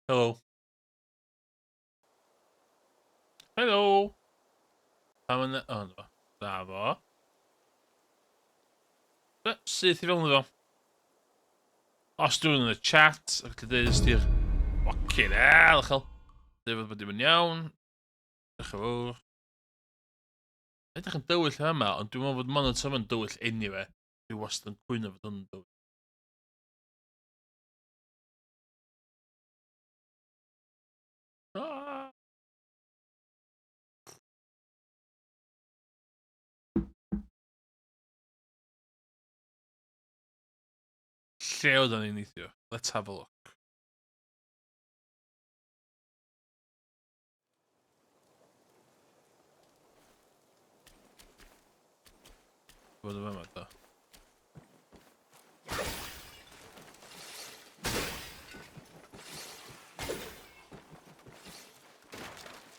Helo. Helo! Pam yn... O, no. Na fo. Syth i fewn iddo. Os dwi'n yn y chat, ac gallu dweud ysdi'r... Fucking hell, chel. Dweud fod bod dim yn iawn. Diolch yn fawr. Edrych yn dywyll yma, ond dwi'n meddwl fod monitor yma'n dywyll anyway. Dwi wastad yn cwyno fod hwn yn dywyll. Ah! Lle oedden ni'n neithiwr? Let's have a look. Fod yn fama, do.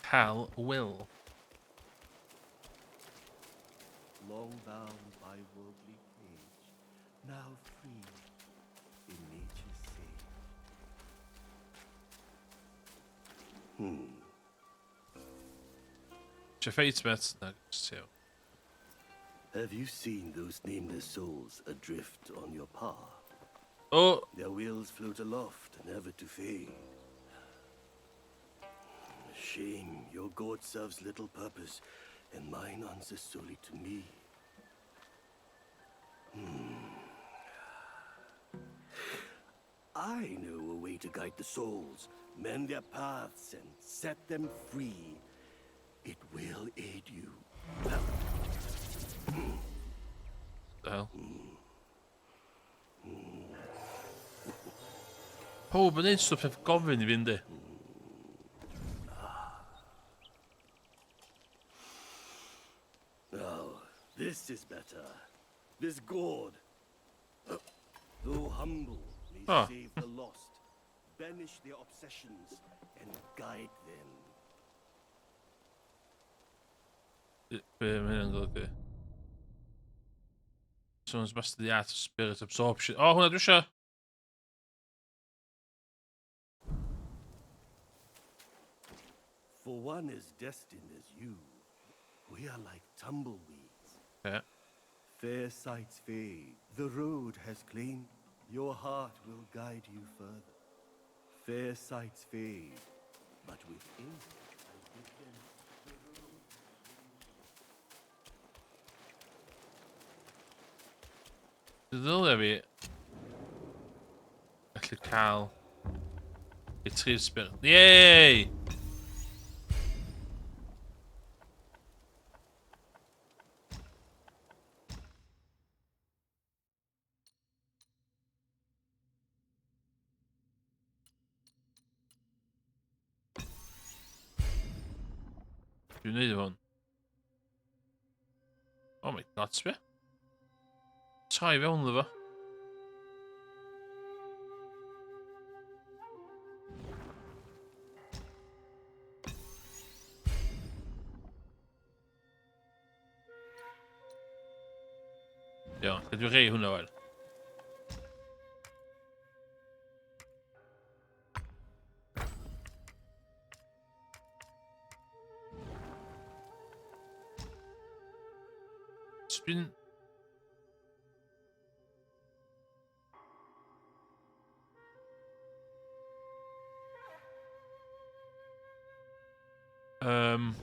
Hal Will. Long bound by worldly cage, now free in nature's sage. Eisiau ffeit, met? Na, ti iawn. Have you seen those nameless souls adrift on your path? O! Their wills float aloft, never to fade. Shame, your god serves little purpose, and mine answers solely to me. I know a way to guide the souls, mend their paths, and set them free. It will aid you. The hell? Pawb yn neud stwff heb gofyn i fi yndi? Now, this is better. This gourd, though humble, may Oh. save the lost, banish their obsessions, and guide them. Be mae hynna'n golygu? Someone's mastered the art of spirit absorption. O, oh, hwnna dwi eisiau! For one as destined as you, we are like tumbleweeds. Yeah. Fair sights fade, the road has claimed. Your heart will guide you further. Fair sights fade, but within I give them the road. Ddylia fi gallu cael retrieve spirit. Yay! Dwi'n neud hwn. Oh my god, sbia. Troi fewn iddo fo. Iawn, lle dwi'n rhoi hwnna wan? So dwi'n... Um,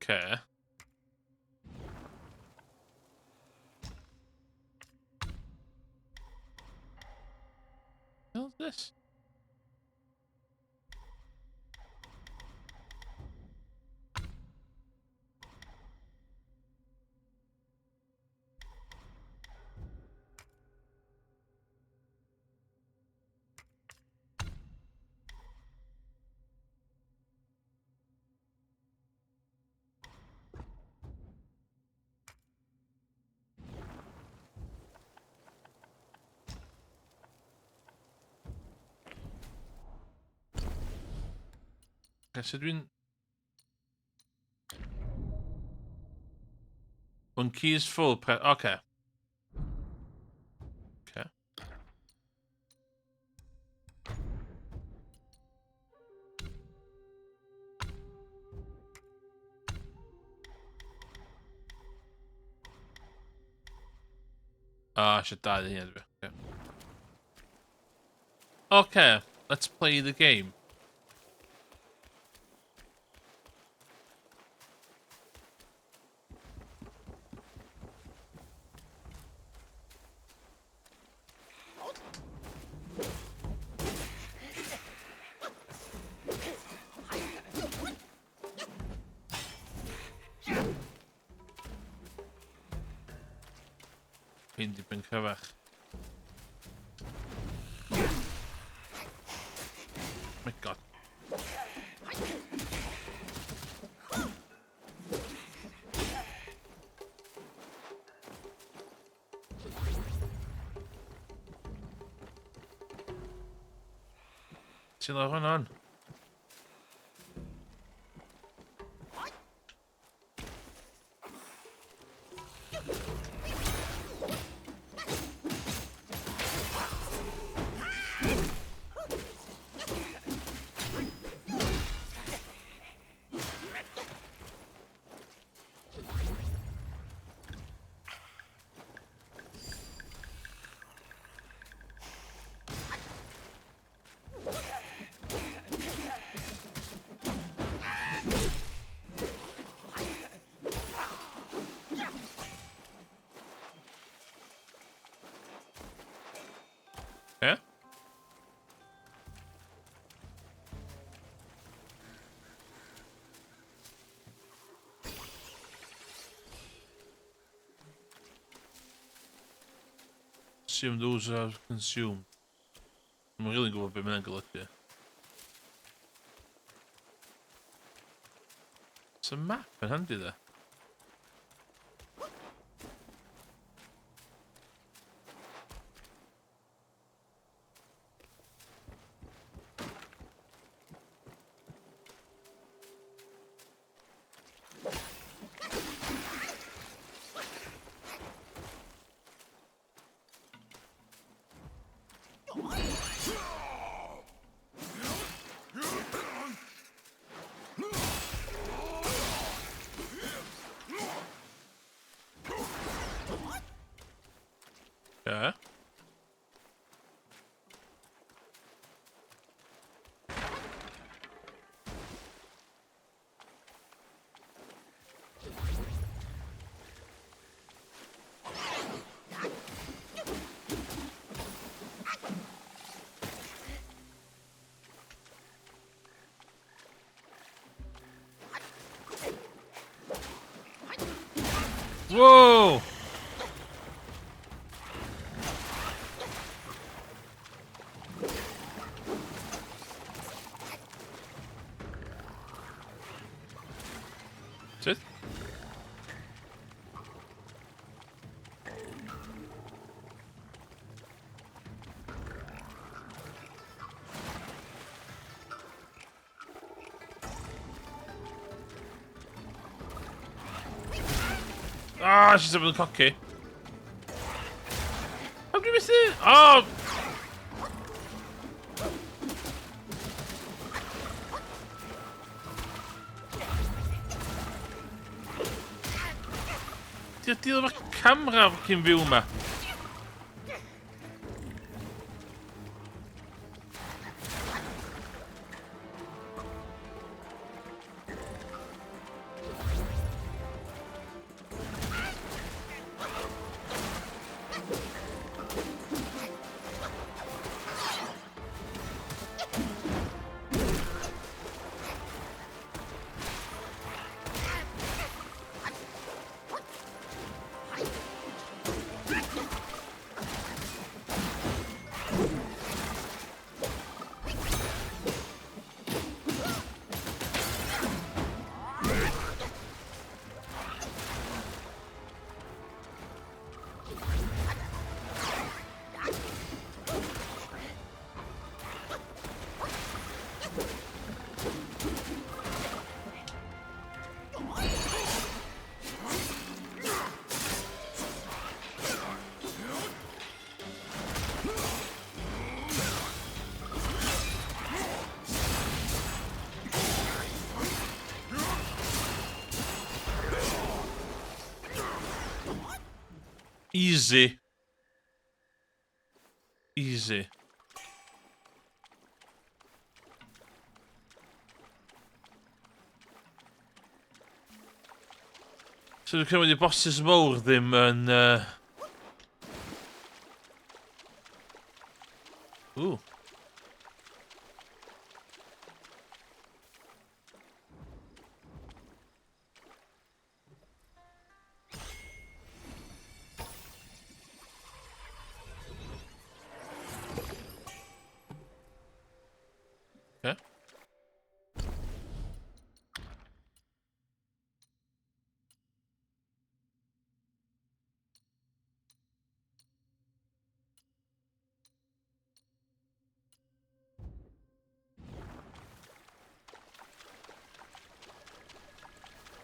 Okay. Hell's this? Okay, so dwi'n... When key is full, press... Okay. Okay. Ah, eisiau dau hynny dwi. Okay. Okay, let's play the game. Hyn dipyn cryfach. My god. Ti'n lawr hwn on? Yeah? Assume those are consumed. I'm really gwybod beth mae'n golygu. It's a map yn handi dde. Yeah. Whoa! Sut? Ah, she's having a cocky. How did you miss it? Oh! Ti'n deal efo camera fucking fyw yma. Easy. Easy. So dwi'n cymryd i bosses mawr ddim yn... Ooh. Okay.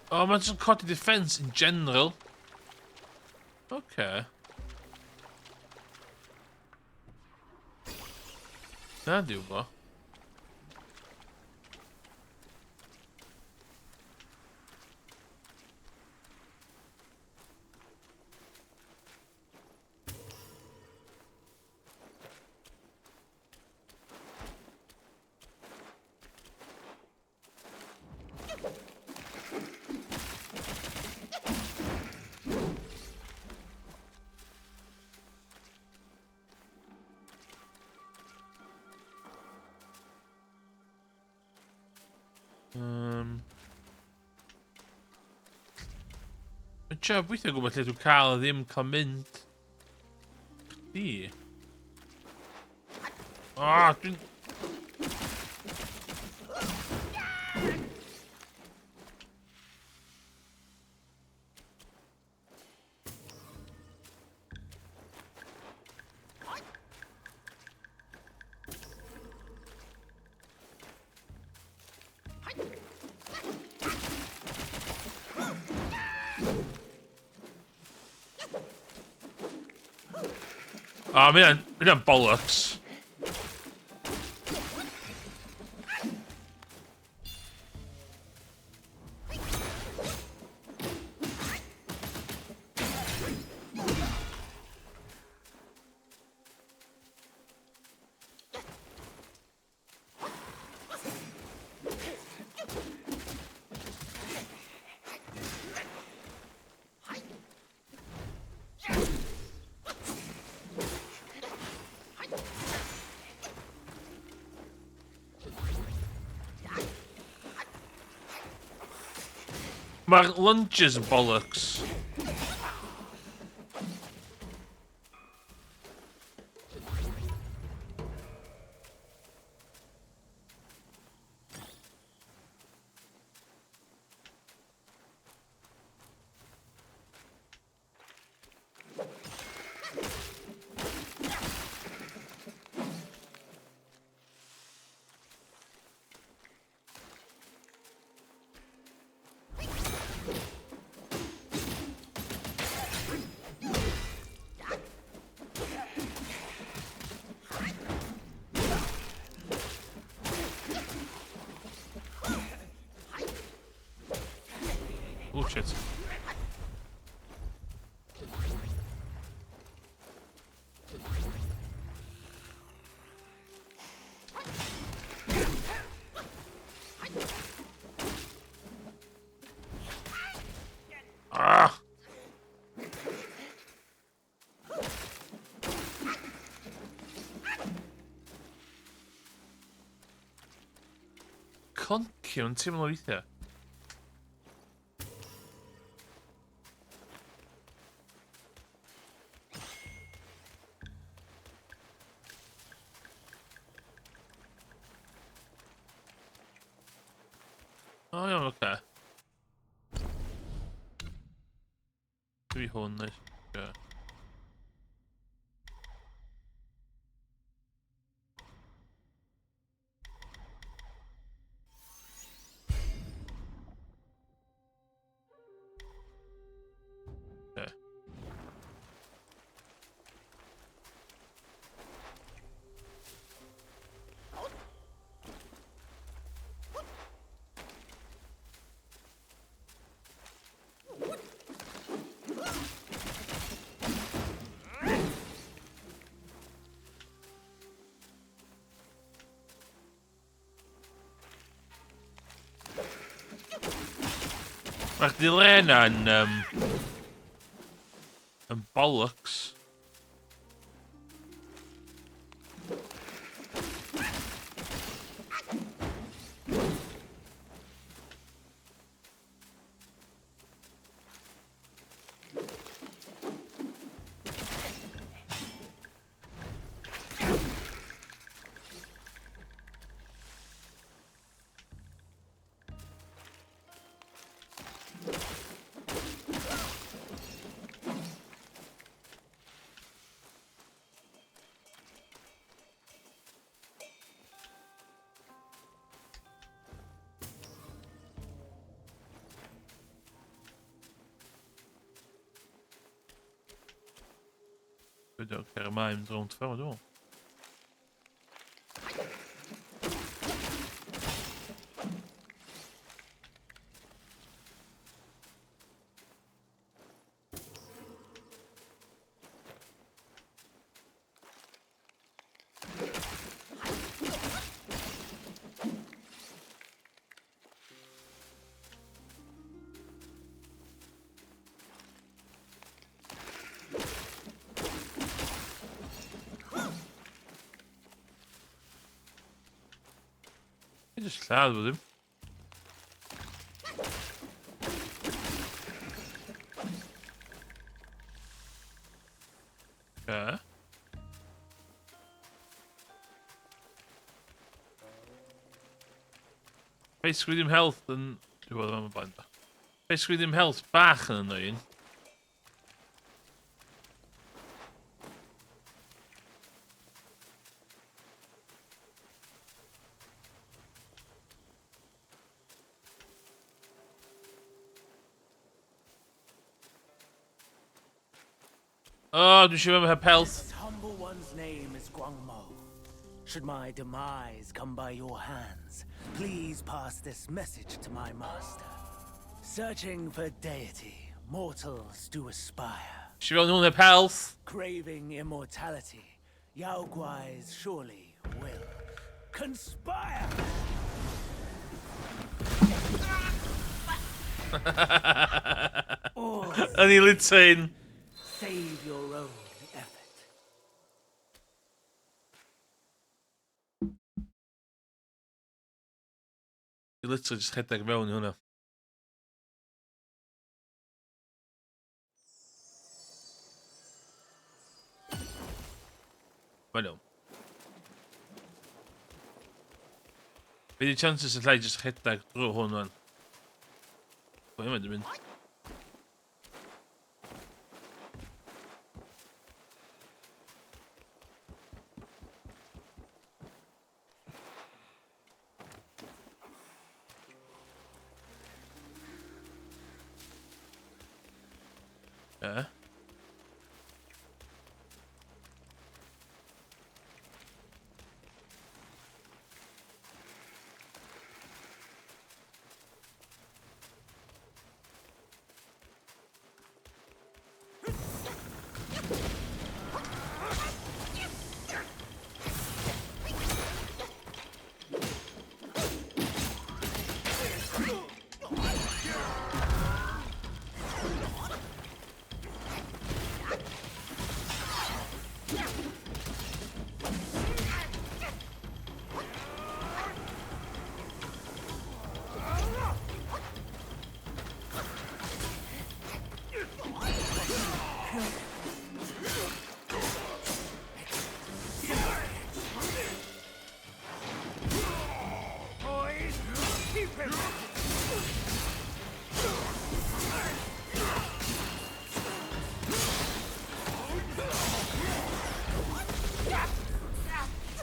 O, oh, mae'n jyst yn codi defense in general. Okay. Na, diw bo. Mae'n siarad weithio gwybod lle dwi'n cael a ddim cael mynd. Chdi. Ah, dwi'n... Ah, mae hynna'n bollocks. Mae'r lunges yn bollocks. Oh shit. Ah! Clunky, mae'n teimlo weithiau. O iawn, oce. Dwi hwn, nice. Yeah. Mae'r delay yna yn bollocks. Dwi'n cael ymlaen mynd rownd ffordd, dwi'n meddwl. Just lladd with him. Okay. Basically ddim health yn... Dwi'n gwybod am y blaen da. Basically ddim health bach yn annoying. Oh, dwi'n siŵr am heb health. This humble one's name is Guangmou. Should my demise come by your hands, please pass this message to my master. Searching for deity, mortals do aspire. Siŵr fel nhw'n heb health. Craving immortality, Yao Guais surely will conspire. All Yn ei litain. save your own effort. I literally just rhedeg mewn i hwnna. Mae'n iawn. Be di chances allai just rhedeg drwy hwn wan? Pwy yma di mynd? Ie.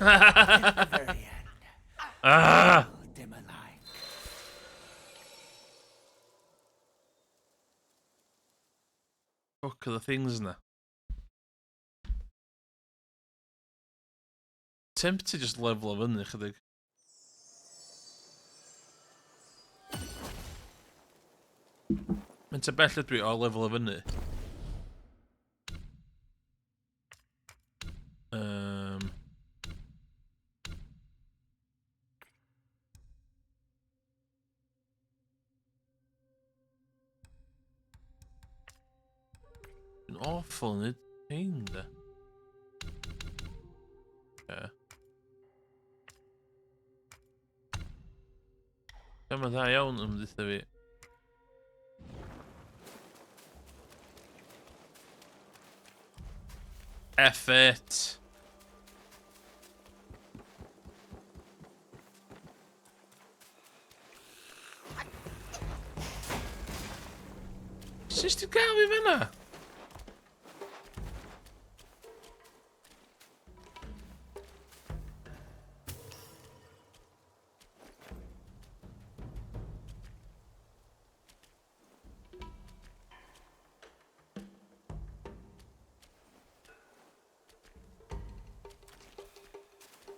At the very end, Ah! dim alike. Fuck are the things yna. Tempted just level o fyny chydig. Mae'n ta bell ydw i o lefel o fyny. awful yn hyn, de. Yeah. Dyma dda iawn yn ymdditha fi. F it. Sut ti'n gael fi fanna?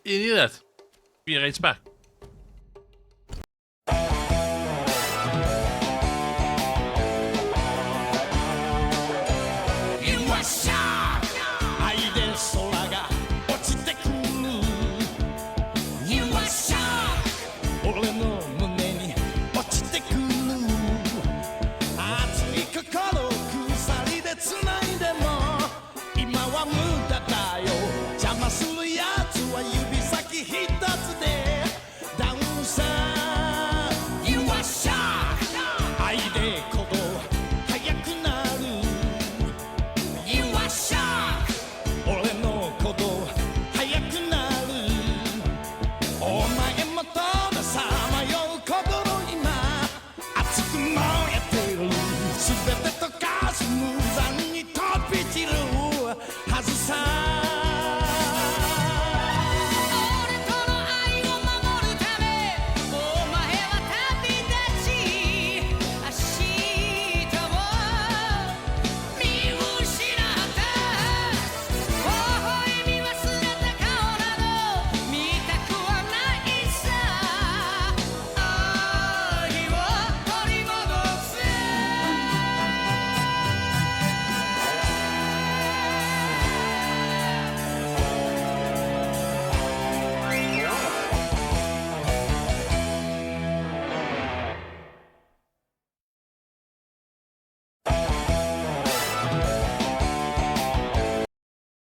Un eiliad. Be right back.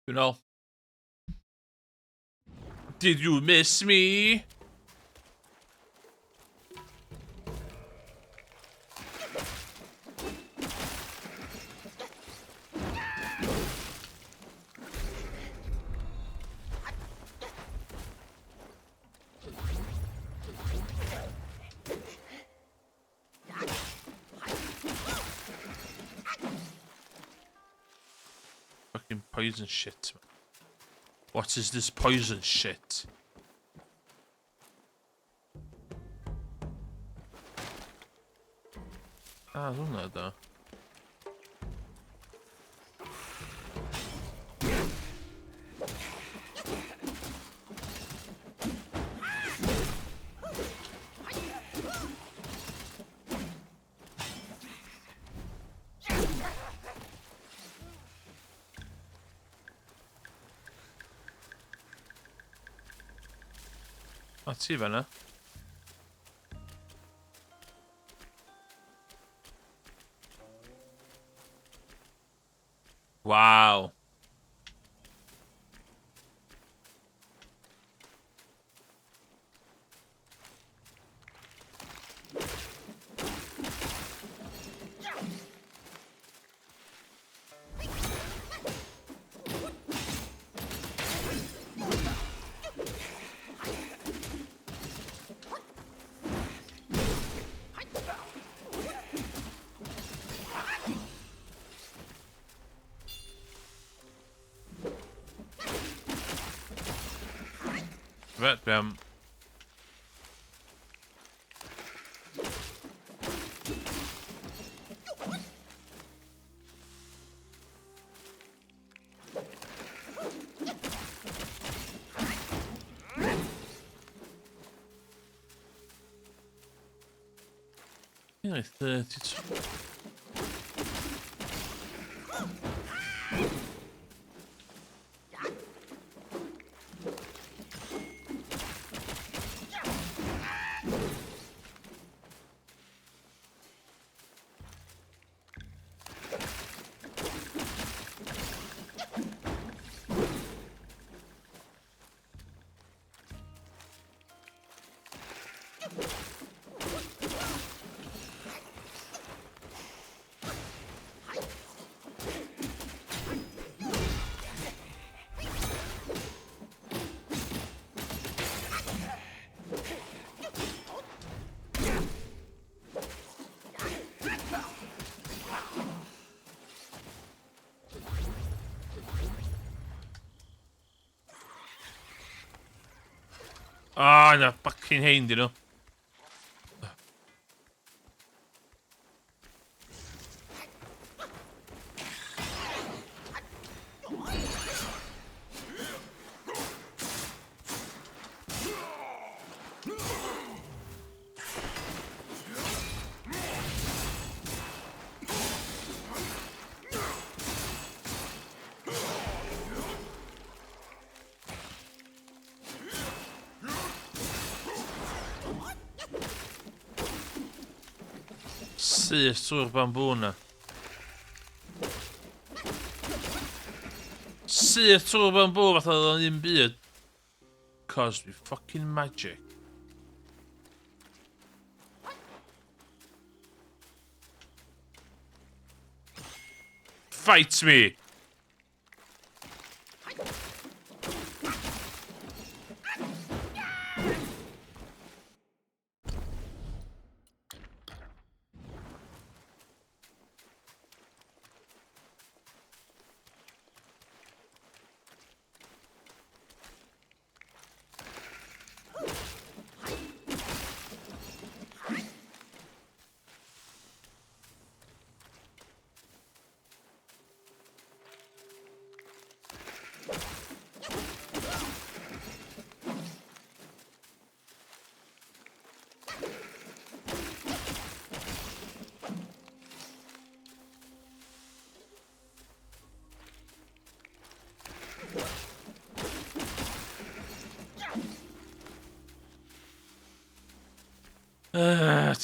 You know. Did you miss me? Fucking poison shit, man. What is this poison shit? Ah, hwnna da. A ti fanna. Waw. Fe, dwi am... Nearly 32. Ah, na fucking hein di nhw. Syth trwy'r bambŵ na. Syth trwy'r bambŵ fatha oedd o'n un byd. Cos we fucking magic. Fight me!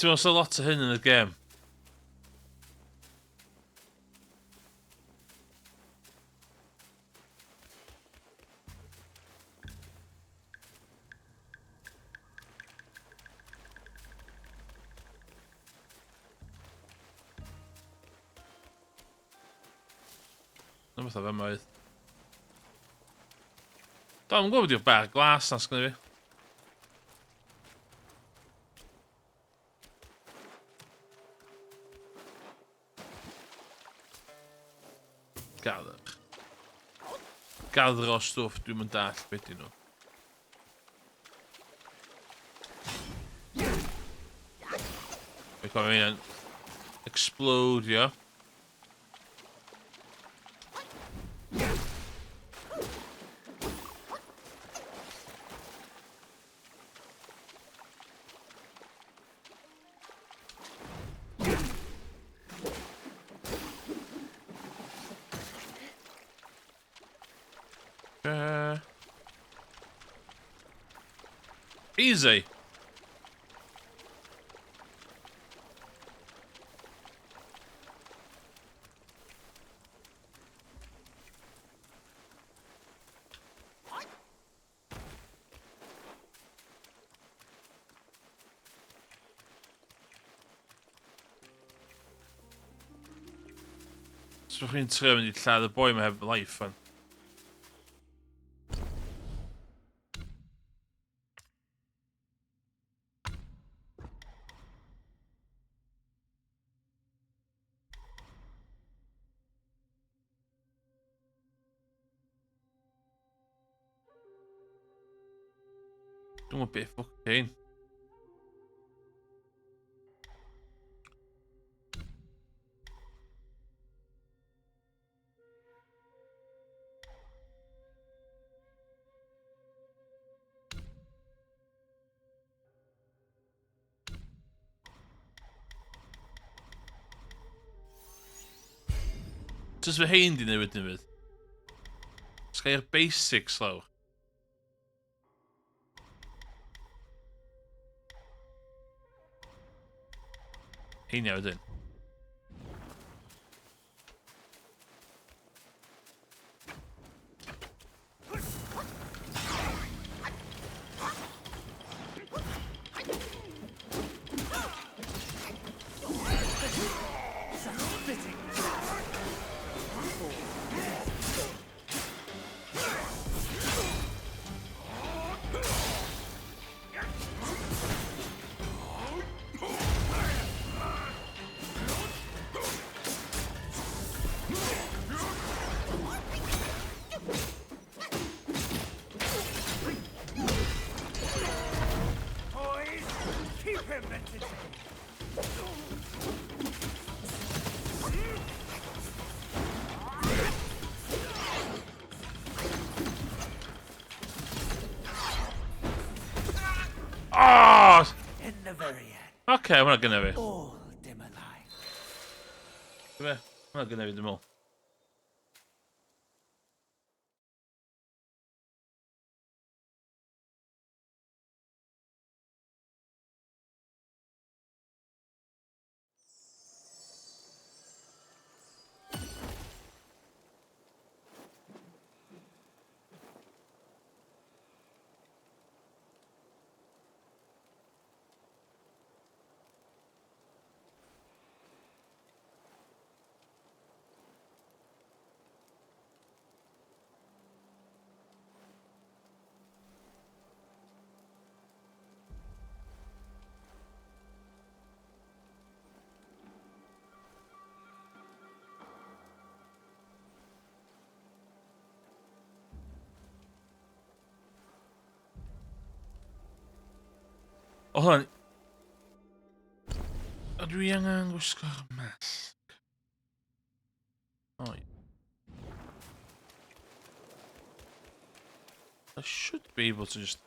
Ti'n meddwl so lot o hyn yn y gêm? Na beth o fe oedd. Dwi'n gwybod beth yw'r bar glas na sgynna fi. Gather. Gathro stwff dwi'n mynd dall beth dyn nhw. Dwi'n cofio hynna'n explode, ia. Easy. So chi'n trio mynd i lladd y boi mae heb life fan. Dwi'n gwybod beth ffwcin. Jyst fy hein di newid newid. Sgai'r basics lawr. Heinia wedyn. Oh! In the very end. Oce, okay, hwnna gynna fi. All dim alike. Be? Hwnna gynna fi, dwi'n meddwl. O, hwn. A dwi angen gwisgo'r masg. Oh, I should be able to just...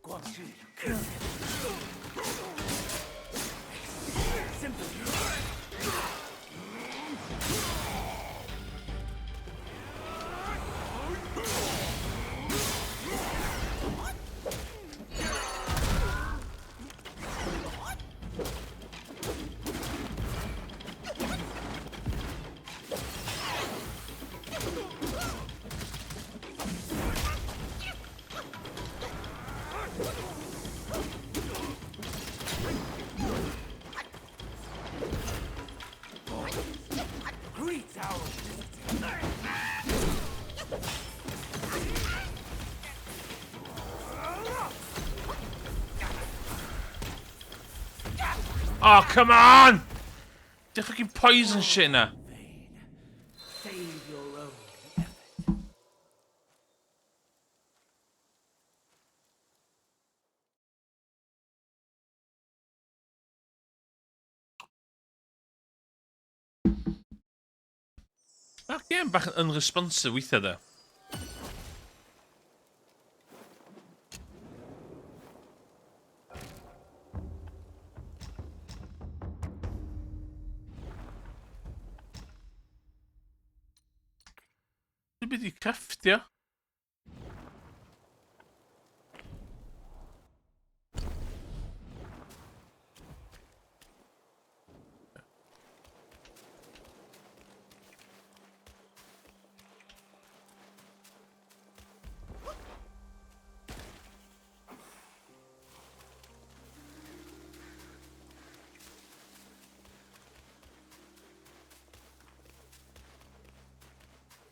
Guangzhi, kill him. Simple. Greet our visitor. Oh, come on! The fucking poison shit na. Vain. Save your own effort. Mae'r game bach yn unresponsive weithiau de. Dwi'n mynd i crafftio.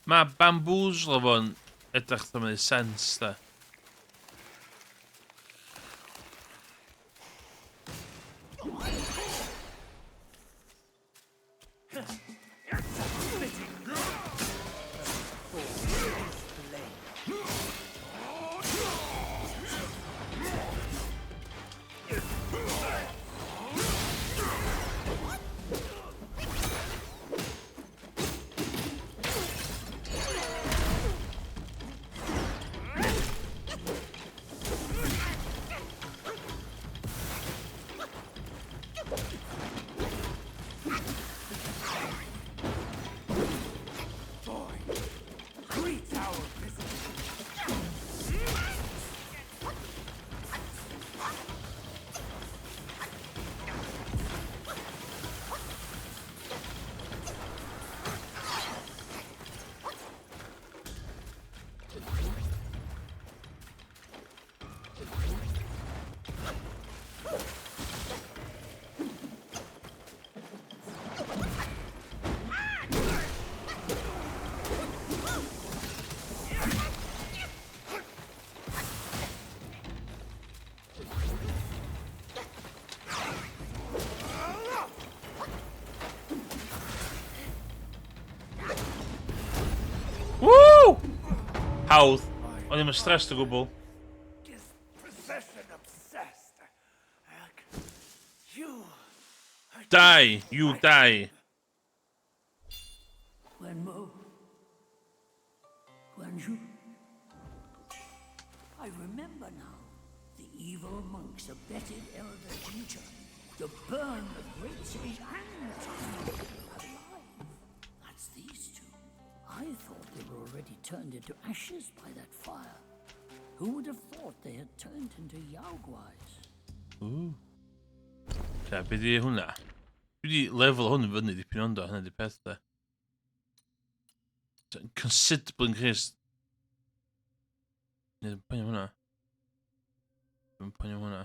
Mae bamboozler fo'n edrych ddim yn ei sens, da. hawdd. O'n i'n stressed o gwbl. Dispossession obsessed. You Die! You die! Wenmo. Guanju. I remember now. The evil monks abetted Elder Jinja to burn the great sage and Tang alive. That's these two. I thought they were already turned into ashes by that fire. Who would have thought they had turned into Yaoguais? Ooh. Okay, be di hwnna? Dwi di lefel hwn yn fyny dipyn ond o, hynna di peth de. Considerable increase. Nid yn poeni am hwnna. Dwi'n poeni am hwnna.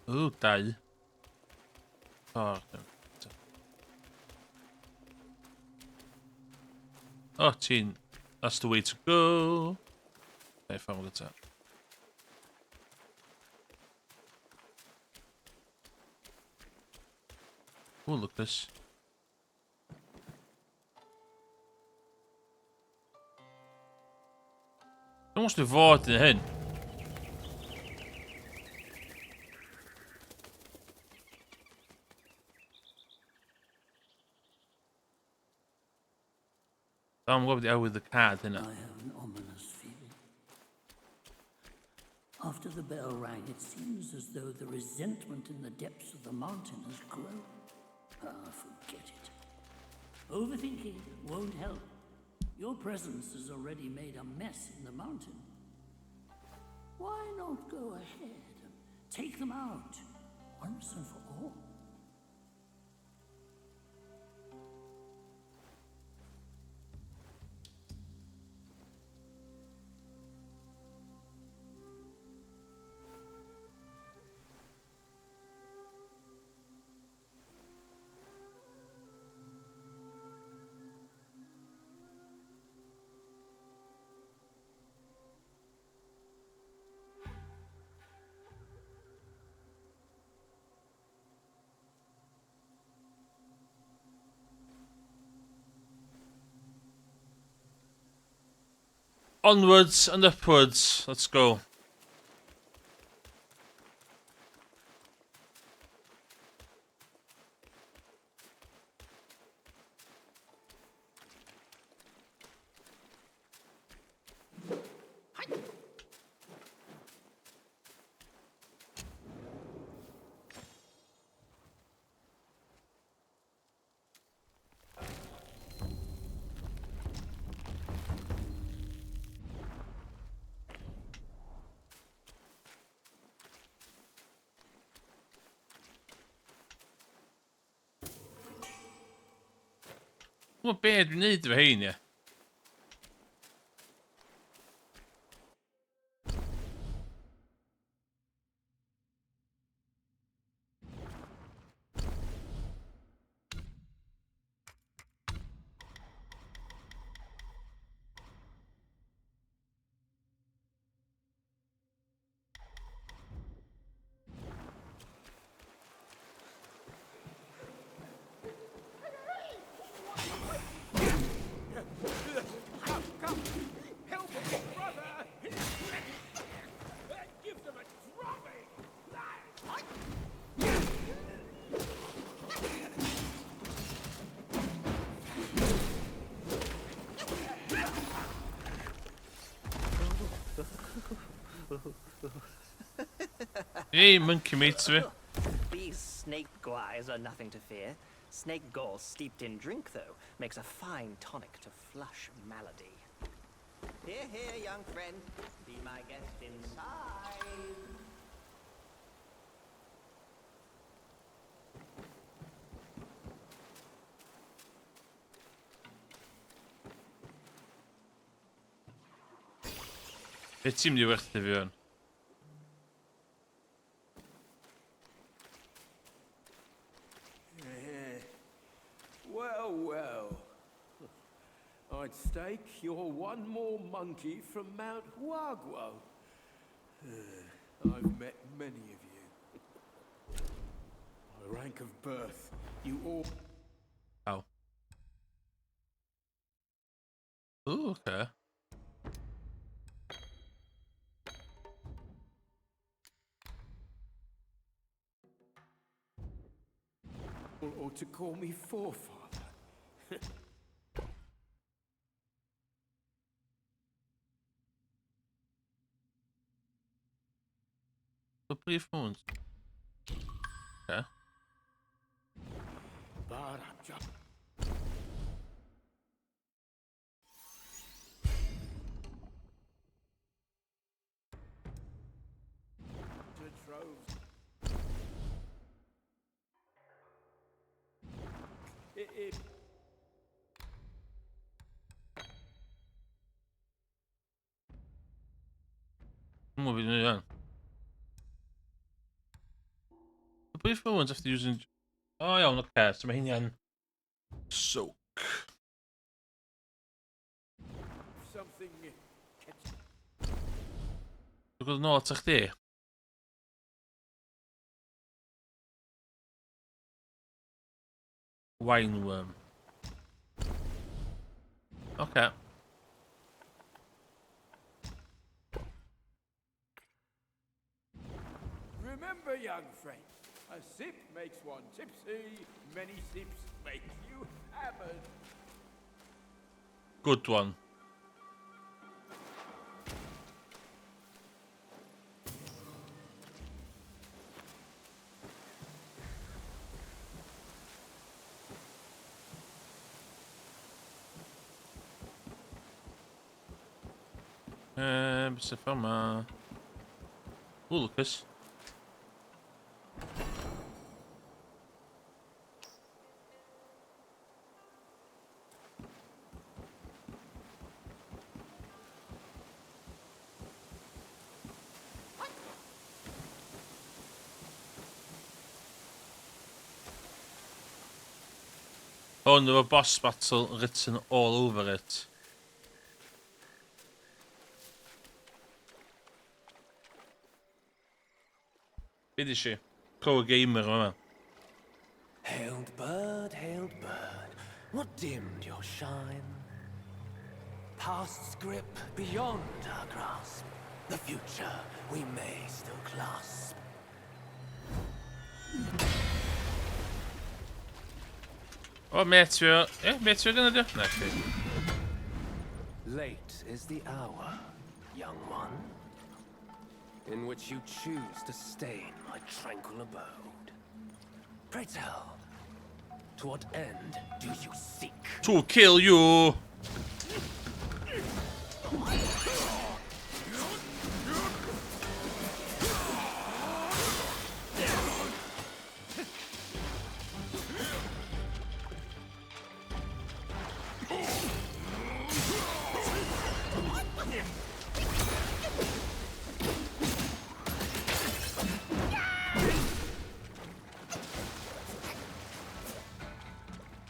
Ww, dau. O, oh, ti'n... That's the way to go. Hey, ffordd mae'n gyda. Oh, look this. Dwi'n mwyn fod yn hyn. Dwi'n gwybod i awydd y cad hynna. I have an ominous feeling. After the bell rang, it seems as though the resentment in the depths of the mountain has grown. Ah, forget it. Overthinking won't help. Your presence has already made a mess in the mountain. Why not go ahead and take them out once and for all? Onwards and upwards. Let's go. Dwi'n be dwi'n neud efo hein, ie? Hey, monkey mates fi. These snake guys are nothing to fear. Snake gall steeped in drink, though, makes a fine tonic to flush malady. Here, here, young friend. Be my guest inside. Be ti'n mynd i werthu fi hwn? Well, well. I'd stake you're one more monkey from Mount Huaguo. I've met many of you. By rank of birth, you all... Ooh, okay. Or to call me forefather. The brief moment. Okay. But I'm just... Troves. It... What are we doing then? A brief moment after using... Oh, iawn, oce. So mae hynny'n soak. Something catch... Dwi'n gwybod nôl ata chdi. Wine worm. Okay. Remember, young friend, a sip makes one tipsy, many sips make you hammered. Good one. Beth yma? Ooh, Lucas. Oh, no, a boss battle written all over it. Be di si? Pro gamer yma. Hailed bird, what dimmed your shine? Past's grip beyond our grasp, the future we may still clasp. O, meteor. Eh, meteor gynna di? Na, chdi. Late is the hour, young one, in which you choose to stain my tranquil abode. Pray tell, to what end do you seek? To kill you!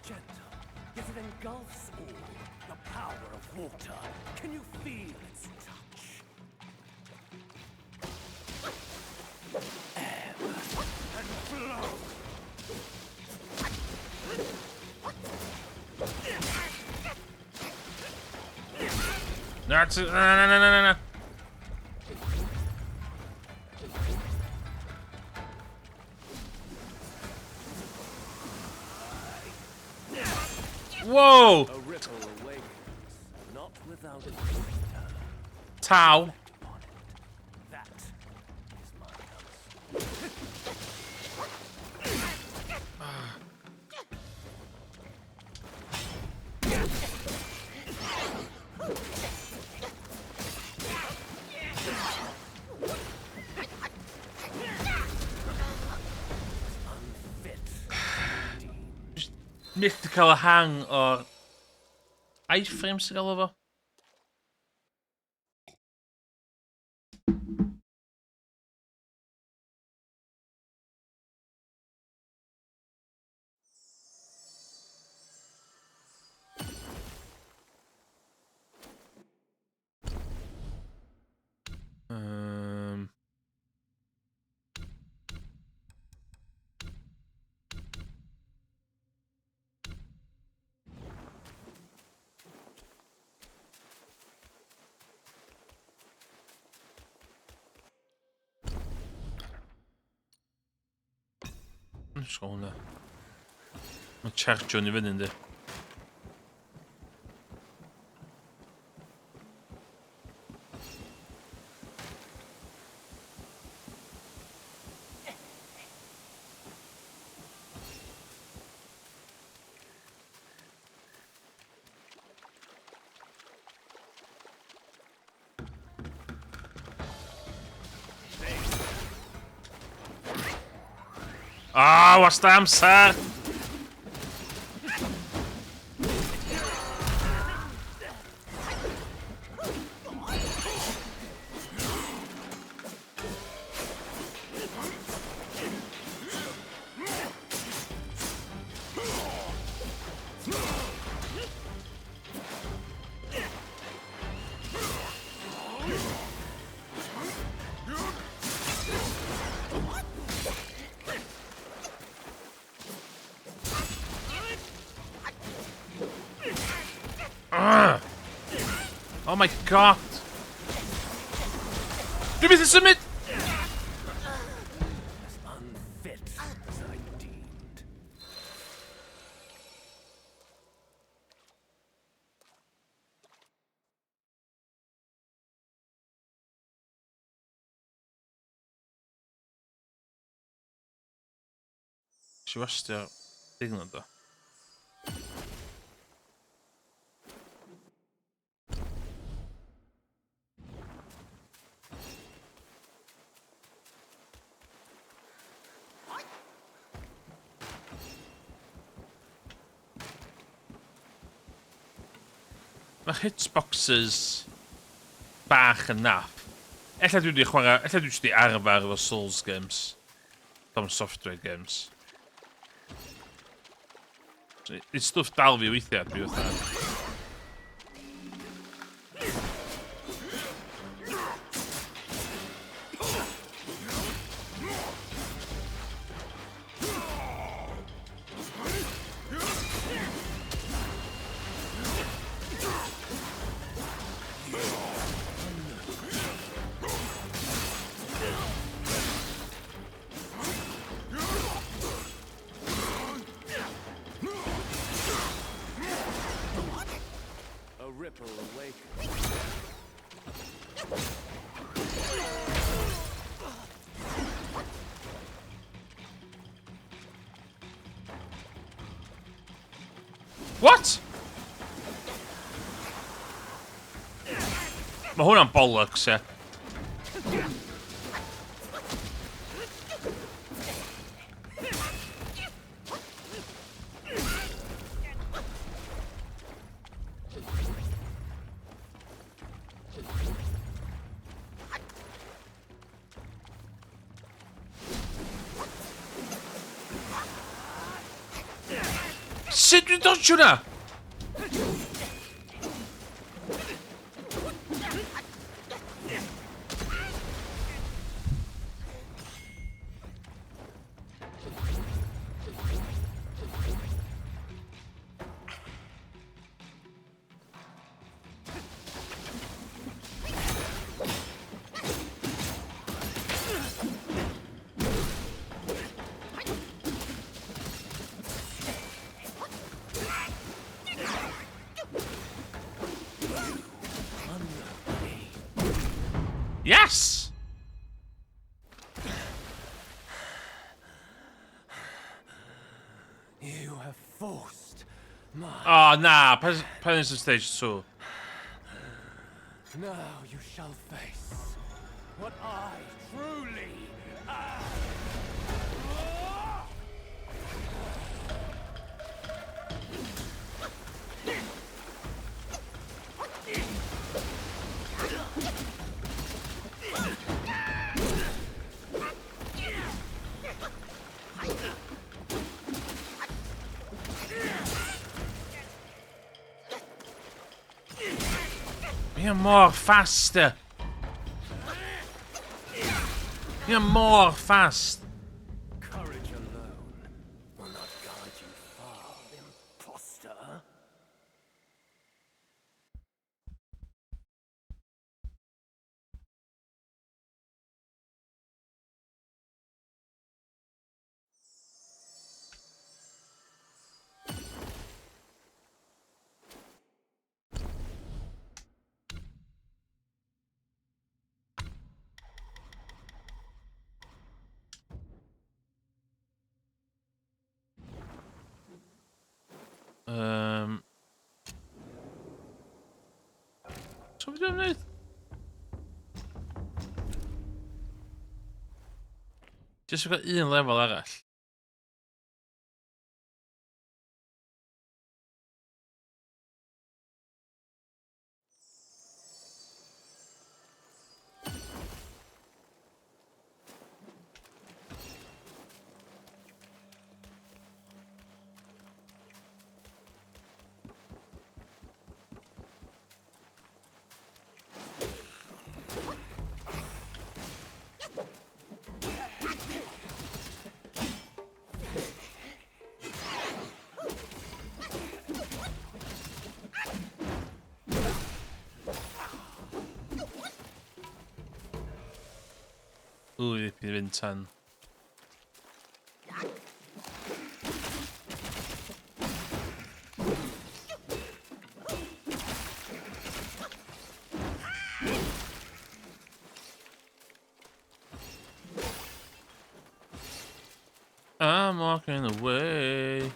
Gentle, yet it engulfs all. The power of water. Can you feel its touch? Ebb and flow. That's it. Na, na, na, na, na. Whoa! A ripple awakens, not without a greater Tau. upon it. That is my house. Unfit. Just methu cael y hang o'r iframe sy'n gael efo. Ysgol hwnna. Mae'n chargio ni fyny, yndi? Ah, wastad amser! Oh my god! Dwi'n mynd i symud! As unfit as I deemed. Nes i wastio dignod do. Mae hitboxes bach yn naff. Ella dwi wedi chwarae... Ella dwi wedi arfer efo Souls games. From Software games. It's stwff dal fi weithiau, dwi fatha. A ripple awakens. What? Mae hwnna'n bollocks, ie. Sut dwi'n dodge hwnna? Yes! You have forced my... Oh, na. Pen is stage 2. Now you shall face what I truly am. Ie mor fast. Ie mor fast. Courage alone will not guide you far, imposter. So beth dwi'n wneud? Jyst gael un lefel arall. Ww, ddipyn i fynd tan. I'm walking away.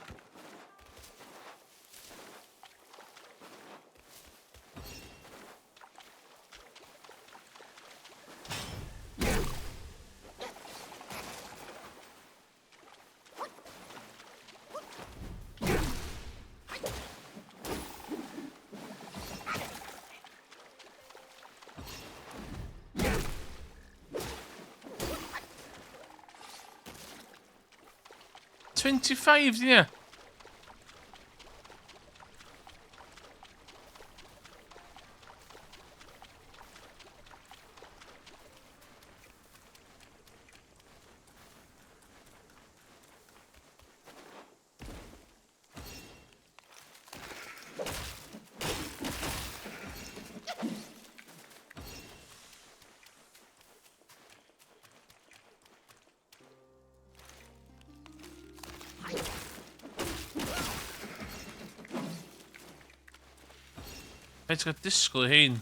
25, dyn ni? Paid ti'n cael disgwyl i hein.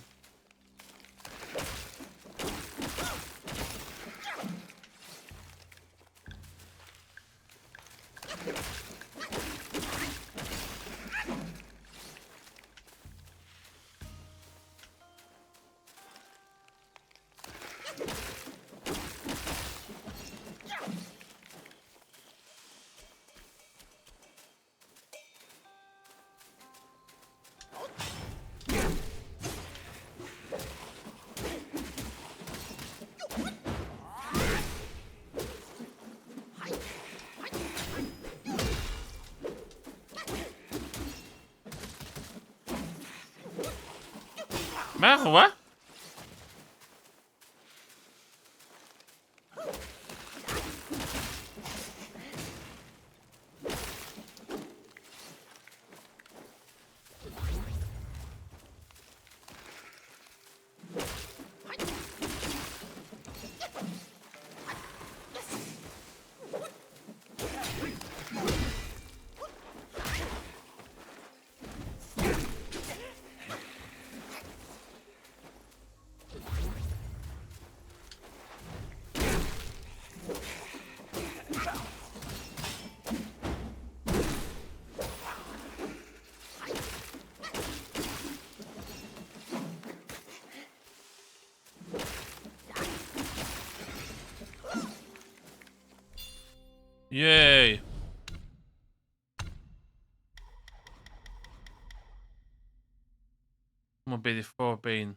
Marwa? Yay! Mae'n beth i 4 bein.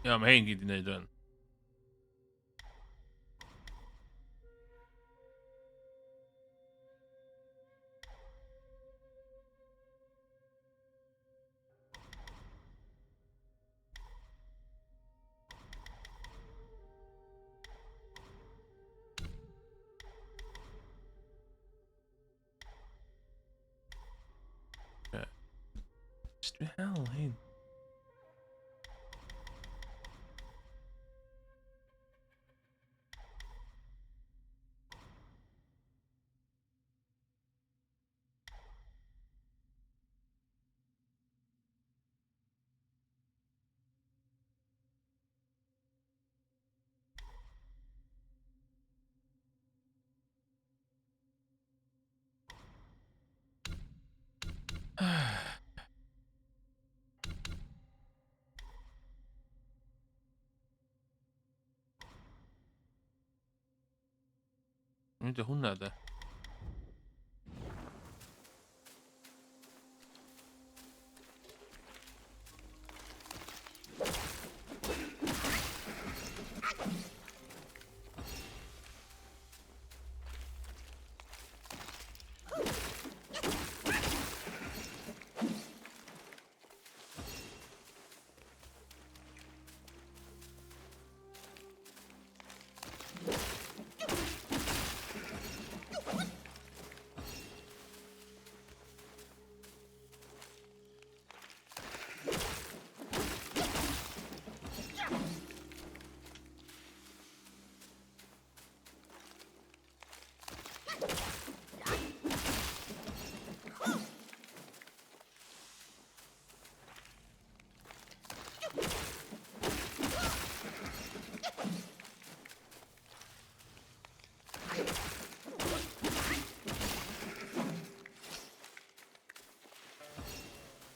Ia, mae hein gyd i wneud rwan. Sut dwi'n hel hyn? Mynd o hwnna, de.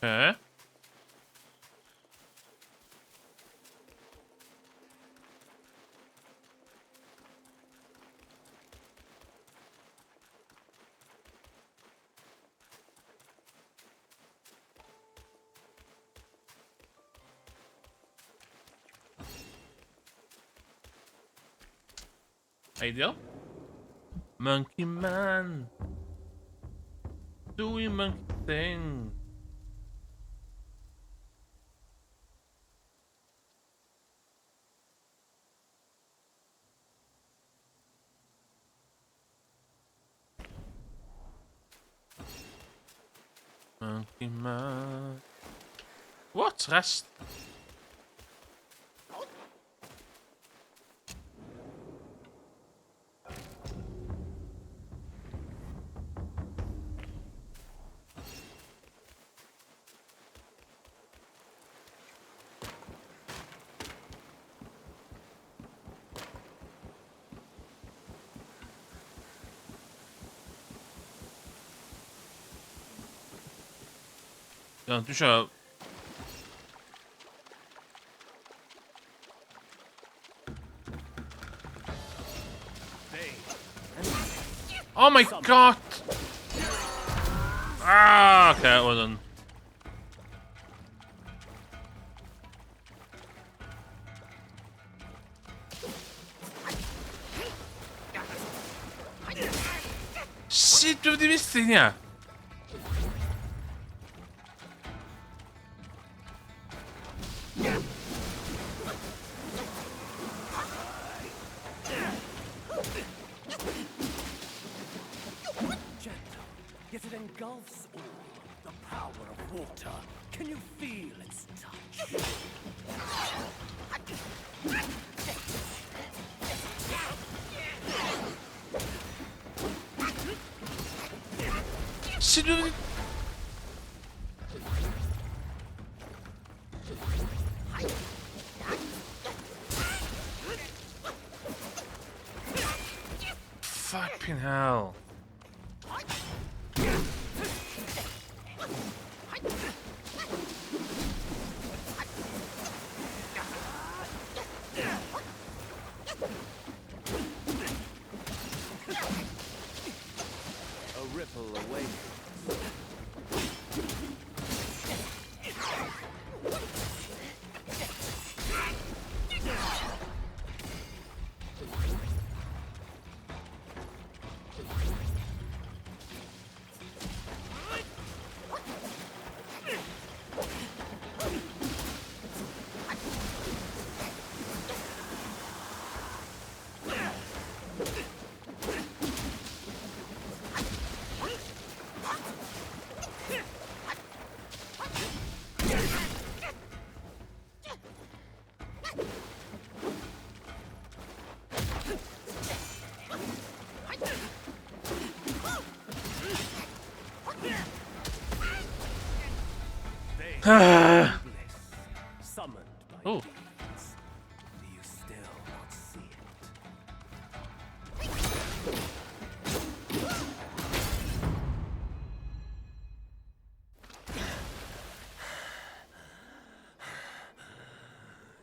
Okay. Ideal. Monkey man. Doing monkey thing. Monkey man. What? Rest? Iawn, dwi isio... Oh my god! Ah, okay, well done. Sut dwi wedi methu hynna? Gentle, yet it engulfs all. The power of water. Can you feel its touch? Sut dwi wedi... Fucking hell. A ripple awakens. Bliss, summoned by Ooh. deeds. Do you still not see it?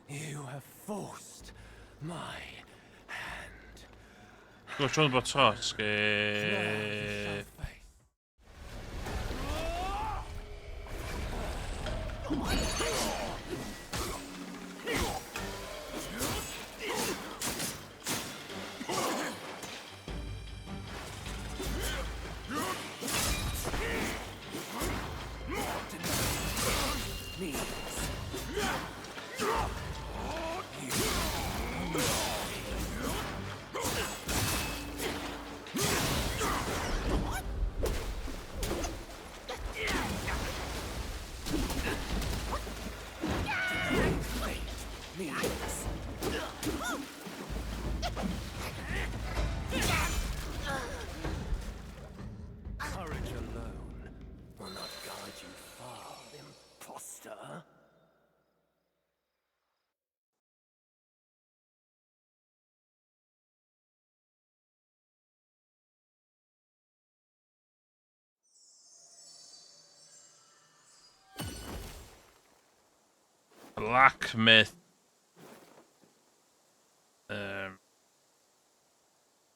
You have forced my hand. Dwi'n siŵr bod tro, skip. Courage alone will not guide you far, imposter. Black Myth.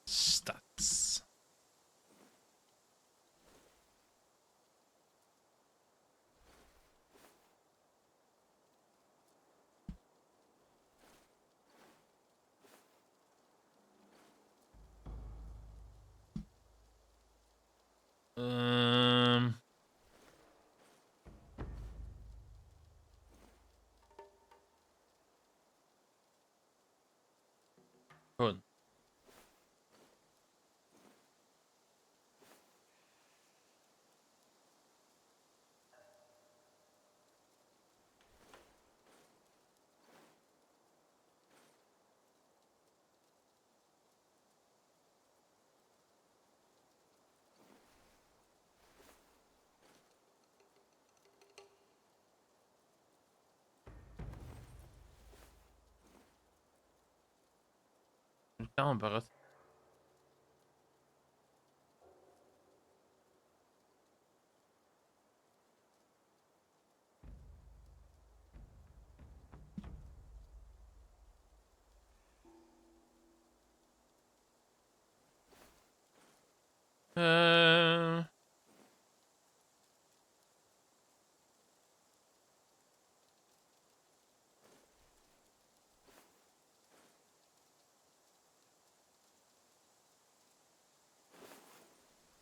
Stats. Hwn. Dal yn barod.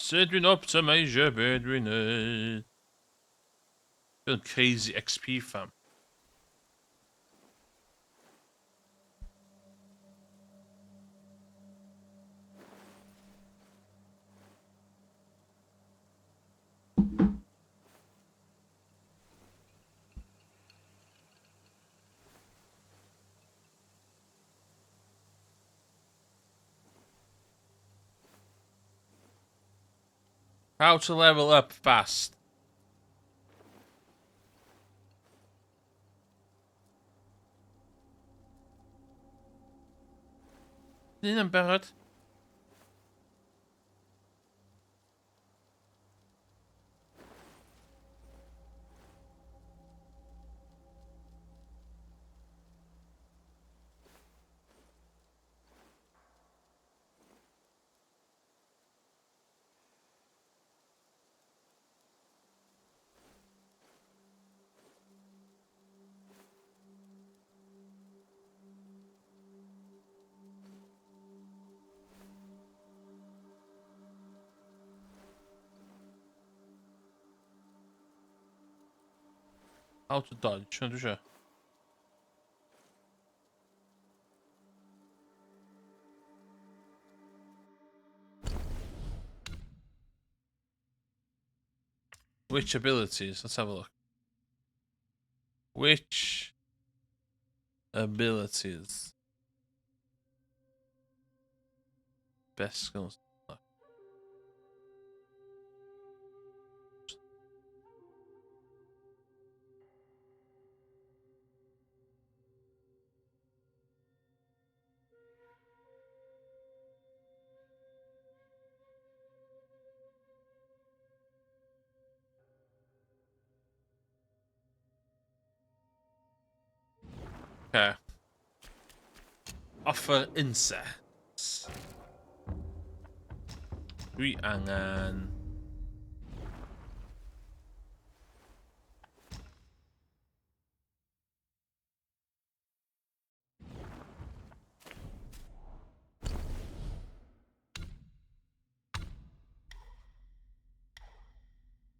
Sut dwi'n optimisio be dwi'n neud? Dwi'n crazy XP fam. How to level up fast. Un yn barod. How to dodge, hwnna dwi eisiau. Which abilities? Let's have a look. Which abilities? Best skills. Okay. Offer insects. Dwi angen...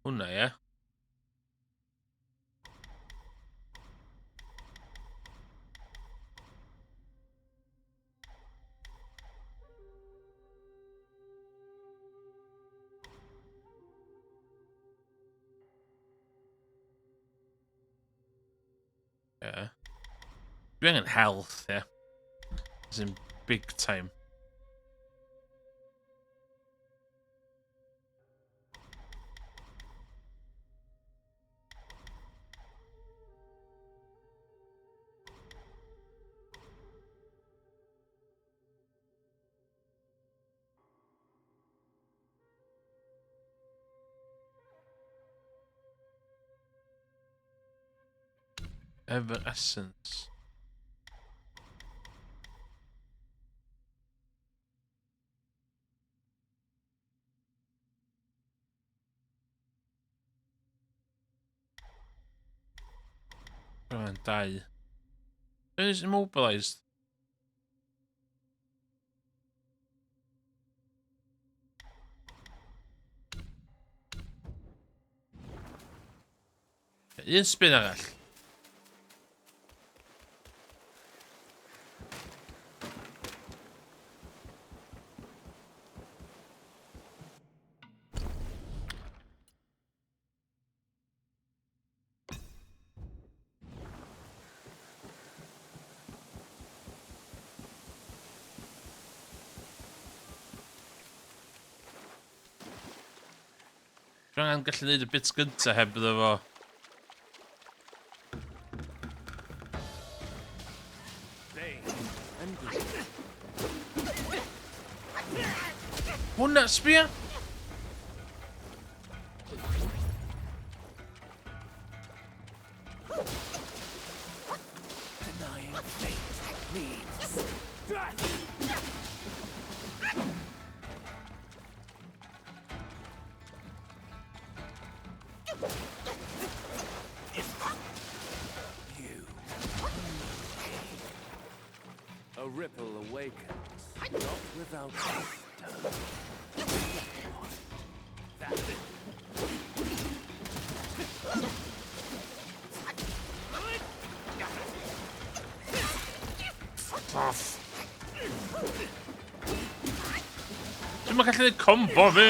Hwna, ie? Ie. Dwi angen health, ie. As in big time. Ever Essence. Rwan, dau. Is immobilised. Un spin arall. Dwi'n angen gallu gwneud y bit gynta heb iddo fo. Hwna, sbia! Denying fate means death! You. A ripple awakens, not without laughter. Off. Dwi'm yn gallu gwneud combo fi!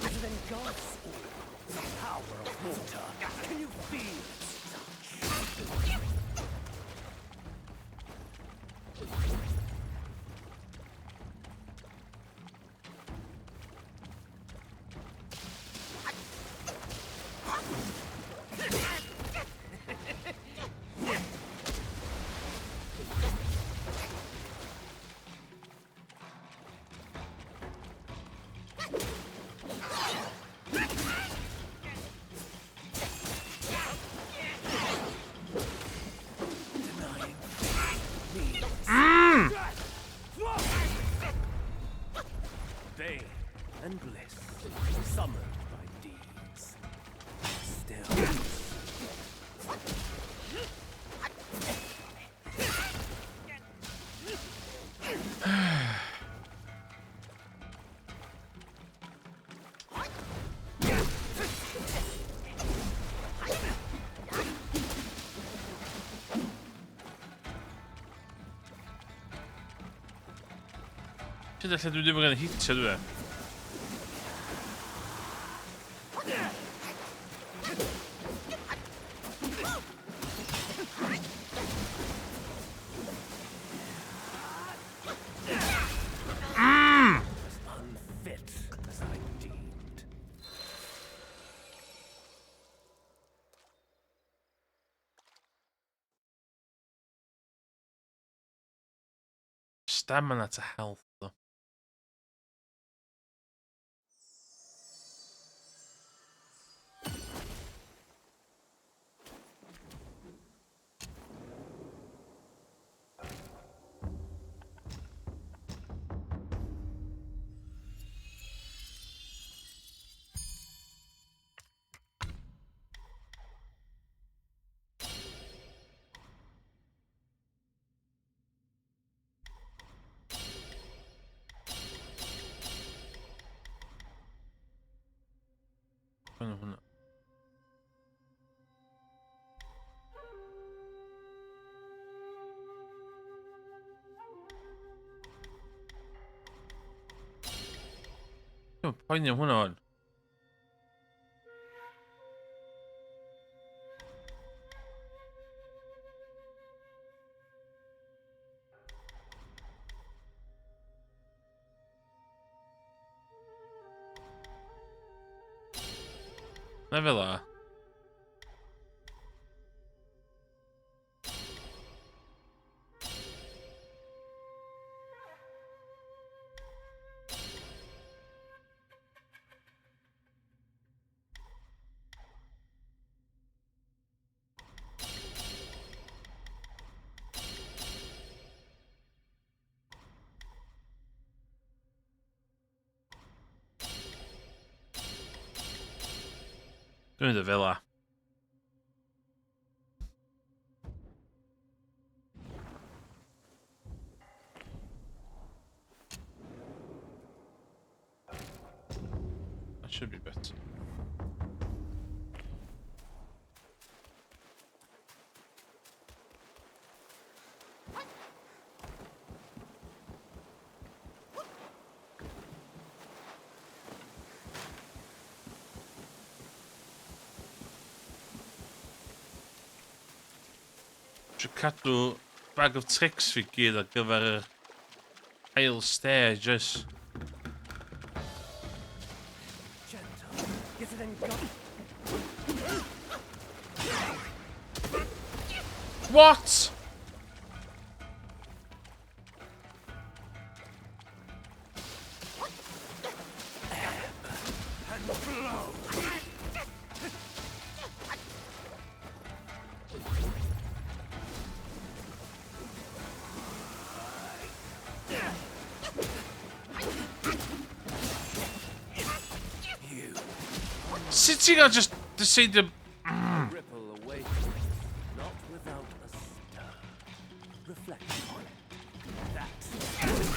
Better than God's order. The power of water. Can you feel its touch? Denying fate means Bane and bliss, summoned by deeds. Still. Ti'n allan dwi ddim yn gael hitio dwi e? As unfit as I deemed. Stamina to health, though. Dwi'n poeni am hwnna o'n. Na fel a. Dwi'n mynd fel la. That should be better. Isio cadw bag of tricks fi gyd ar gyfer yr ail stage, oes? What? Sut ti'n gael just deceidio... Ripple away, not without a stir. Reflect on it. That. And this.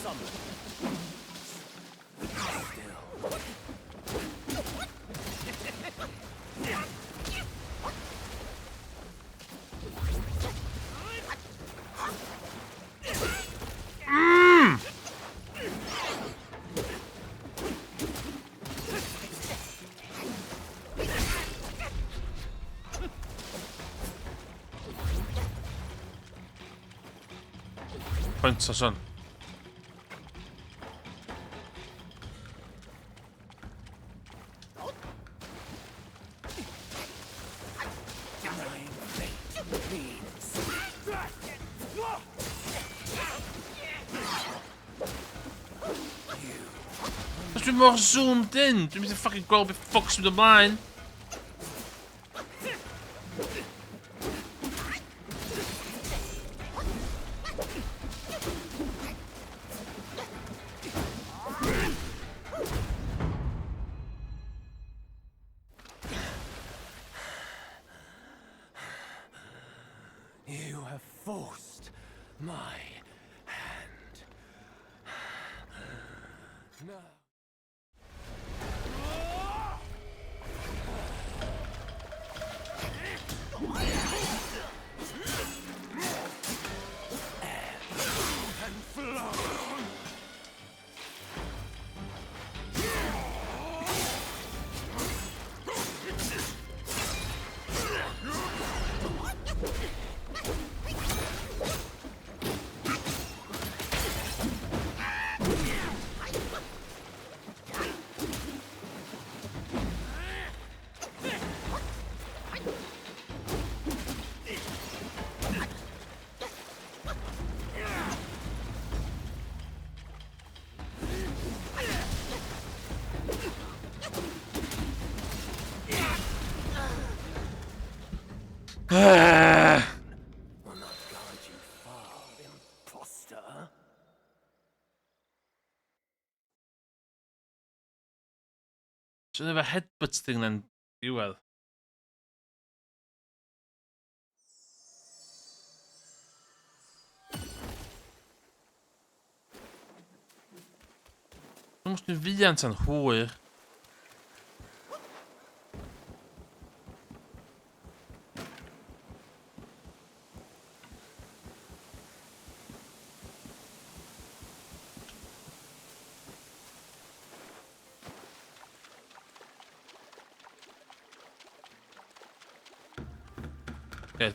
Some. Still. Pwynt o son. Denying fate means. Os dwi'n mor zoomed in, dwi'n mynd i fucking gweld beth ffwc sy'n mynd ymlaen. You have forced my hand. Now. Will not guide you far, imposter. Sy'n efo headbutt thing na'n diwedd. Dwi'n mwyn fuan tan hwyr. Okay.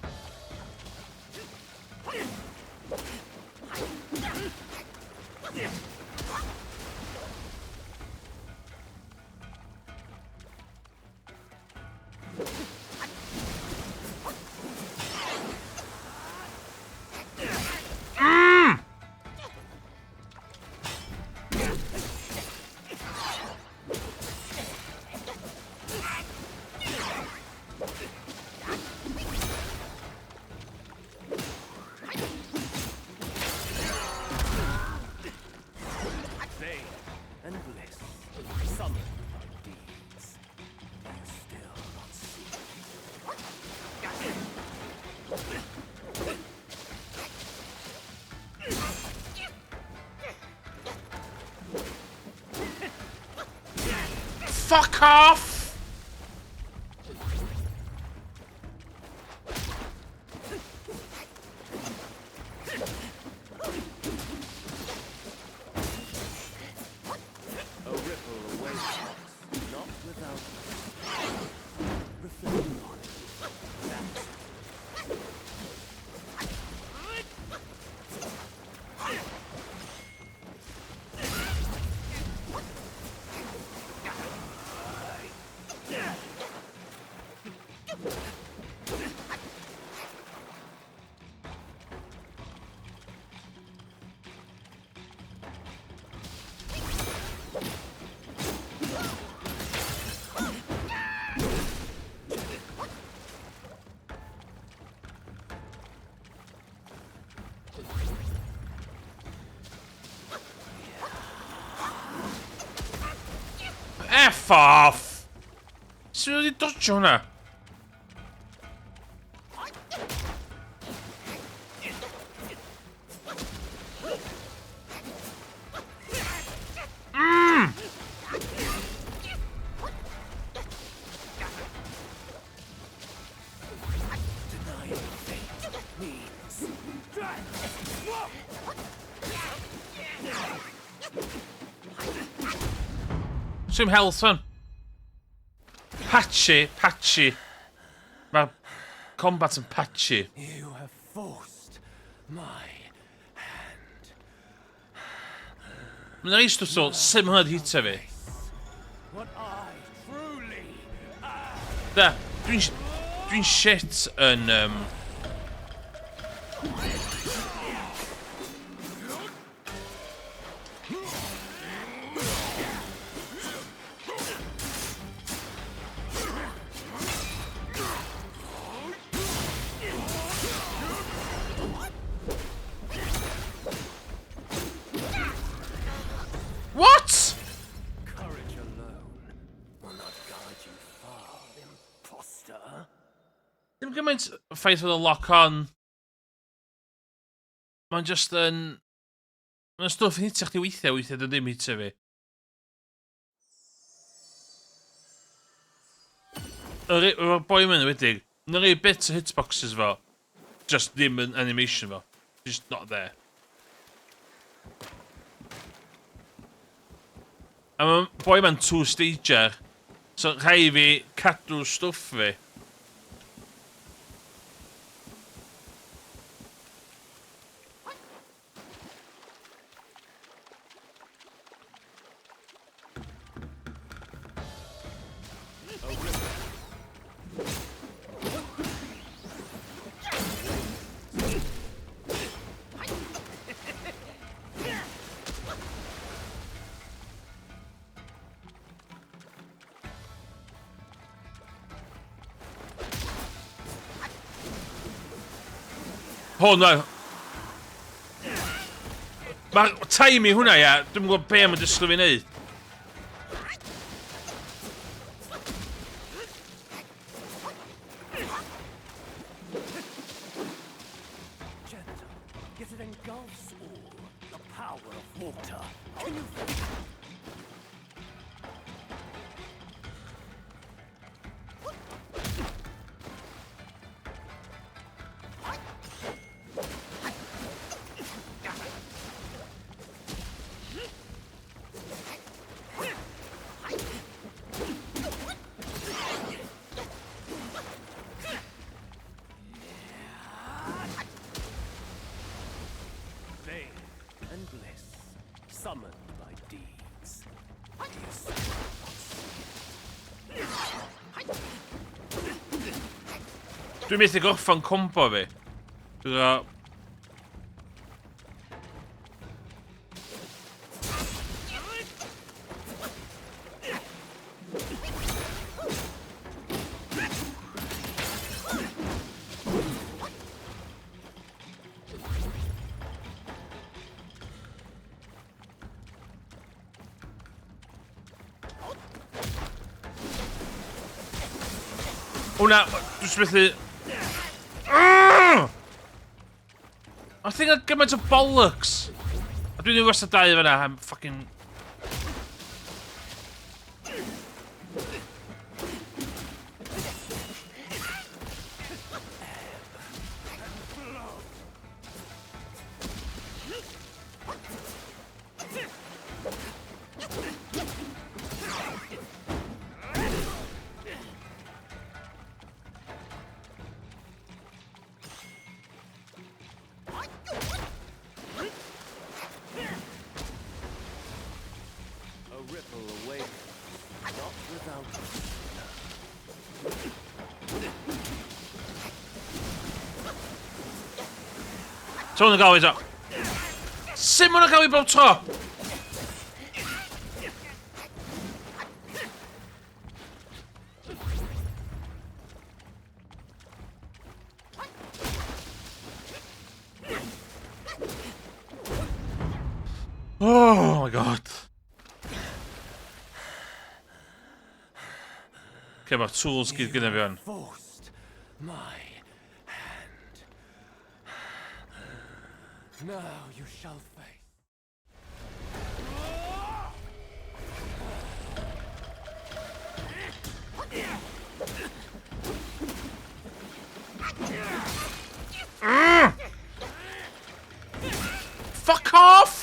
And bliss, summoned by deeds. Do you still not see? Fuck off! A ripple awakens, not without reflecting on it. That F off! Sut wedi dodge hwnna? Denying fate means Sim health fan. Patchy, patchy. Mae'r combat yn patchy. You have forced my hand. Mae'n rei stwff so, sim hwnna di hitio fi. What I truly am. Da, dwi'n dwi shit yn... What? Courage alone will not guide you far, imposter. Ddim gymaint o ffaith fod o lock on. Mae'n just yn... Mae'n stwff yn hitio chdi weithiau, weithiau dwi ddim hitio fi. Yr y boi yma'n enwedig, na rei bits o hitboxes fo, just ddim yn animation fo. Just not there. A mae boi yma'n two-stager, so rhaid i fi cadw stwff fi. Oh no. Mae'r timing hwnna, ia, dwi'm yn gwybod be mae'n disgwyl fi wneud. Gentle, yet it engulfs all. The power of water. Can you feel? Dwi'n methu gorffan combo fi. Dwi'n dda... O na, dwi'n jyst methu... I think I gymaint o bollocks! A dwi'n wastad dau fan'na, I'm fucking... A ripple awakens, not without So hwn yn gael ei tro. Sut ma' hwnna'n gael ei bob tro? Oh my god. Okay, mae'r tools gyd gyda fi o'n. Forced my hand. Now you shall face. Fuck off!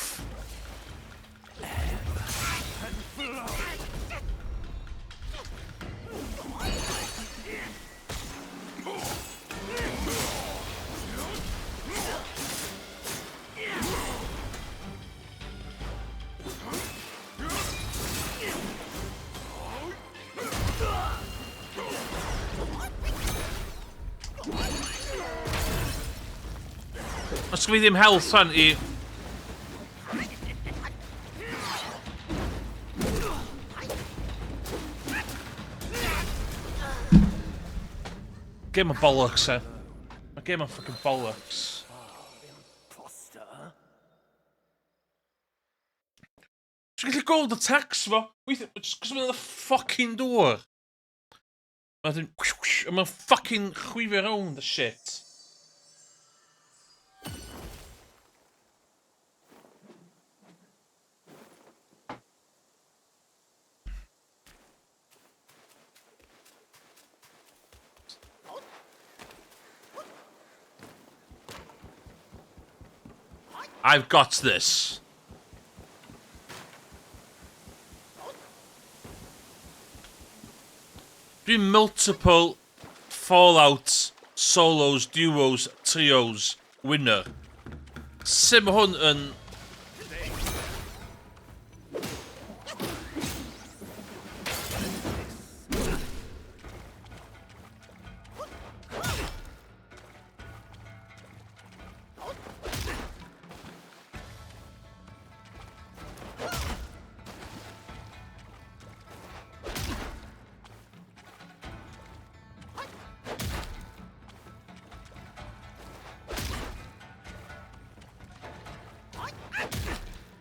Os fi ddim health fan i... Game of bollocks, eh? A game of fucking bollocks. Imposter. Ti'n gallu gweld y tax fo? Weithio, just cos mae'n fucking dŵr. Mae'n mae'n fucking chwifio rownd the shit. I've got this. Dwi'n multiple Fallout solos, duos, trios winner. Sut mae hwn yn...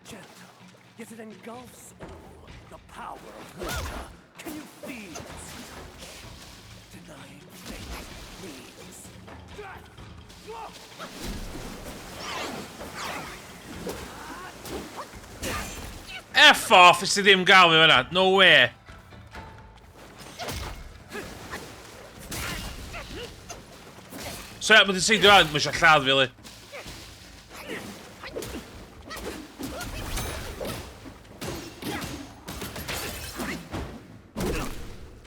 Gentle, yet it engulfs all. The power of water. Can you feel its touch? Denying fate means death. F off, nes i ddim gael fi fan'na. No way. So, mae di seidio rhan, mae eisiau lladd fi, li.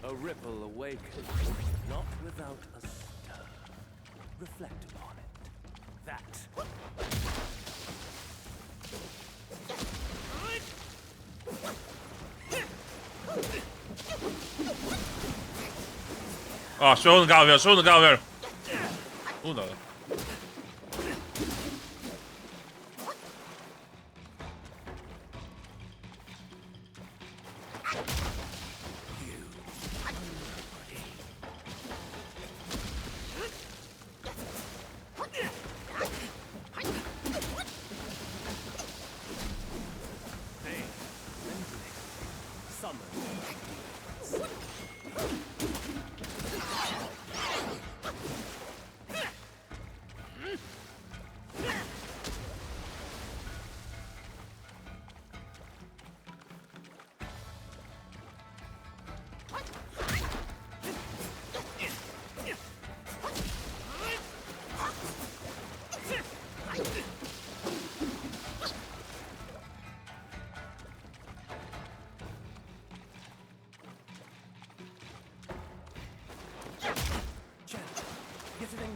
A ripple awakens, Not without a stir. Reflect upon it. That O, so hwn yn gael fi, so hwn yn gael fi. Hwnna.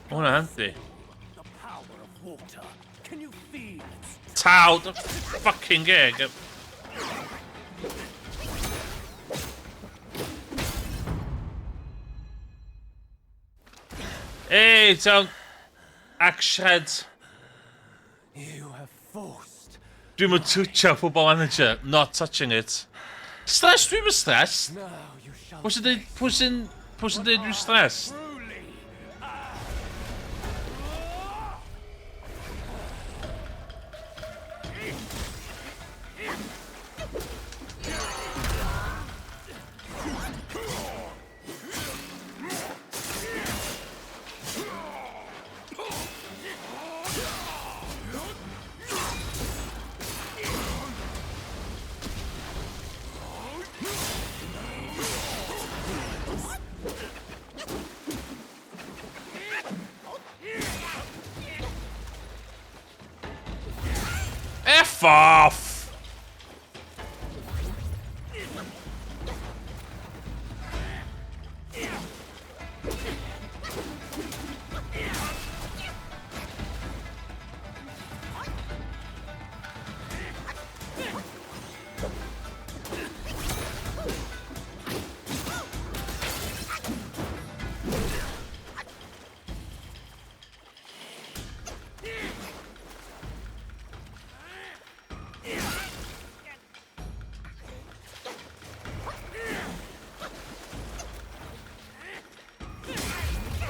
Ma' hwnna'n handi. Taw, dy fucking geg. Hey, town. Axe You have forced. Dwi'n mynd twtio Football Manager, not touching it. Stress, dwi'n mynd stressed. Pwy sy'n deud, pwy sy'n, pwy sy'n deud dwi'n stressed? F off!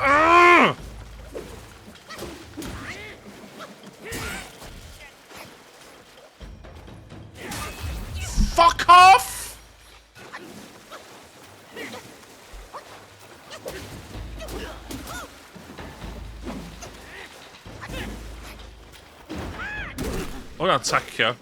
Arrgh! Fuck off! Hwnna'n tacio.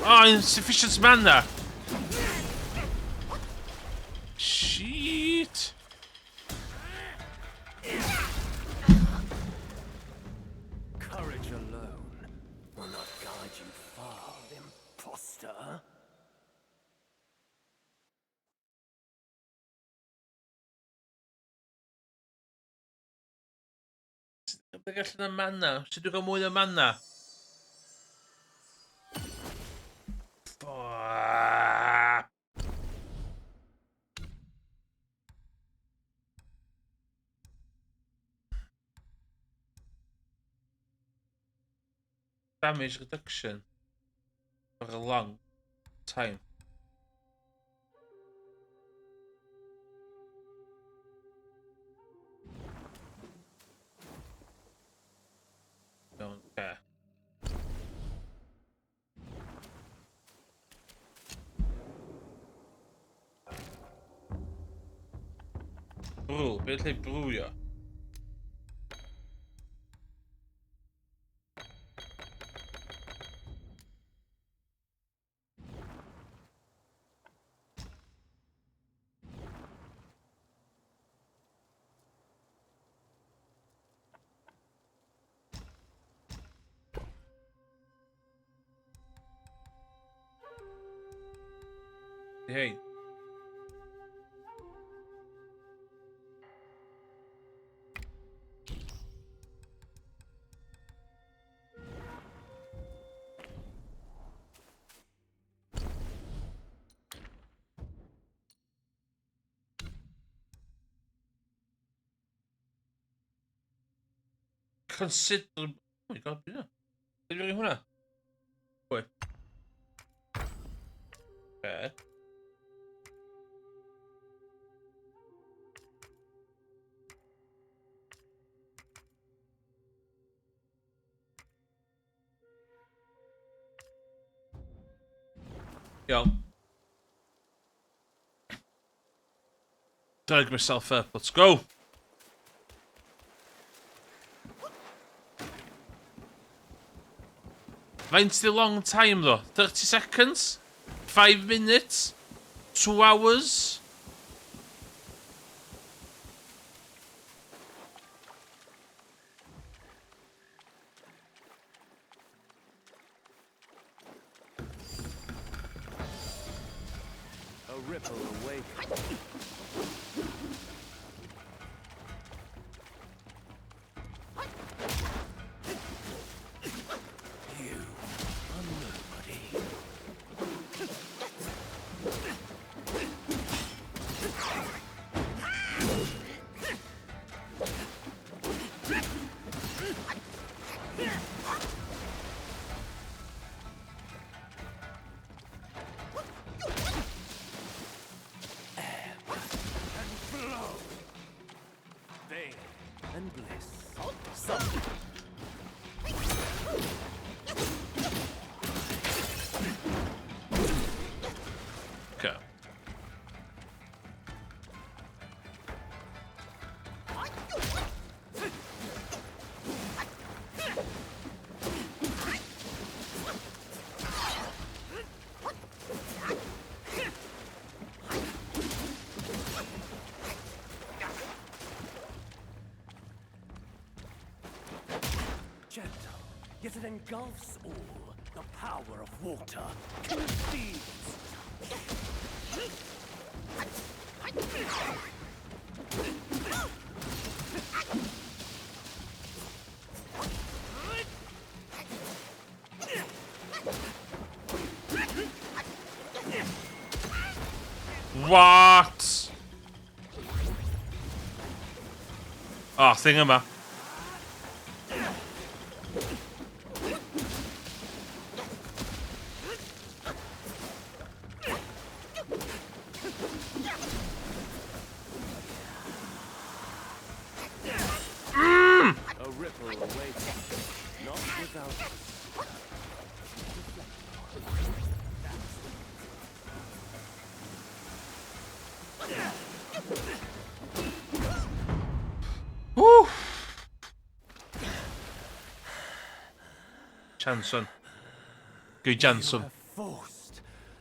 Oh, insufficient mana. Shit. Courage alone will not guide you far, imposter. Be gallan y mana? Sut dwi'n cael mwy o mana? Fuck. Damage reduction for a long time. Don't care. Brw, beth lle brwio? Hey. Consider... Oh my god, yeah. Did you hwnna? Pwy? Okay. Yo. Drag myself up. Let's go. Faint di long time though? 30 seconds? 5 minutes? 2 hours? A ripple awakens. You are nobody. Ebb and flow. Pain and bliss. Some. Okay. Gentle, yet it engulfs all. The power of water concedes. What? Oh, thing yma. A ripple awakens. Not without Woo! Chanson. Gwy Janson. Have forced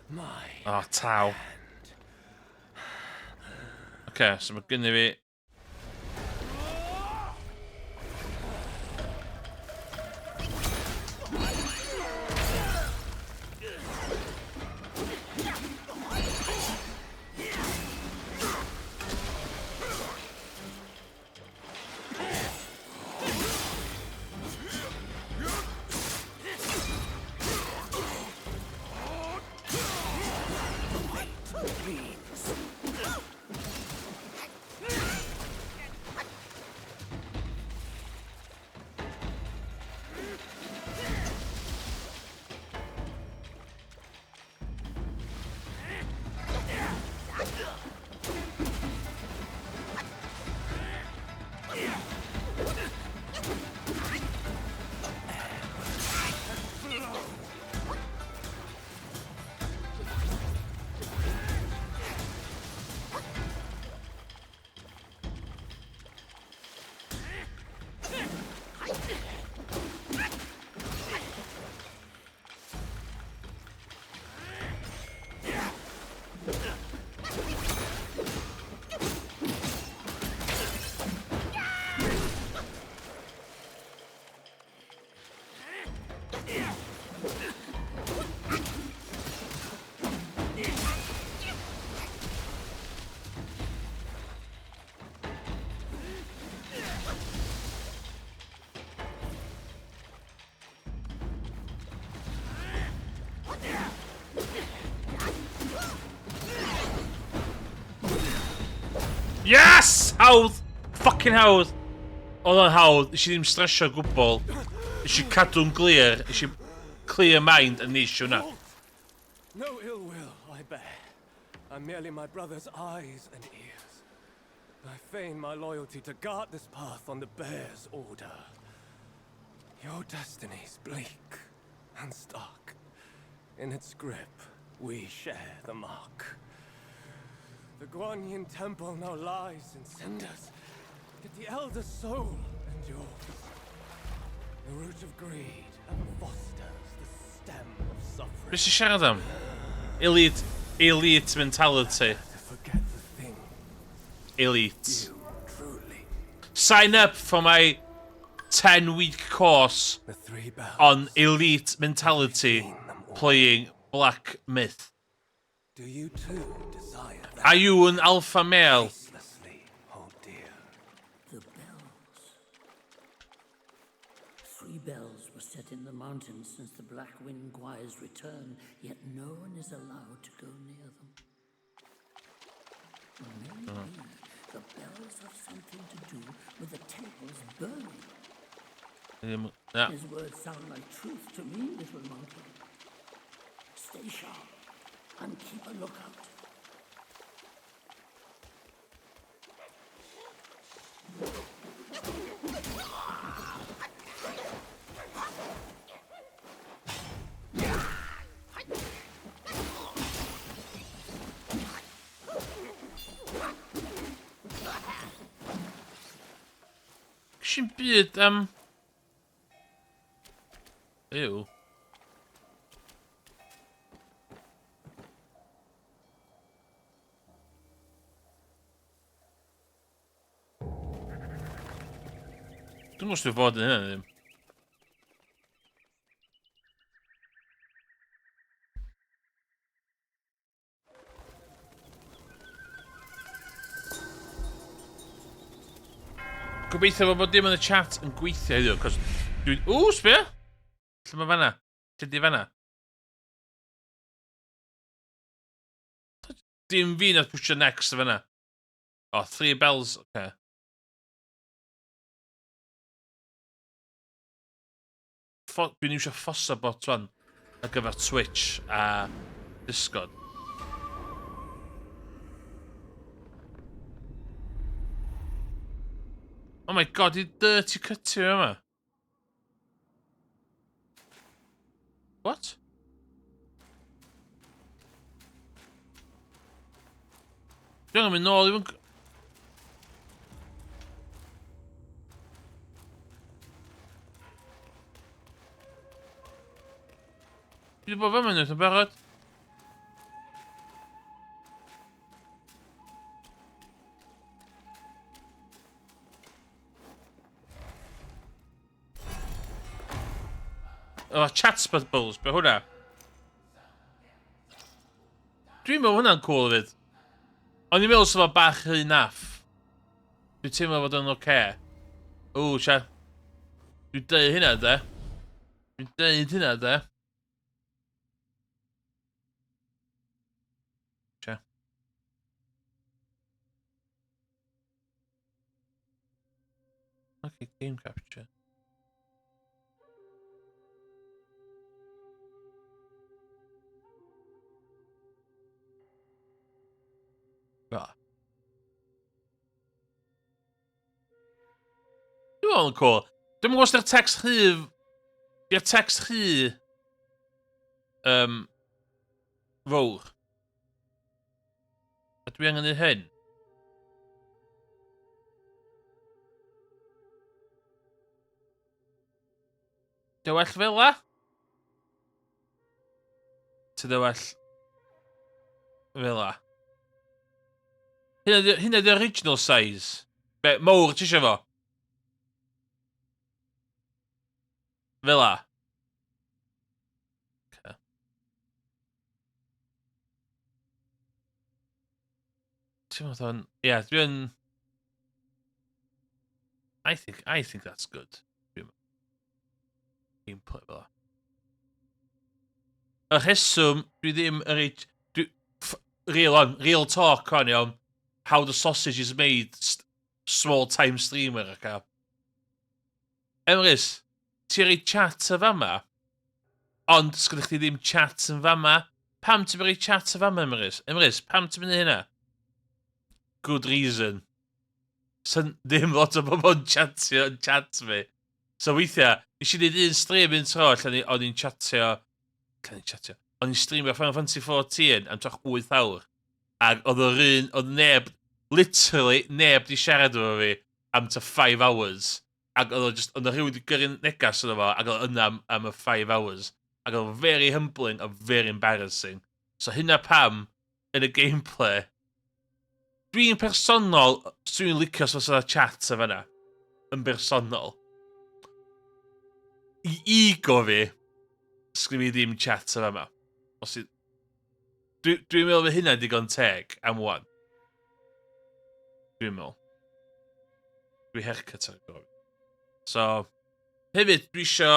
my Oh, taw. Okay, so mae gynnu fi... leads. Yes! Hawdd! Fucking hawdd! Oedd o'n hawdd, nes i ddim stresio o gwbl. Nes i cadw'n glir, nes i clear mind a nes i hwnna. No ill will I bear. I'm merely my brother's eyes and ears. I feign my loyalty to guard this path on the bear's order. Your destiny's bleak and stark. In its grip, we share the mark. The Guanyin Temple now lies in cinders, yet the elder soul endures. The root of greed ever fosters the stem of suffering. Be sy'n siarad am? Elite, elite mentality. To forget the thing Elite. you truly. Sign up for my 10-week course The three bells. on elite mentality Seen them all. playing Black Myth. Do you too desire that Are you an alpha male? ceaselessly hold dear? The bells. Three bells were set in the mountains since the Black Wind Guai's return, yet no one is allowed to go near them. Maybe the bells have something to do with the temple's burning. Ddim... Na. His words sound like truth to me, little monkey. Stay sharp and keep a lookout. Sy'n byd am... Ew. Dwi'n gwybod os dwi'n fod yn hynna ddim. Gobeithio fod bod dim yn y chat yn gweithio heddiw, cos dwi'n... Ww, sbio! Lle mae fanna? Lle di fanna? Dim fi nath pwysio next fanna. Oh, three bells, oce. Okay. Dwi'n iwsio Fossabot rwan ar gyfer Twitch a Discord. Oh my god, i dirty cutio yma. What? Dwi'n angen mynd nôl i fy... Dwi wedi bod fan hyn yn barod. Oh, chat bubbles, be hwnna? Dwi'n meddwl hwnna'n cool hefyd. O'n i'n meddwl sef o bach rhy naff. Dwi'n teimlo fod o'n oce. Okay. O, sia. Dwi'n deud hynna, de. Dwi'n deud hynna, de. Sia. Okay, game capture. Ba. Dwi'n meddwl yn cool. Dwi'n meddwl os di'r text rhy... Di'r text rhy... Um, fawr. A dwi angen neud hyn. Dy well fel la? Ti dy well fel la? Hynna di original size. Be, mowr ti eisiau fo? Fel la? Okay. Ti'n meddwl o'n... Ie, dwi'n... I think, I think that's good. Dwi'n gameplay fel 'a. Y rheswm dwi ddim yn reit... Dwi, real on, real talk on, iawn. How the sausage is made, small time streamer, ac. Emrys, ti rei chat y fama, ond sgynnych chdi ddim chat yn fama. Pam ti'n rhoi chat y fama, Emrys? Emrys, pam ti'n mynd i hynna? Good reason. Sy'n ddim lot o bobl yn chatio yn chat fi. So weithiau, nes i wneud un stream un tro lle o'n i'n chatio... Lle o'n i'n chatio? O'n i'n streamio Final Fantasy 14 am trach 8 awr. Ac oedd yr un, oedd neb, literally neb di siarad efo fi am ta 5 hours. Ac oedd o just, oedd rhywun wedi gyrru negas iddo fo, ac oedd yna am, am y 5 hours. Ac oedd very humbling a very embarrassing. So hynna pam, yn y gameplay, dwi'n personol, dwi'n licio os fysa chat a fanna. Yn bersonol. I ego fi, sgyn fi ddim chat a fanna. Os i... Dwi'n dwi meddwl fy hynna'n digon teg am wan. Dwi'n meddwl. Dwi haircut ar y So, hefyd, dwi isio...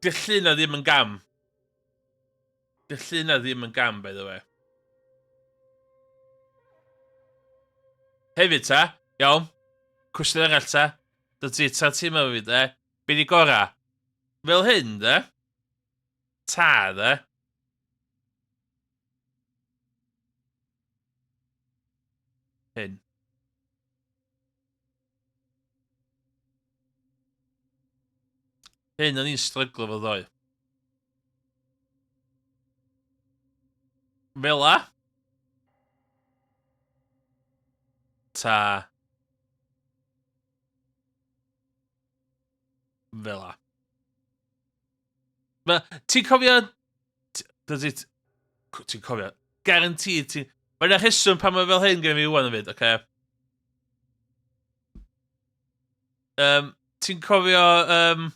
Di'r llun na ddim yn gam. Di'r llun na ddim yn gam, by the way. Hefyd ta, iawn, cwestiwn arall ta, dy ti ta ti'n meddwl fi de, be di gora? Fel hyn de, ta de, Hyn. Hyn o'n i'n stryglo fo ddoe. Fela. Ta. Fela. Ti'n cofio... Does it... Ti'n cofio... Guaranteed ti'n... Mae yna rheswm pan mae fel hyn gen i fi wan hefyd, oce? Okay? Um, ti'n cofio... Um...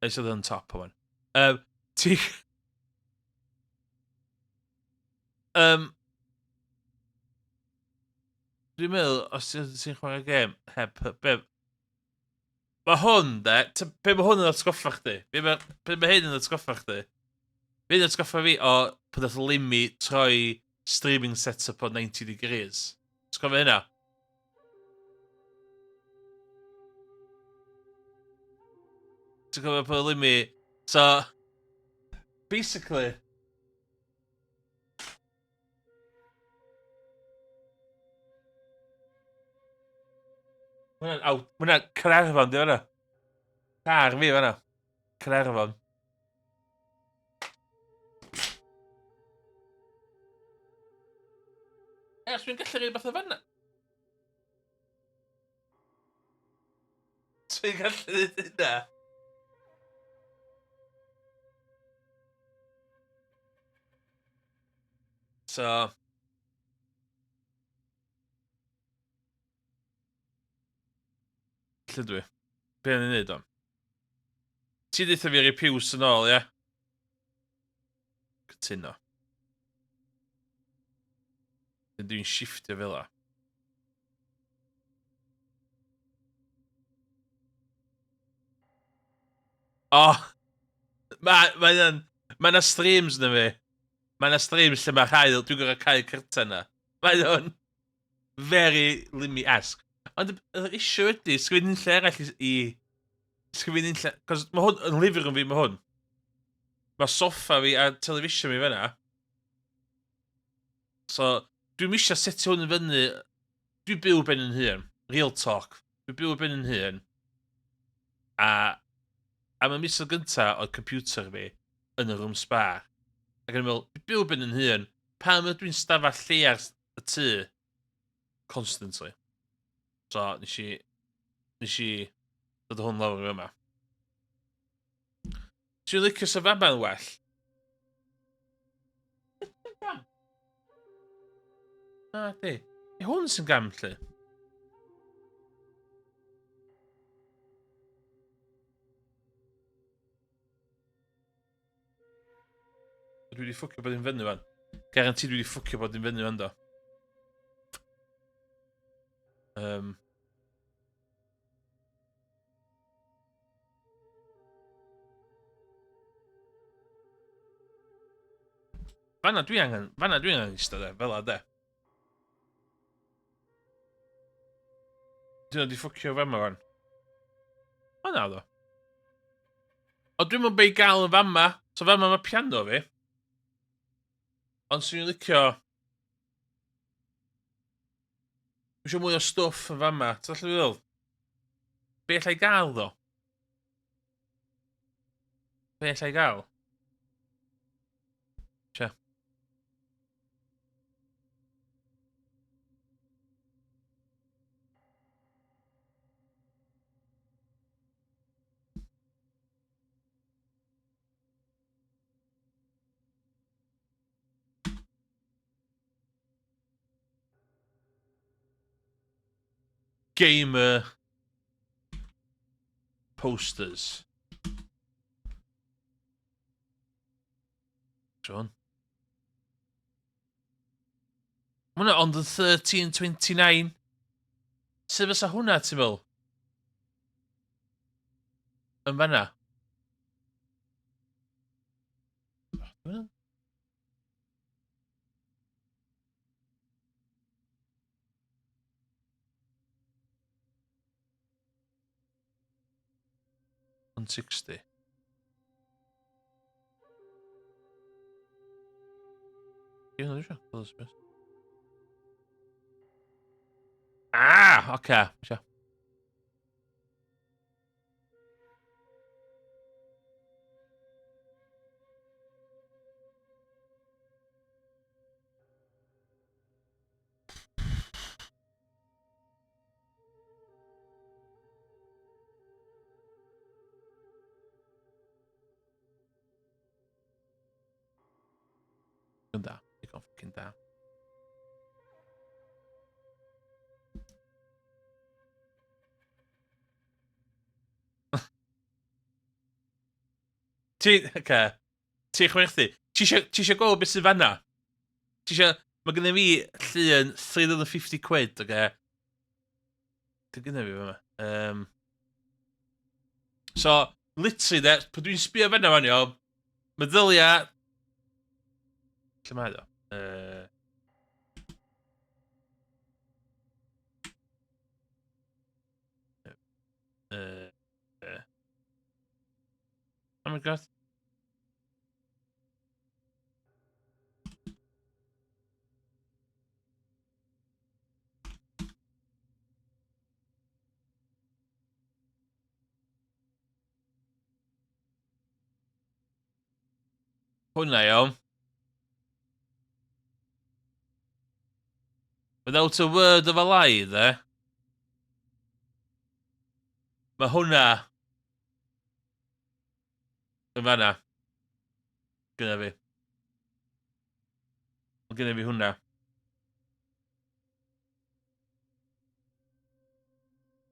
Eis oedd yn top o fan. Um, ti'n... Um, Dwi'n meddwl, os ti'n chwarae gêm heb... Be, mae hwn, de, be mae hwn yn atgoffa chdi? Be mae, be mae hyn yn atgoffa chdi? Be yn atgoffa fi o pan nath Limmy troi streaming setup o 90 degrees. Ti'n cofio hynna? Ti'n cofio pan Limmy... So, basically, Mae hwnna'n out... Mae hwnna'n Caernarfon, di fan'na. Car fi fan'na. Caernarfon. Ers dwi'n gallu rhaid beth o fan'na. Dwi'n gallu dweud hynna. So... Lle dwi? Be o'n i'n neud o? Ti ddeitha fi rei piws yn ôl, ie? Cytuno. Dwi'n shiftio fel la. O! Oh, mae ma yna'n... Mae yna streams na fi. Mae yna streams lle mae rhai... Dwi'n gorau cael curtain na. Mae o'n very Limmy-esque. Ond yr issue ydy, sgwyn un lle arall i... i sgwyn un lle... Cos mae hwn yn living room fi, mae hwn. Mae soffa fi a television fi fanna. So, dwi'n misio setio hwn i fyny. Dwi'n byw ben yn hun. Real talk. Dwi'n byw ben yn hun. A am y misoedd gynta oedd computer fi yn y room spa. Ac yn meddwl, dwi'n byw ben yn hun. Pam ydw i'n stafell lleiar y tŷ constantly? So, nes i, nes i dod o hwn lawr i yma. Ti'n licio sef yma'n well? Na, di. I hwn sy'n gam, lle. Dwi wedi ffwcio bod i'n fyny fan. Garanti dwi wedi ffwcio bod i'n fyny fan, do. Um, Fanna dwi angen, fanna dwi angen eistedd de, fel de. Dyn nhw di ffwcio fama fan. O na ddo. O dwi'n mynd bei gael yn fama. So fama mae piano fi. Ond swn i'n licio... Dwi eisiau mwy o stwff yn fama. Ti'n allan feddwl? Be allai gael ddo? Be allai gael? Tia. Gamer posters. Sean. Mae hwnna ond yn 13.29. Sut fysa hwnna, ti'n meddwl? Yn fanna? Oh, 160. Ie, hwnna dwi eisiau. Ah, oce. Okay. Digon da, digon ffocin da. Ti, oce. Okay. Ti'n chwilio chdi. Ti eisiau ti isio gweld beth sydd fanna? Ti eisiau... Mae gennym fi llun 350 quid, oce? Okay? Dwi'n gynnu fi fanna. Um, so, literally, de, pan dwi'n sbio fanna fan iawn, meddylia... Lle mae o? Oh my god. Hwnna iawn. Without a word of a lie, there. Mae hwnna yn fanna. Gyda fi. Mae gyda fi hwnna.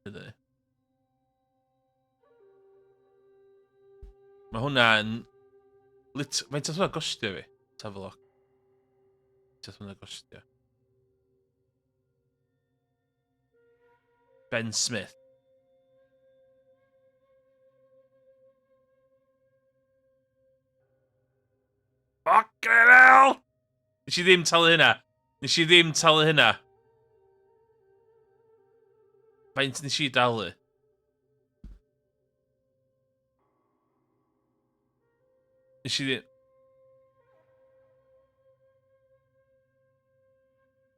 Gyda fi. Mae hwnna yn... Lit... Faint oedd hwnna gostio fi? Tafloc. Faint oedd hwnna gostio? Ben Smith. Fucking hell! Nes i ddim talu hynna. Nes i ddim talu hynna. Faint nes i dalu? Nes i ddim...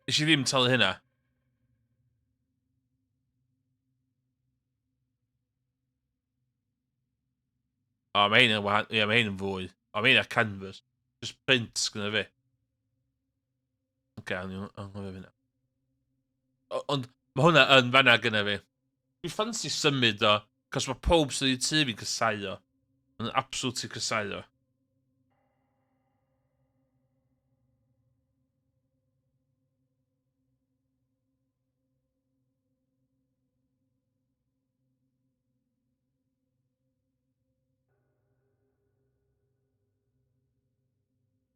Nes i ddim talu hynna. O, mae hyn yn wahan... Ie, mae hyn yn fwy. O, mae hyn ar canvas. Just print sgynna fi. Oce, okay, o'n i'n anghofio hynna. Ond mae hwnna yn fanna gynna fi. Dwi ffansi symud o, cos mae pob sydd i tŷ fi'n cysau o. Mae'n absolutely cysau o.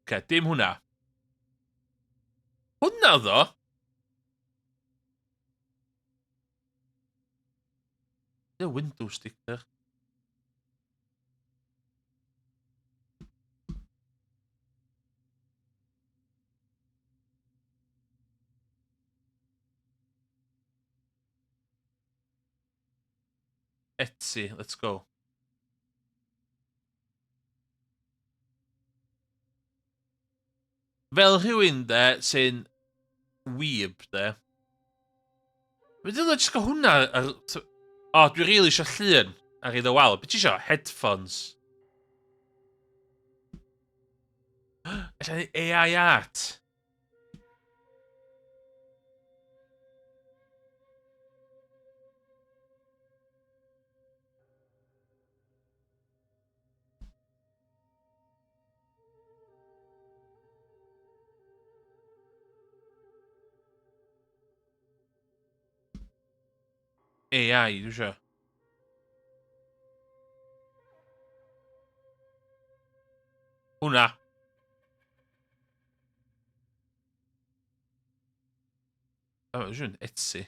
Oce, dim hwnna. Hwnna ddo? The window sticker. Etsy, let's go. Fel rhywun, de, sy'n weeb, de. Fe dylai jyst gael hwnna ar... O, oh, dwi rili eisiau llun ar iddo wal. Be ti eisiau? Headphones. Alla ni AI art. AI, dwi eisiau. Hwna. O, dwi'n siŵr Etsy.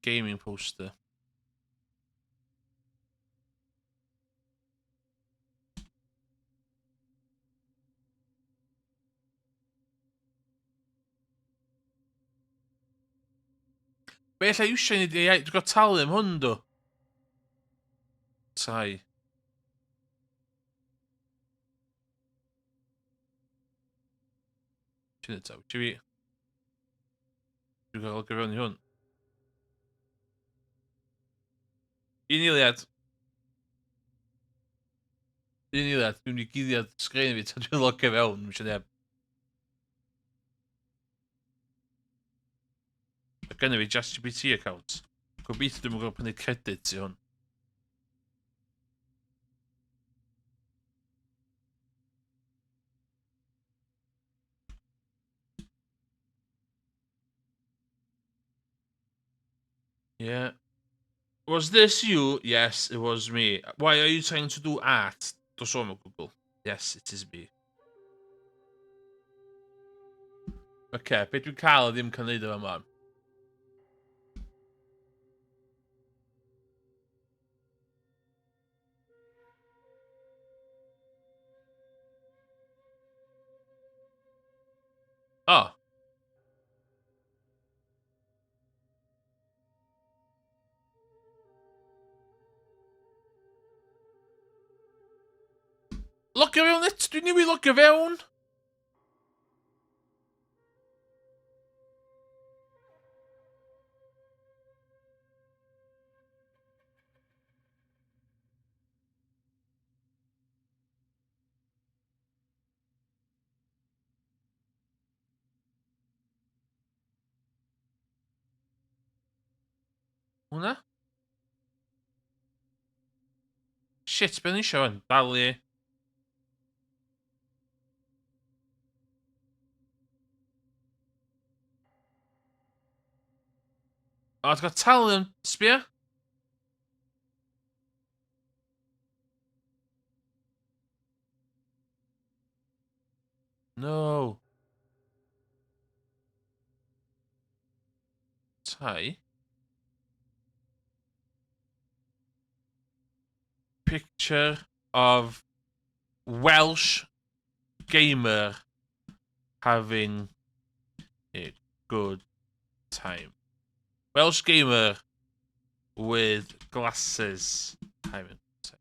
Gaming poster. Be allai iwsio i wneud AI? Dwi'n cael talu am hwn, dw. Tai. Ti'n eto, ti fi... Dwi'n cael logio fewn i hwn. Un eiliad. Un eiliad, dwi'n mynd i guddiad sgrin fi tan dwi'n logio fewn, dwi'n siarad neb. Mae gennym fi ChatGPT account. Gobeithio dwi'n gwybod prynu credit i hwn. Yeah. Was this you? Yes, it was me. Why are you trying to do art? Dos o'n Google. Yes, it is me. Oce, okay, be dwi'n cael ddim cael neud efo yma? Oh. Logio fewn eto, dwi'n newid logio fewn. Hwna? Shit, be o'n i eisiau fan? Dalu. O, ti'n cael talu yn sbio? No. Tai. Picture of Welsh gamer having a good time. Welsh gamer with glasses having a good time.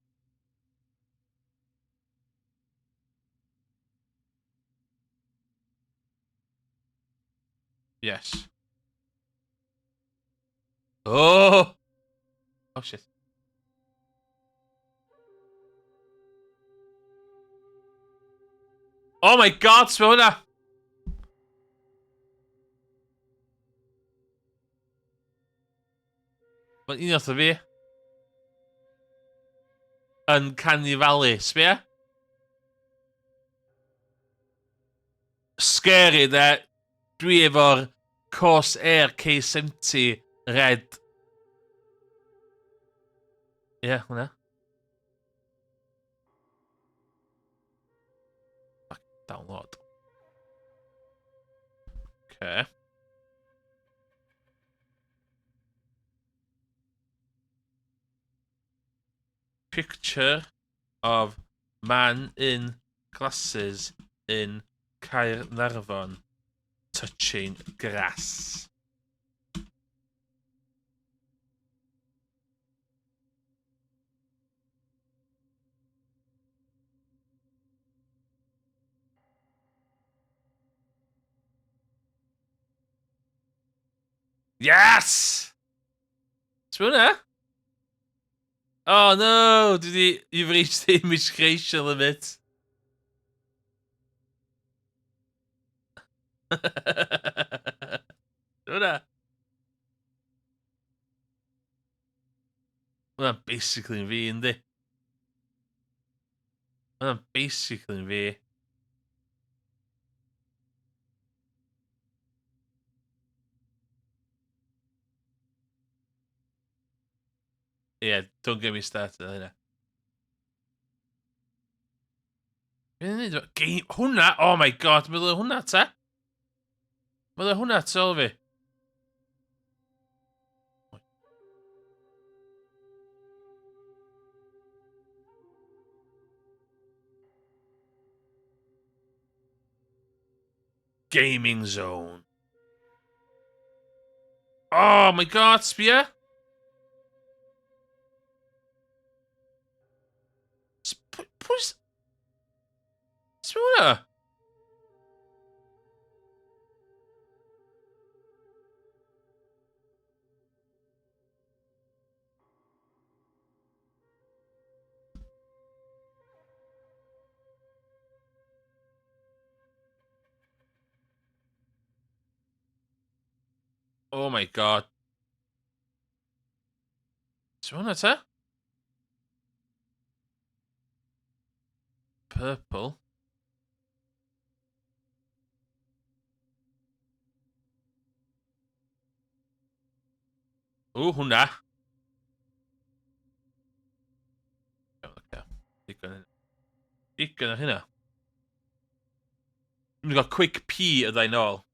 Yes. Oh! Oh shit. Oh my god, sbio hwnna! Mae'n un wrtho fi. Uncanny Valley, sbia? Scary, de. Dwi efo'r Corsair K70 Red. Ie, yeah, hwnna. Download. Okay. Picture of man in glasses in Caernarfon touching grass. Yes! Sbio hwnna? Oh no! Dwi di... You've reached the image creation limit. Sbio hwnna? Hwnna'n basically yn fi, yndi? Hwnna'n basically yn fi. Yeah, don't get me started ar hynna. Be ni'n neud? Game... Hwnna! Oh my god, meddwl hwnna ta? Meddwl hwnna ta ôl fi. Gaming zone. Oh my god, sbia! Pwy... Sbia hwnna? Oh my god. Sut hwnna te? Purple. O, hwnna. Iawn, oce. Digon hynna. Digon o hynna. Dwi'n gael quick pee y ddau nôl.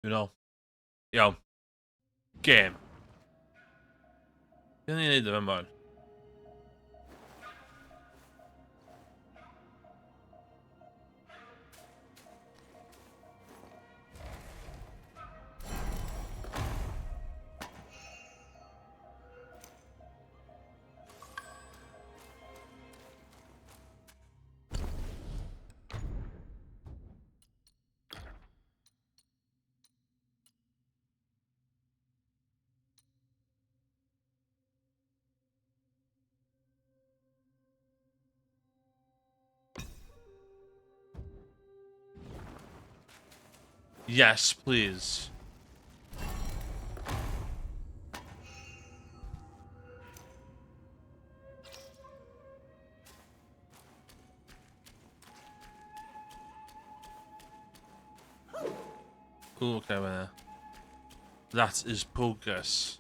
You know. Iawn. Game. Be ni'n neud efo yma? Yes, please. Ooh, okay, well, that is progress.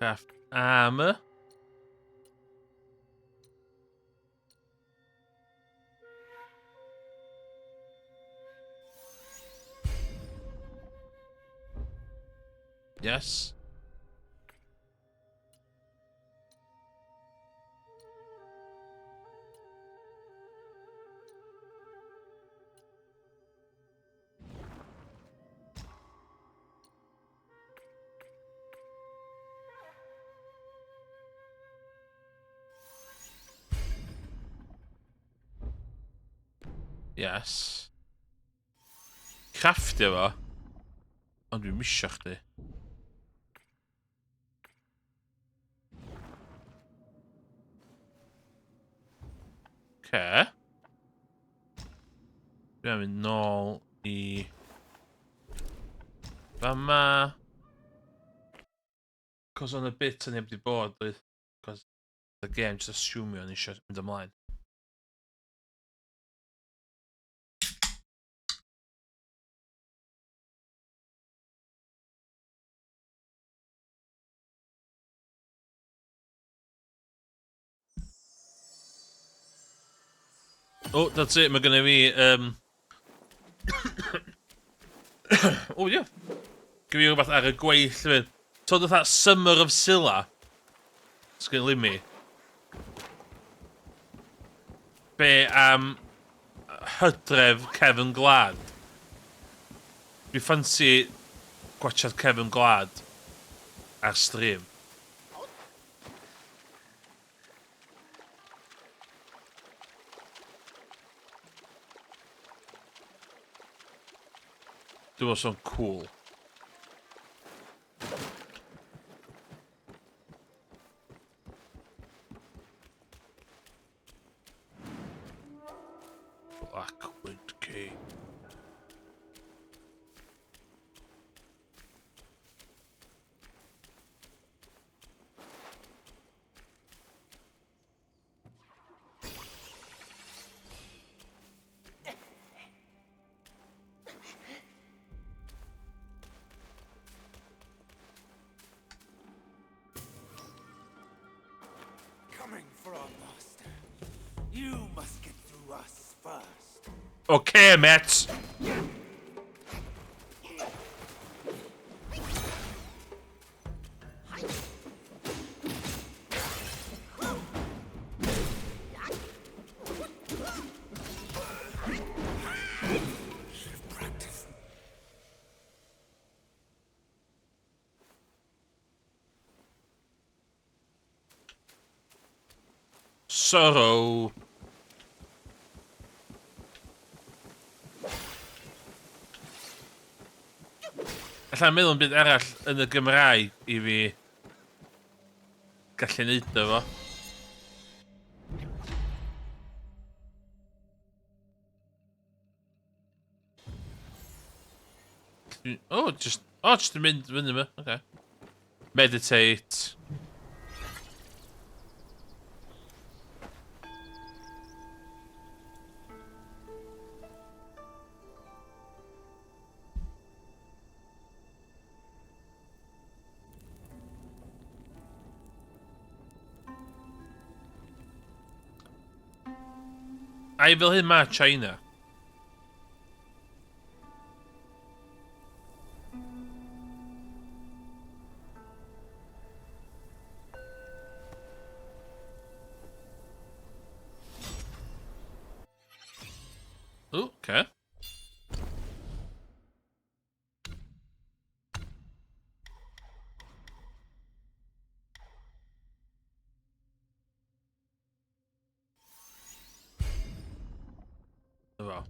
Craft armor. Yes. Yes. Crafftio fo. Ond dwi'n misio chdi. Ce. Dwi'n mynd nôl i... Fama. Cos on y bit yn heb di bod, oedd. Cos the game just assumio o'n eisiau mynd ymlaen. Oh, that's it. Mae gennym fi... Oh, yeah. Gynna fi rhywbeth ar y gweill hefyd. So, fatha Summer of Scylla. Sgyn limi. Be am hydref Cefn Gwlad? Dwi ffansi gwatsiad Cefn Gwlad ar stream. Dwi'n meddwl so'n cool. Blackwood Cave. Coming for our master. You must get through us first. Okay, mate. Should have practiced. Sorrow. Alla i meddwl am byd arall yn y Gymraeg i fi gallu neud o fo. Oh, just... Oh, just yn mynd fyny yma. Okay. Meditate. Ai fel hyn mae China? Ooh, okay. Efo.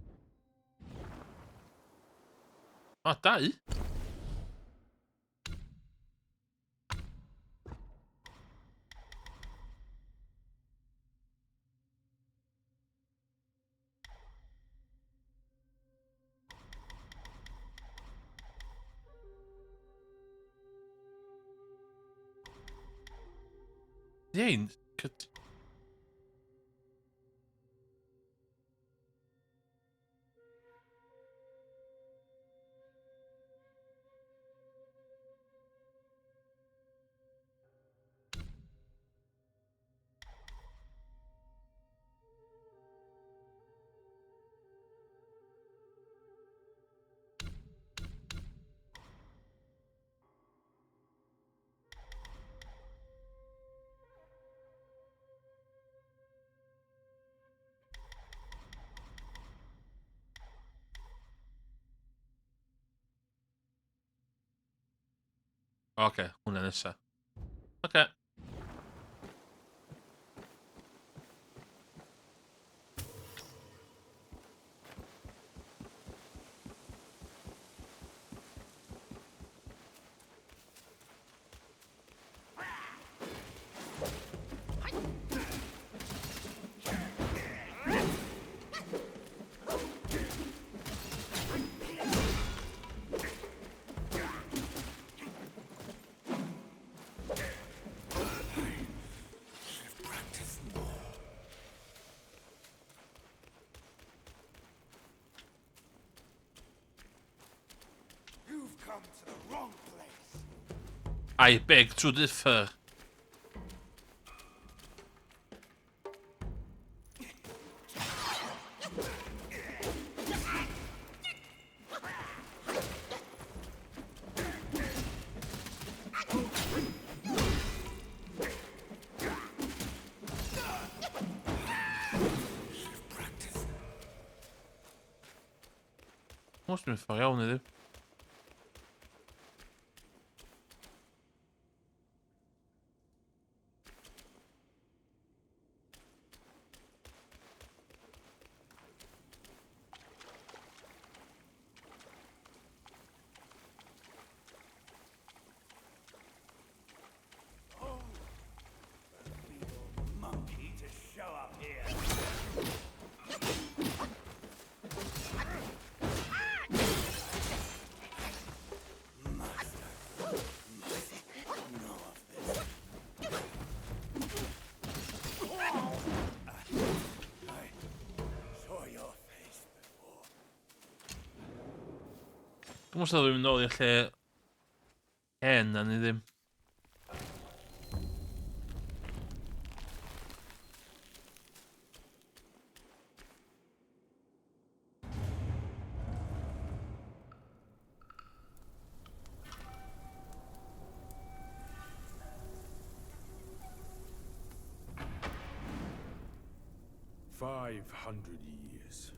O, dau? Ie, cyd... Oce, okay, hwnna nesa. Oce. Okay. You've come to the wrong place. I beg to differ. Mos dwi'n ffordd iawn iddi. Oh, the monkey to show up here. Master must know of this. I saw your face before. Dwi'n meddwl dwi'n mynd nôl i'r lle hen na ni ddim. 500 years.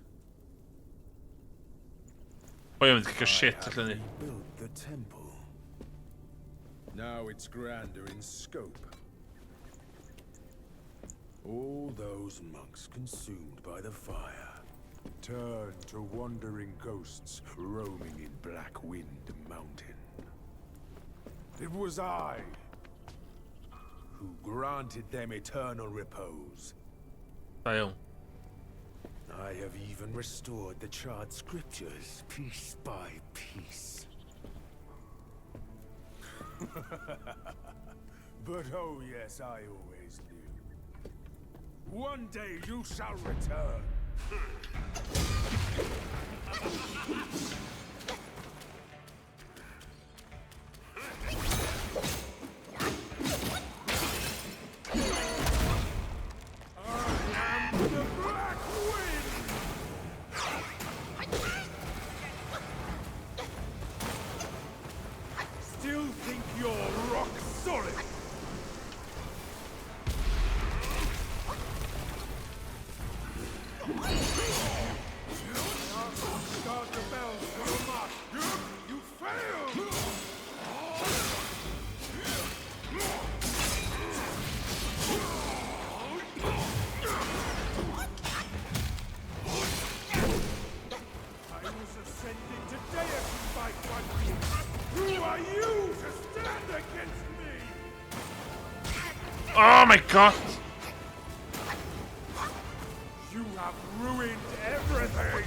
O ie, mynd cael I shit have allan ni. rebuilt the temple. Now it's grander in scope. All those monks consumed by the fire turned to wandering ghosts roaming in Black Wind Mountain. It was I who granted them eternal repose. Da iawn. I have even restored the charred scriptures piece by piece. But oh yes, I always knew. One day you shall return. I am the Black Wind! Still think you're rock solid? Guard the bells for your mark. You failed! I was ascended to deity by Guan Yu. Who are you to stand against me? Oh my god! You have ruined everything!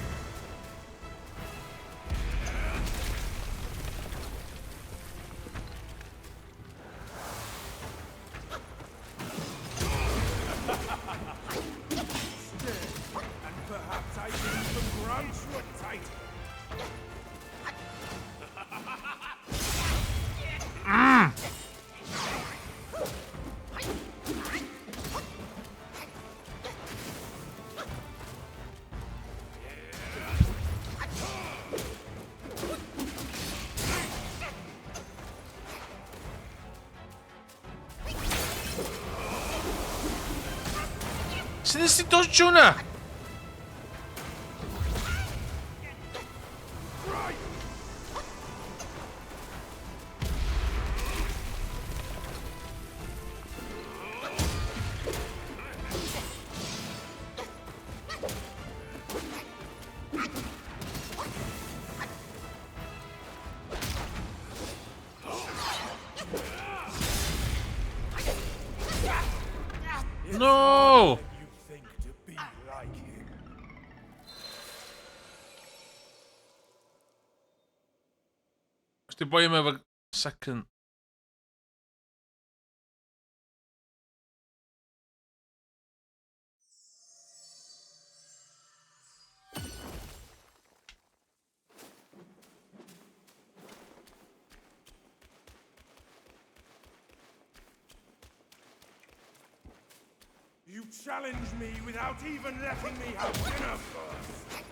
Stay, and perhaps I can even grant you a title. Sut nes ti dodge hwnna? Right! No! You think to be like him. Os di boi yma efo second... You challenge me without even letting me have dinner first.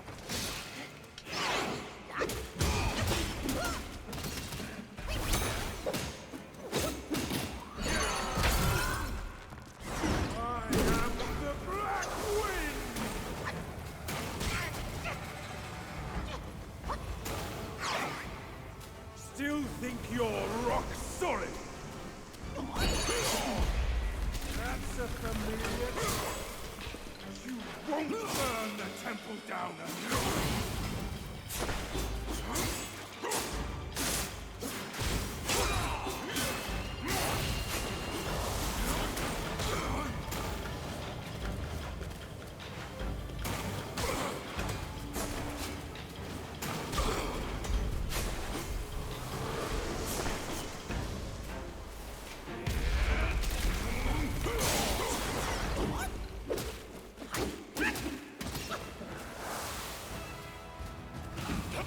I am the Black Wind! Still think you're rock solid? That's a familiar touch. You won't burn the temple down alone.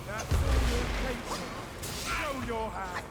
That's all you're capable of. Show your hand.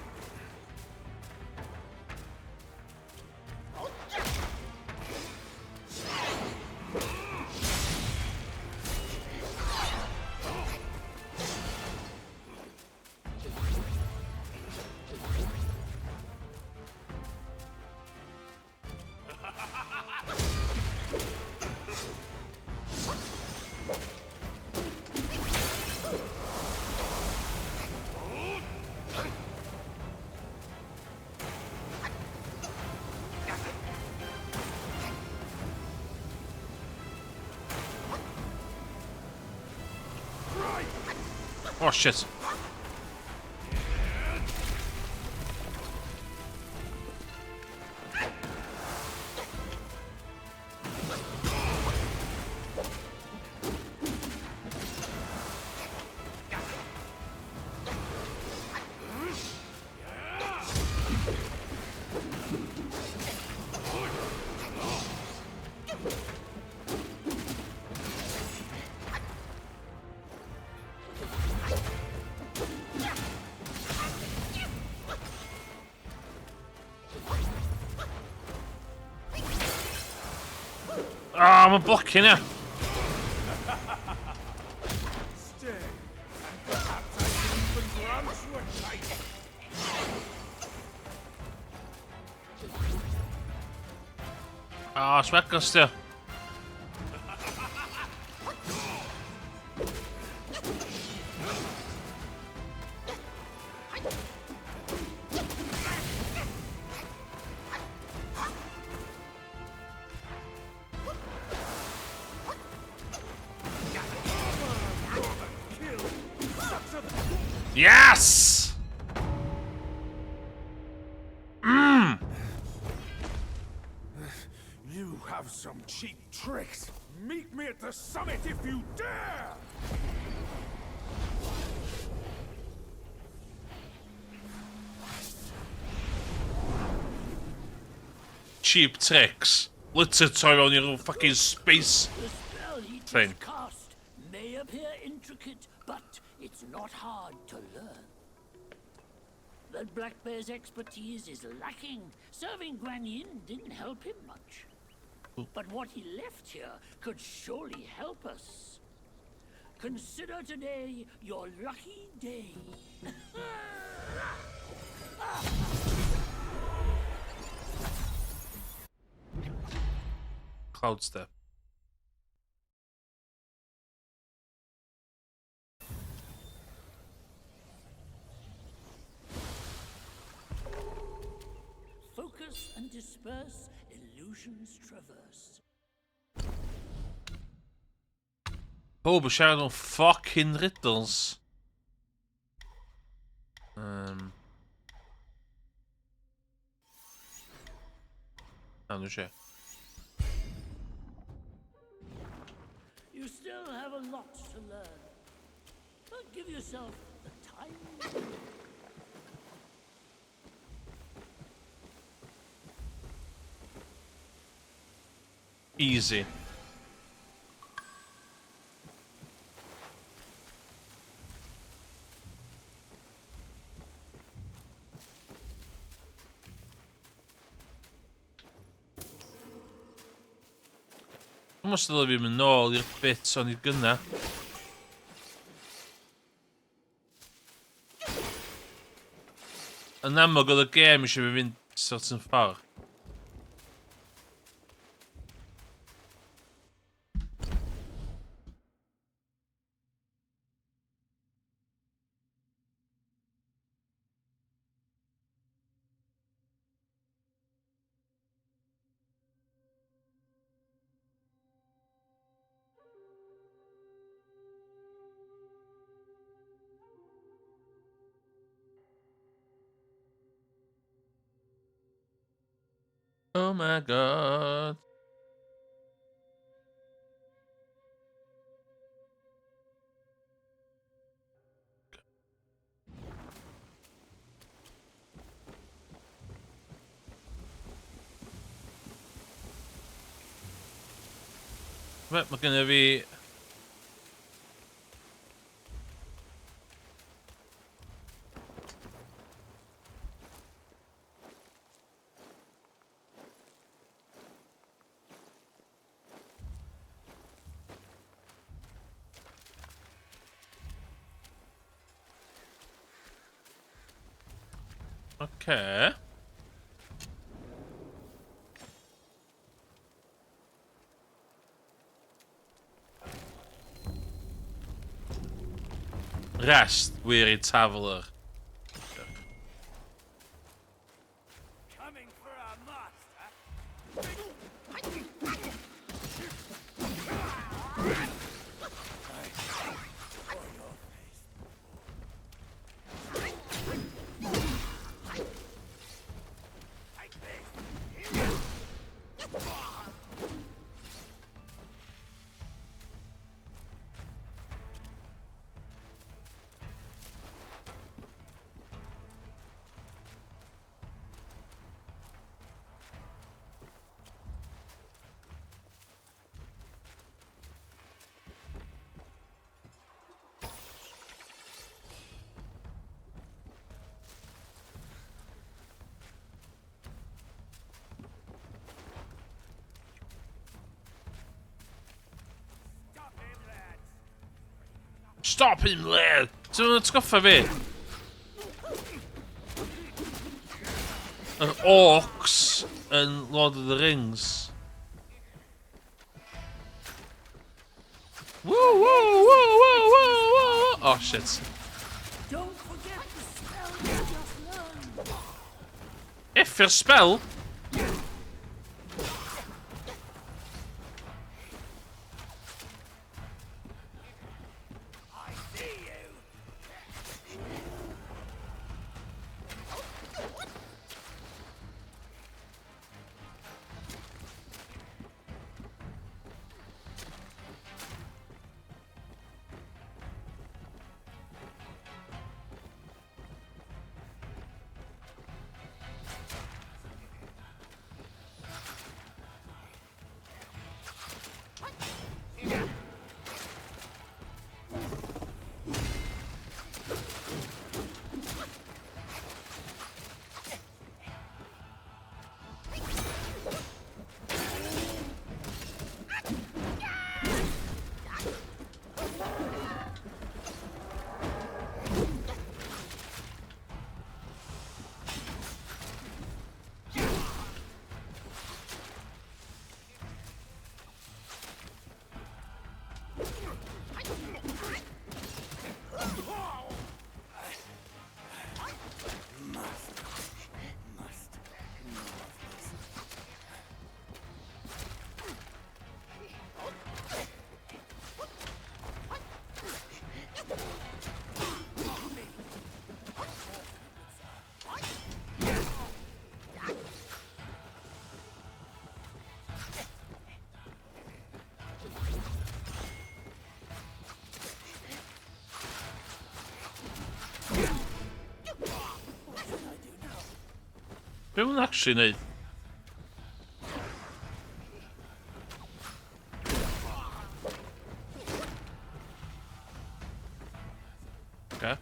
Oh shit. Ah, I'm blocking here. Stay, and perhaps I can even grant you a title. Ah, swagos di. Yes! You have some cheap tricks. Meet me at the summit if you dare! Cheap tricks. Literally troi fewn i ryw fucking space The spell he thing. just cast may appear intricate, but it's not hard to learn. That Black Bear's expertise is lacking. Serving Guan Yin didn't help him much. But what he left here could surely help us. Consider today your lucky day. Cloud step. Focus and disperse, illusions traverse. Pob yn siarad o'n fucking riddles. Na, nhw eisiau. You still have a lot to learn. But give yourself the time. Easy. Dwi'n os dylai fi mynd nôl i'r bit o'n i gynna. Yn amlwg oedd y gêm eisiau fi fynd certain ffordd. Oh my god. Right, mae gennym fi... Okay. Rest, weary traveller. Coming for our master. Stop him, lads. Stop him, lad! Ti'n mynd atgoffa fi? Yr orcs yn Lord of the Rings. Woo, woo, woo, woo, woo, woo! Oh, shit. Don't forget the spell you just learned. Effio'r spell? I see you. Be ma'n actually neud? Okay.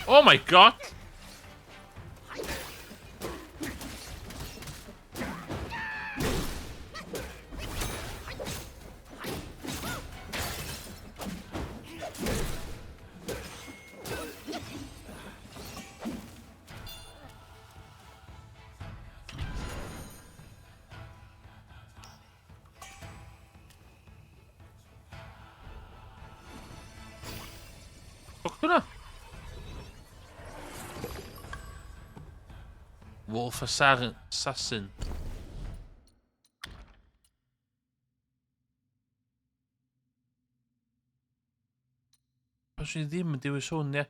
Oh my god! Ffwc hwnna. Wolf Assassin. Os i ddim yn dewis hwn, ie.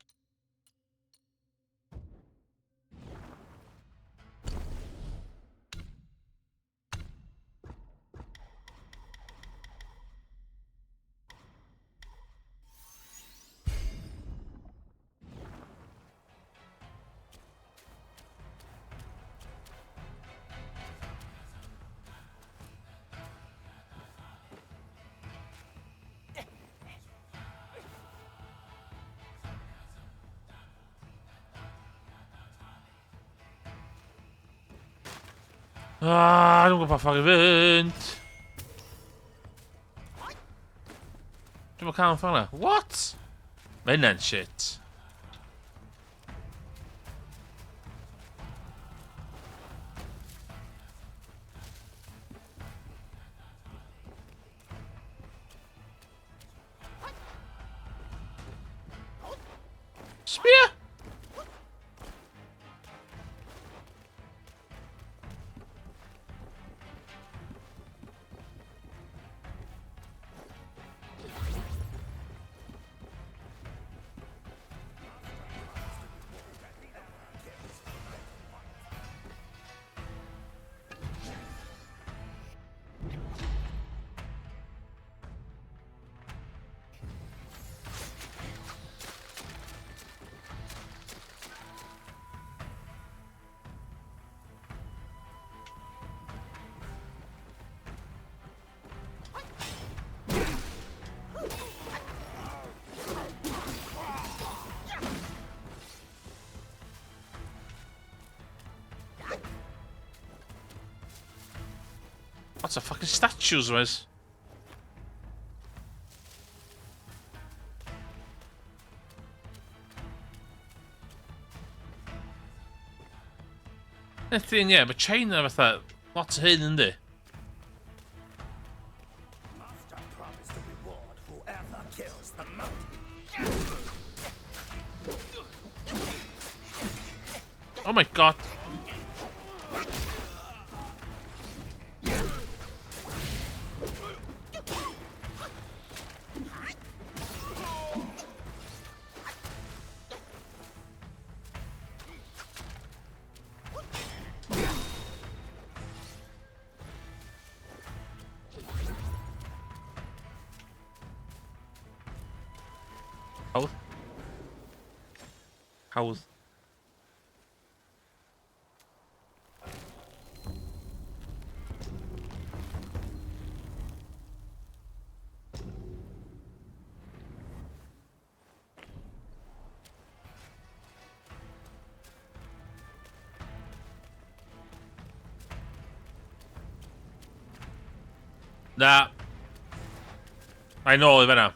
Ah, dwi'n gwybod pa ffordd i fynd. Dwi'n cael yn ffordd na. What? Mae hynna'n shit. Sbia! Lots of fucking statues, wes. Y thing, ie, mae China fatha, lot o hyn, yndi? Oh my god. Hawdd. Hawdd. Na. Ai nôl i fan'na.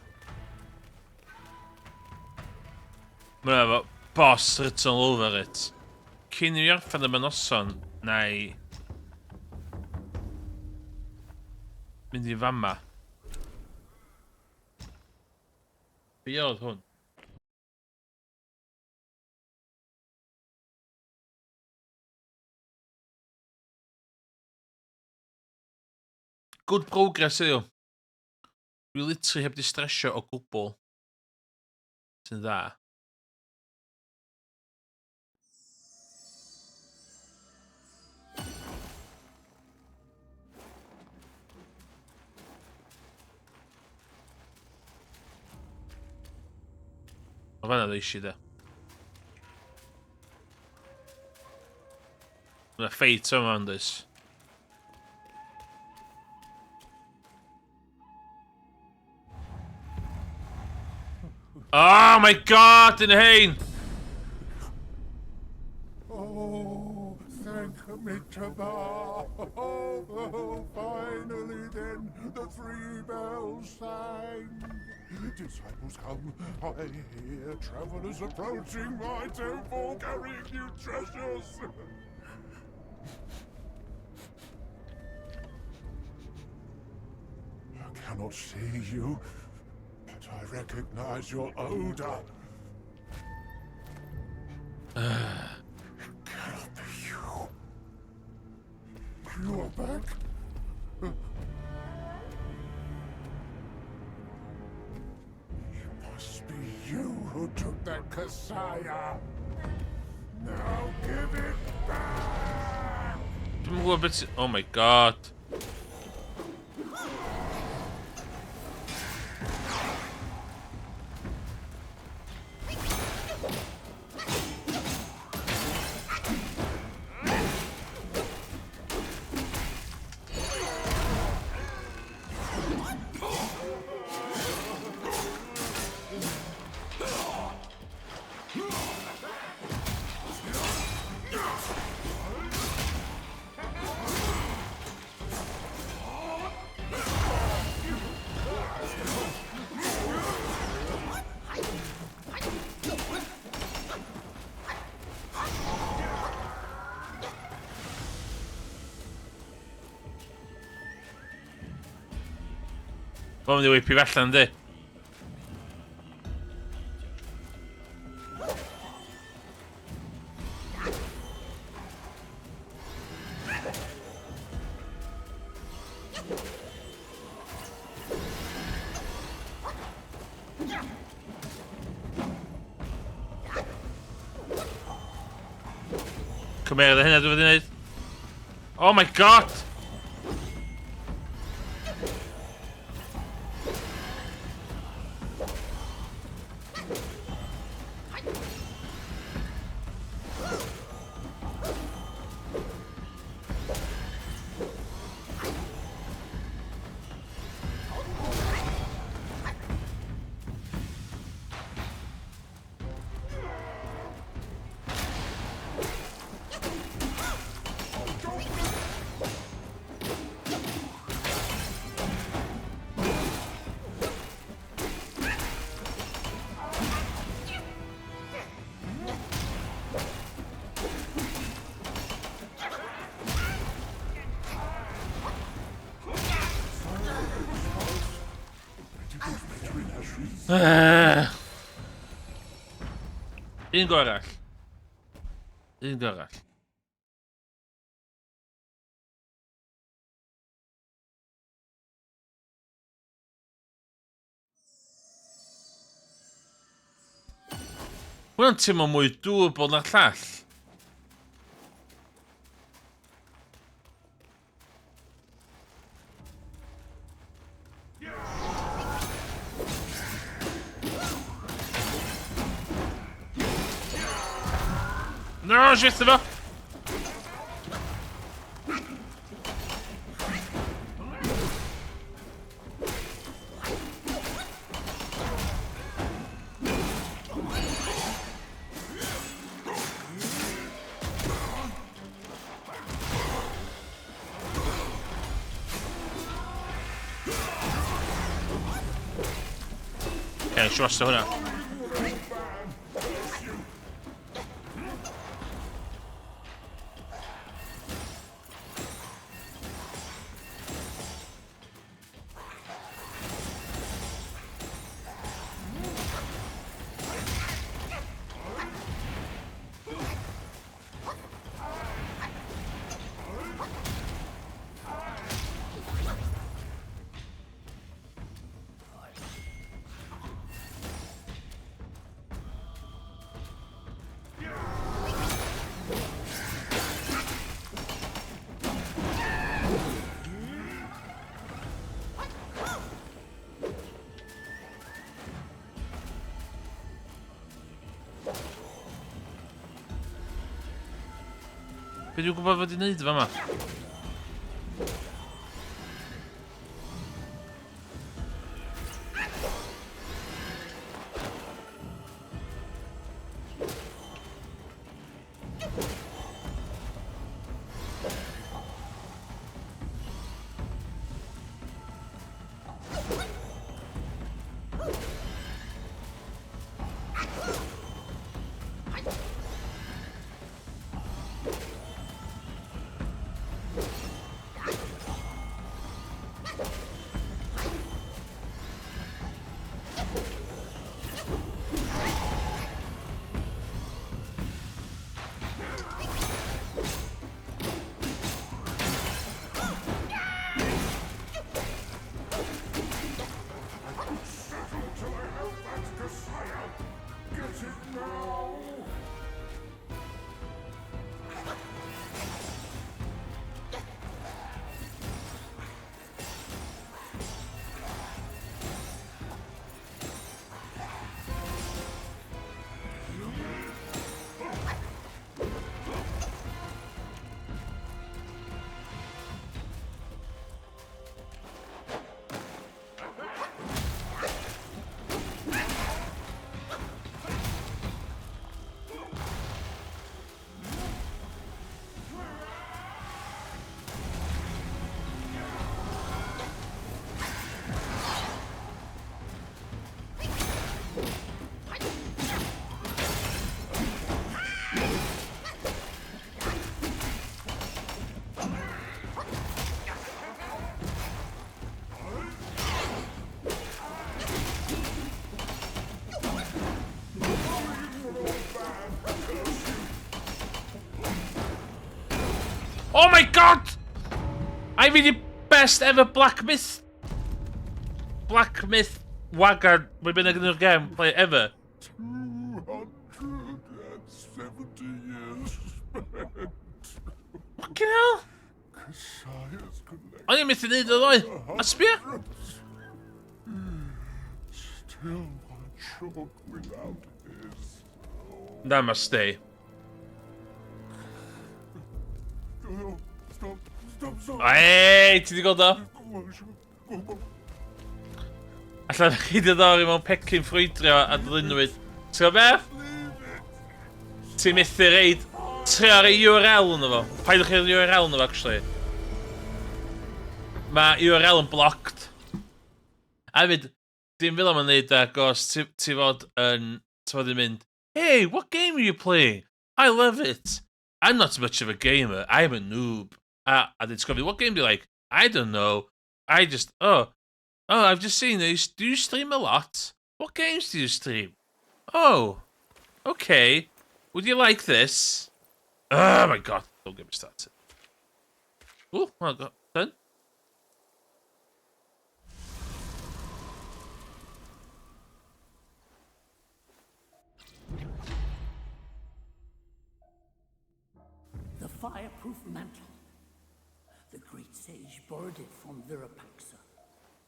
Mae efo boss written all over it. Cyn i fi orffen am y noson, na i mynd i fama. Be oedd hwn? Good progress heddiw. Dwi literally heb di stresio o gwbl. Sy'n dda. O fanna ddeis i de. Mae ffeit yma yn dys. Oh my god, yn hein! Oh, thank Mitrabha! Oh, oh, finally then, the three bells sang. Disciples come, I hear travelers approaching my temple carrying new treasures. I cannot see you, but I recognize your odor. It cannot be you. You are back. It must be you who took that Kasaya. Now give it back! Dwi'm yn gwybod beth sy... Oh my god. Mae'n mynd i weipio fi allan, di. Cymerodd hynna dwi wedi gwneud. Oh my god! Un go arall. Un go arall. Hwna'n teimlo mwy doable na'r llall. No, shit efo! Oce, nes i wastio hwnna. Be dwi'n gwybod fod i'n neud fa yma? Oh my god! I fi di best ever Black Myth... Black Myth Wagan, we bynnag yn yw'r gem, play ever. 270 years spent. Fucking hell! O'n i'n methu neud o ddoe. A sbia? Still one chalk without his. Namaste. Stop, stop, stop. Ei, ti di gweld o? Allan chi di ddori mewn pecyn ffrwydrio a ddlunwyd. Ti'n gwybod beth? Ti'n methu reid... Trio ar ei URL yno fo. Paid o'ch chi'r URL yno fo, actually. Mae URL yn blocked. A hefyd, dim fel am yn neud e, gos ti, ti fod yn... Ti fod yn mynd, Hey, what game are you playing? I love it. I'm not much of a gamer. I'm a noob. A, a dyn sgofio, what game do you like? I don't know. I just, oh, oh, I've just seen this. Do you stream a lot? What games do you stream? Oh, okay. Would you like this? Oh my god, don't get me started. Oh, I got done. The fireproof mantle. The great sage borrowed it from Virupaksha.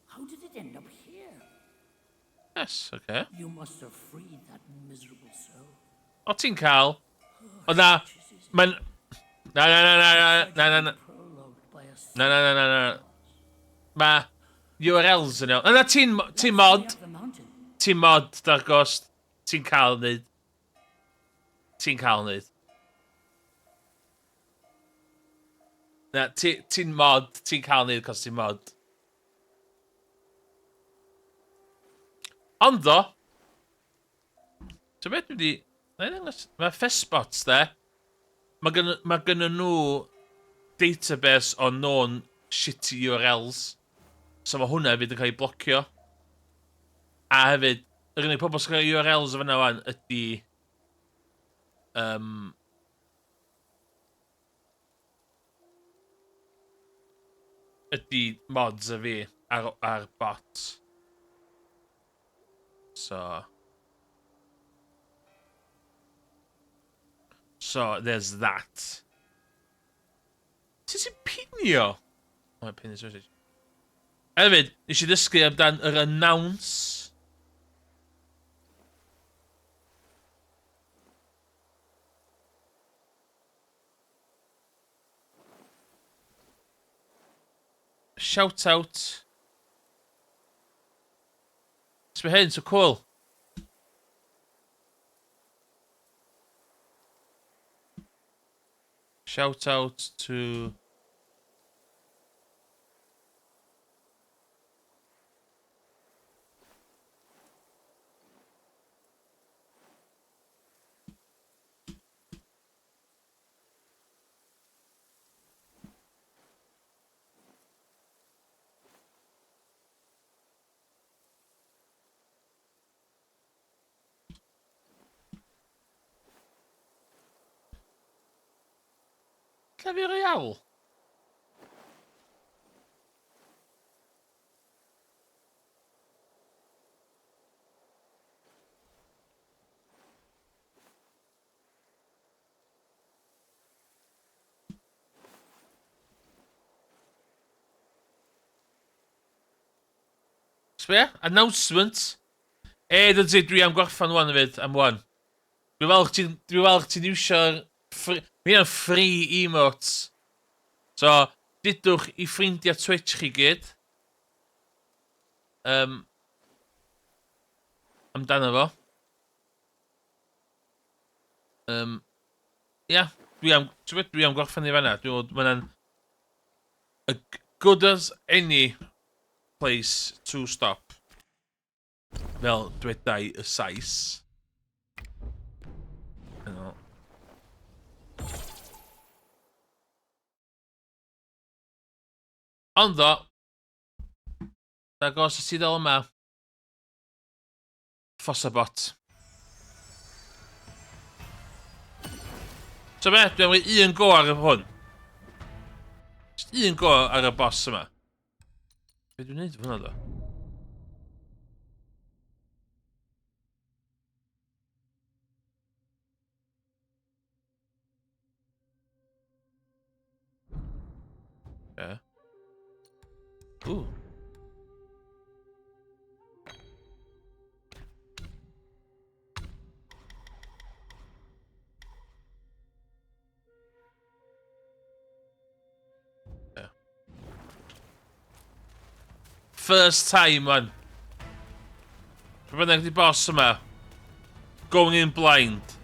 How did it end up here? Yes, okay. You must have freed that miserable soul. O ti'n cael? O na, mae'n... Na, na, na, na, na, na, na, na. Na, na, na, na, na. Mae URLs yn iawn. Na, na, ti'n ti mod. Ti'n mod, Dark Ghost. Ti'n cael wneud. Ti'n cael wneud. Na, ti'n ti mod. Ti'n cael wneud cos ti'n mod. Ond ddo, ti'n beth dwi wedi... Mae Festbots, de, mae gen, mae gen nhw database o known shitty URLs. So mae hwnna hefyd yn cael ei blocio. A hefyd, yr unig pobl sy'n cael URLs o fyna wan ydy... Um, ydy mods a fi ar, ar bots. So... So, there's that. Sut ti'n pinio? Oh, pin this message. Hefyd, nes i ddysgu amdan yr announce. Shout out. Sbio hyn, so cool. Shout out to... Lle fi real? Sbia? Announcement. E, dydy, dwi am gorffan wan hefyd, am wan. Dwi'n falch ti'n dwi falch ti'n iwsio'r... Mae hynna'n free emotes. So, dudwch i ffrindiau Twitch chi gyd. Um, amdano fo. Um, ia, dwi am, ti'n gwbod, dwi am gorffen i fanna. Dwi'n meddwl, mae'n a good as any place to stop. Fel dwedai y Sais. Yno. Ond o, dagos y ti ddol yma, Fossabot. So be, dwi'n rhoi un go ar y hwn. Just un go ar y boss yma. Be dwi'n neud efo hwnna do? Yeah. Ooh. Yeah. First time, man. Pryd bynnag di boss yma. Going in blind.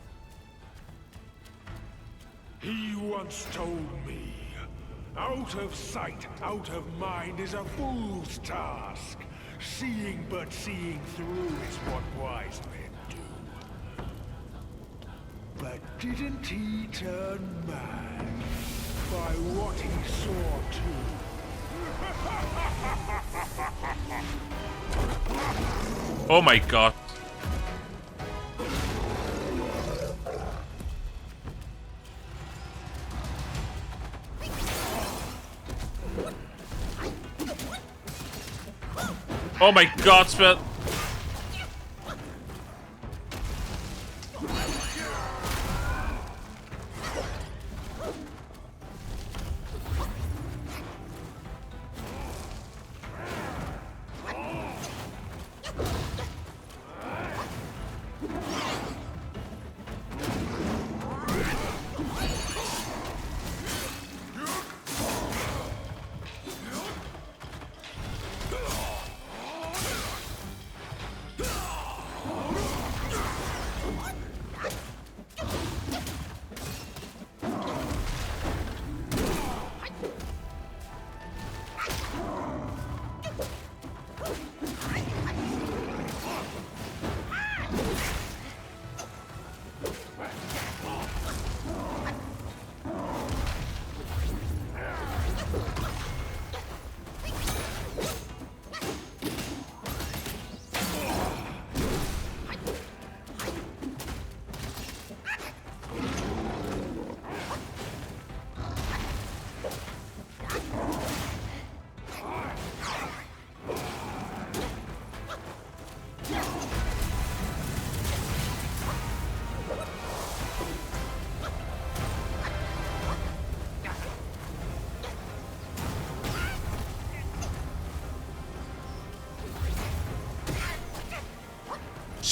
He once told me, out of sight, out of mind is a fool's task. Seeing but seeing through is what wise men do. But didn't he turn mad by what he saw too? Oh my god. Oh my god, but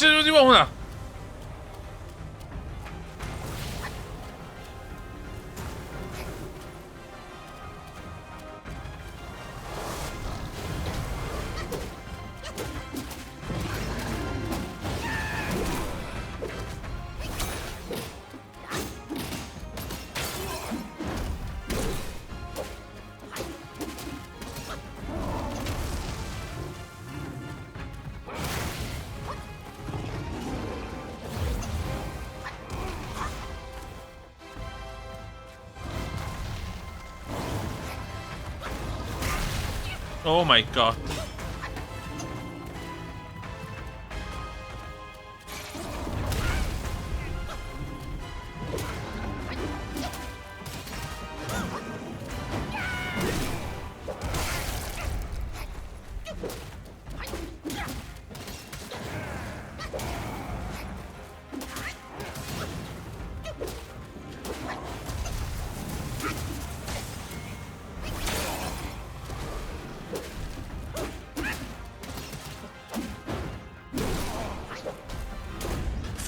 Sut wedi bod hwnna? Oh my god.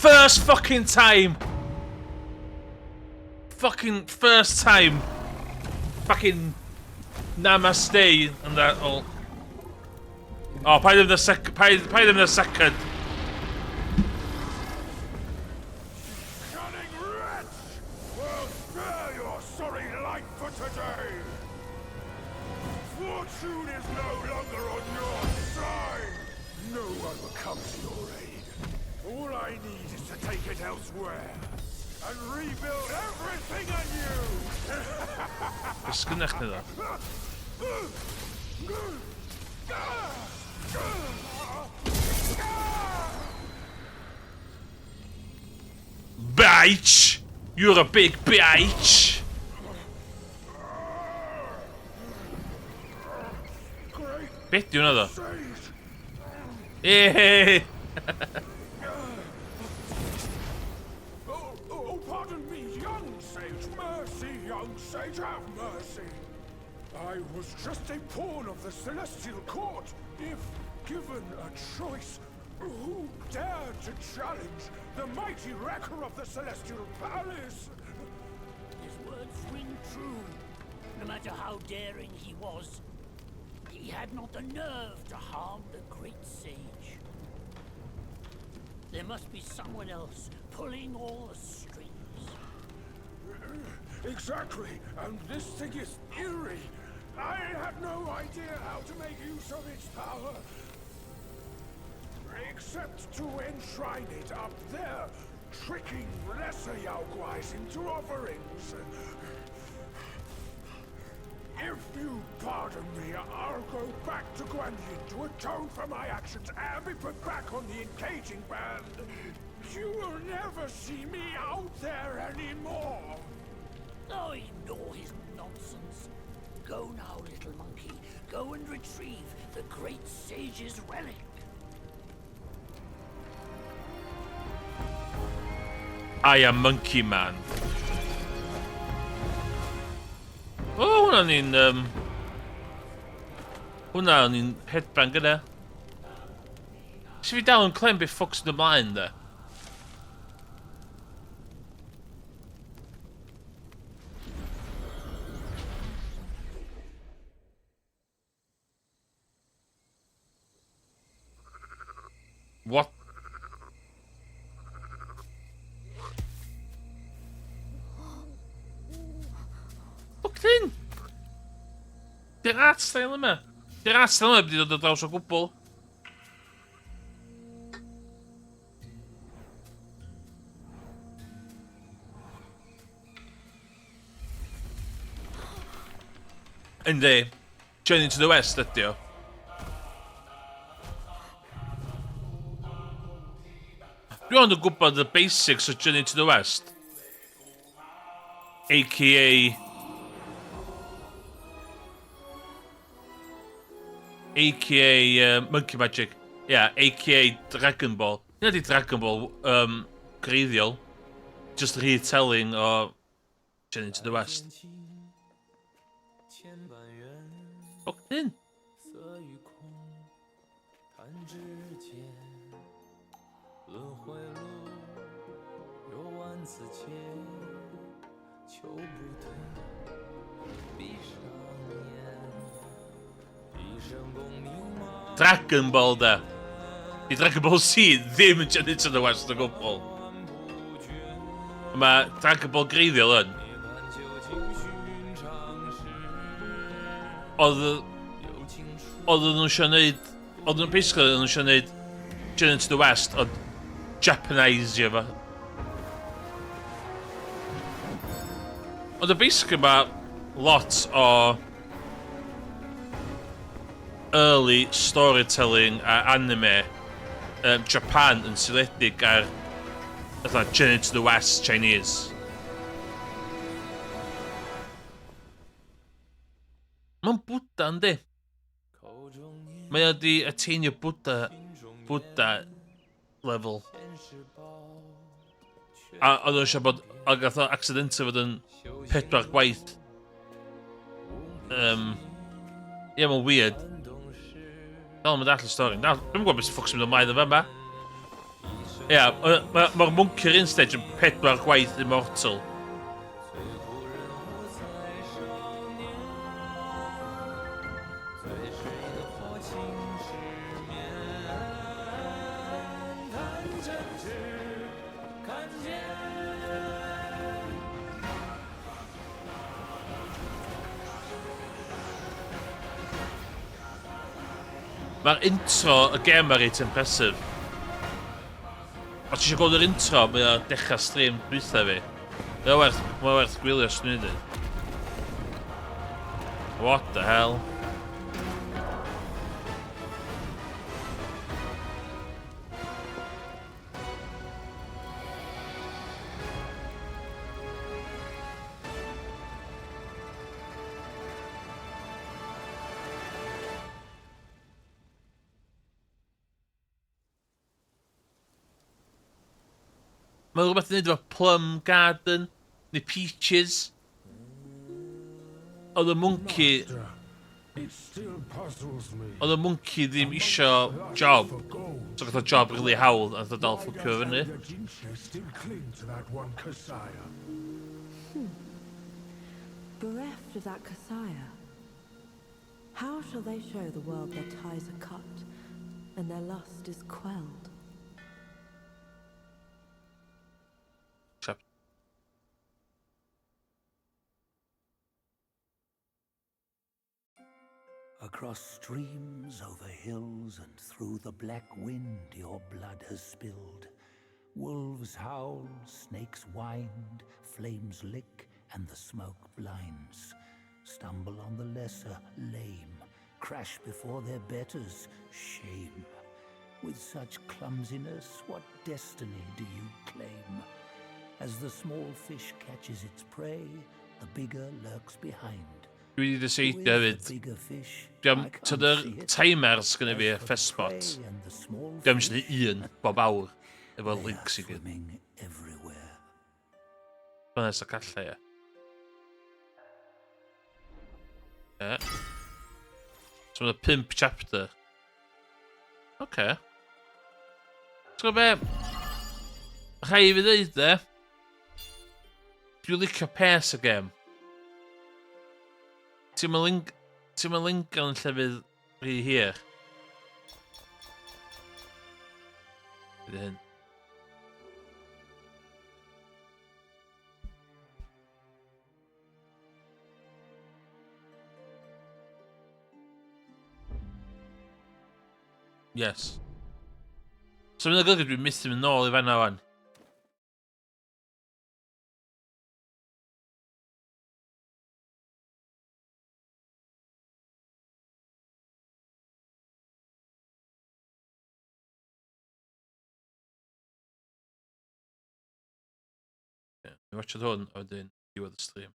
First fucking time! Fucking first time. Fucking namaste and that all. Oh, paid them the sec paid, paid them the second. Cunning wretch! Well, spare your sorry life for today! Fortune is no longer on your side! No one will come to your aid. All I need is to take it elsewhere and rebuild everything anew! Be sgynnach chdi ddo? Bitch! You're a big bitch! Be di hwnna ddo? Yay! Oh, oh, pardon me, young sage. Mercy, young sage, have mercy. I was just a pawn of the Celestial Court. If given a choice, who dared to challenge the mighty wrecker of the Celestial Palace? His words ring true. No matter how daring he was, he had not the nerve to harm the great sage. There must be someone else pulling all the strings. Exactly, and this thing is eerie. I have no idea how to make use of its power. Except to enshrine it up there, tricking lesser Yaoguais into offerings. If you pardon me, I'll go back to Guanyin to atone for my actions and be put back on the encaging band. You will never see me out there anymore. Oh, ignore his nonsense. Go now, little monkey. Go and retrieve the great sage's relic. I am Monkey Man. O, hwnna'n un... Um, hwnna o'n un headbang gyda. Si fi dal yn clem beth ffwcs yn ymlaen, de. What? Fuck in! Di'r art style yma. Di'r art style yma wedi dod o draws o gwbl. Yndi. Journey to the West ydi o. Dwi ond yn gwybod the basics o Journey to the West. AKA... AKA uh, Monkey Magic. Yeah, AKA Dragon Ball. Hynna di Dragon Ball um, greiddiol. Just retelling o Journey to the West. Fuck in. Dragon Ball da. Di Dragon Ball Z ddim yn Journey to the West o gwbl. Mae Dragon Ball greiddiol yn. Oedd... Oedd nhw eisiau gwneud... Oedd nhw basically oedd nhw eisiau gwneud Journey to the West, ond Japanisio fo. Ond y basically mae lot o... early storytelling a anime um, Japan yn seiliedig ar fatha Journey to the West Chinese. Mae'n Bwda, yndi? Mae o di attainio Bwda, Bwda level. A oedd o eisiau bod, a gath o accidentally fod yn pedwar gwaith. Um, ie, yeah, mae'n weird. Dal yn mynd all y stori. Na, dwi'n gwybod beth sy'n ffwc sy'n mynd ymlaen yn fama. Ie, yeah, mae'r ma, ma monkey yr un stage yn pedwar gwaith immortal. Mae'r intro y gem ma reit impressive. Os ti eisiau gweld yr intro, mae o dechrau stream dwytha fi. Mae o werth, mae o werth gwylio os dwi'n dweud. What the hell? Mae rhywbeth i wneud efo Plum Garden neu Peaches. Oedd y monkey... Oedd y monkey ddim isio job. So gath o job really hawdd a dod dal ffwcio fyny. Bereft of that Kasaya, how shall they show the world their ties are cut and their lust is quelled? Chap Across streams, over hills, and through the black wind your blood has spilled. Wolves howl, snakes wind, flames lick, and the smoke blinds. Stumble on the lesser, lame, crash before their betters, shame. With such clumsiness, what destiny do you claim? As the small fish catches its prey, the bigger lurks behind. Dwi wedi dyseidio hefyd. Dwi am, tyd yr timers gyda fi, Festspot. Dwi am eisiau un bob awr efo links i gyd. Dyna nes o calla, ie. Ie. So mae'n pump chapter. Oce. Okay. Ti'n gwybod be? Rhaid i fi ddeud e. Dwi'n licio pace y gem. Ti'n mynd ling... Ti'n mynd lingon yn llefydd rhy hir. Bydd hyn. Yes. So mae'n golygu dwi'n methu mynd nôl i fanna wan. Yeah, mi watchad hwn, a wedyn diwedd y stream.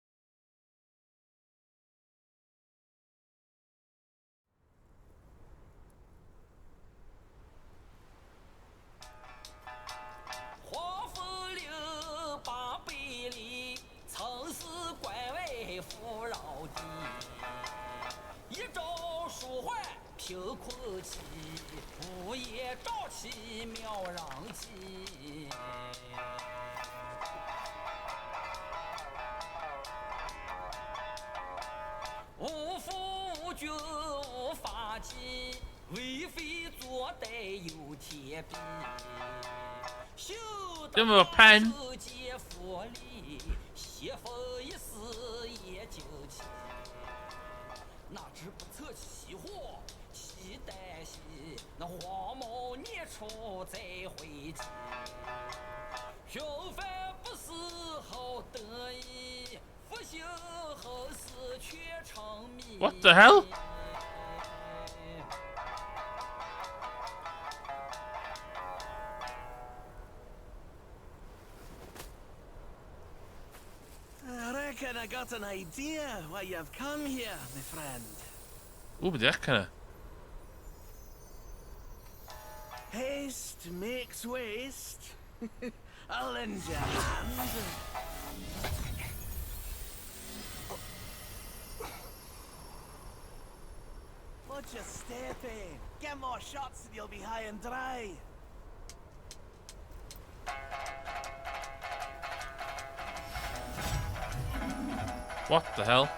Dim efo pen. What the hell? Reckon I got an idea why you've come here, my friend. Ww, beth di acen Haste makes waste. I'll lend you a hand. Watch your step, eh? Get more shots and you'll be high and dry. What the hell?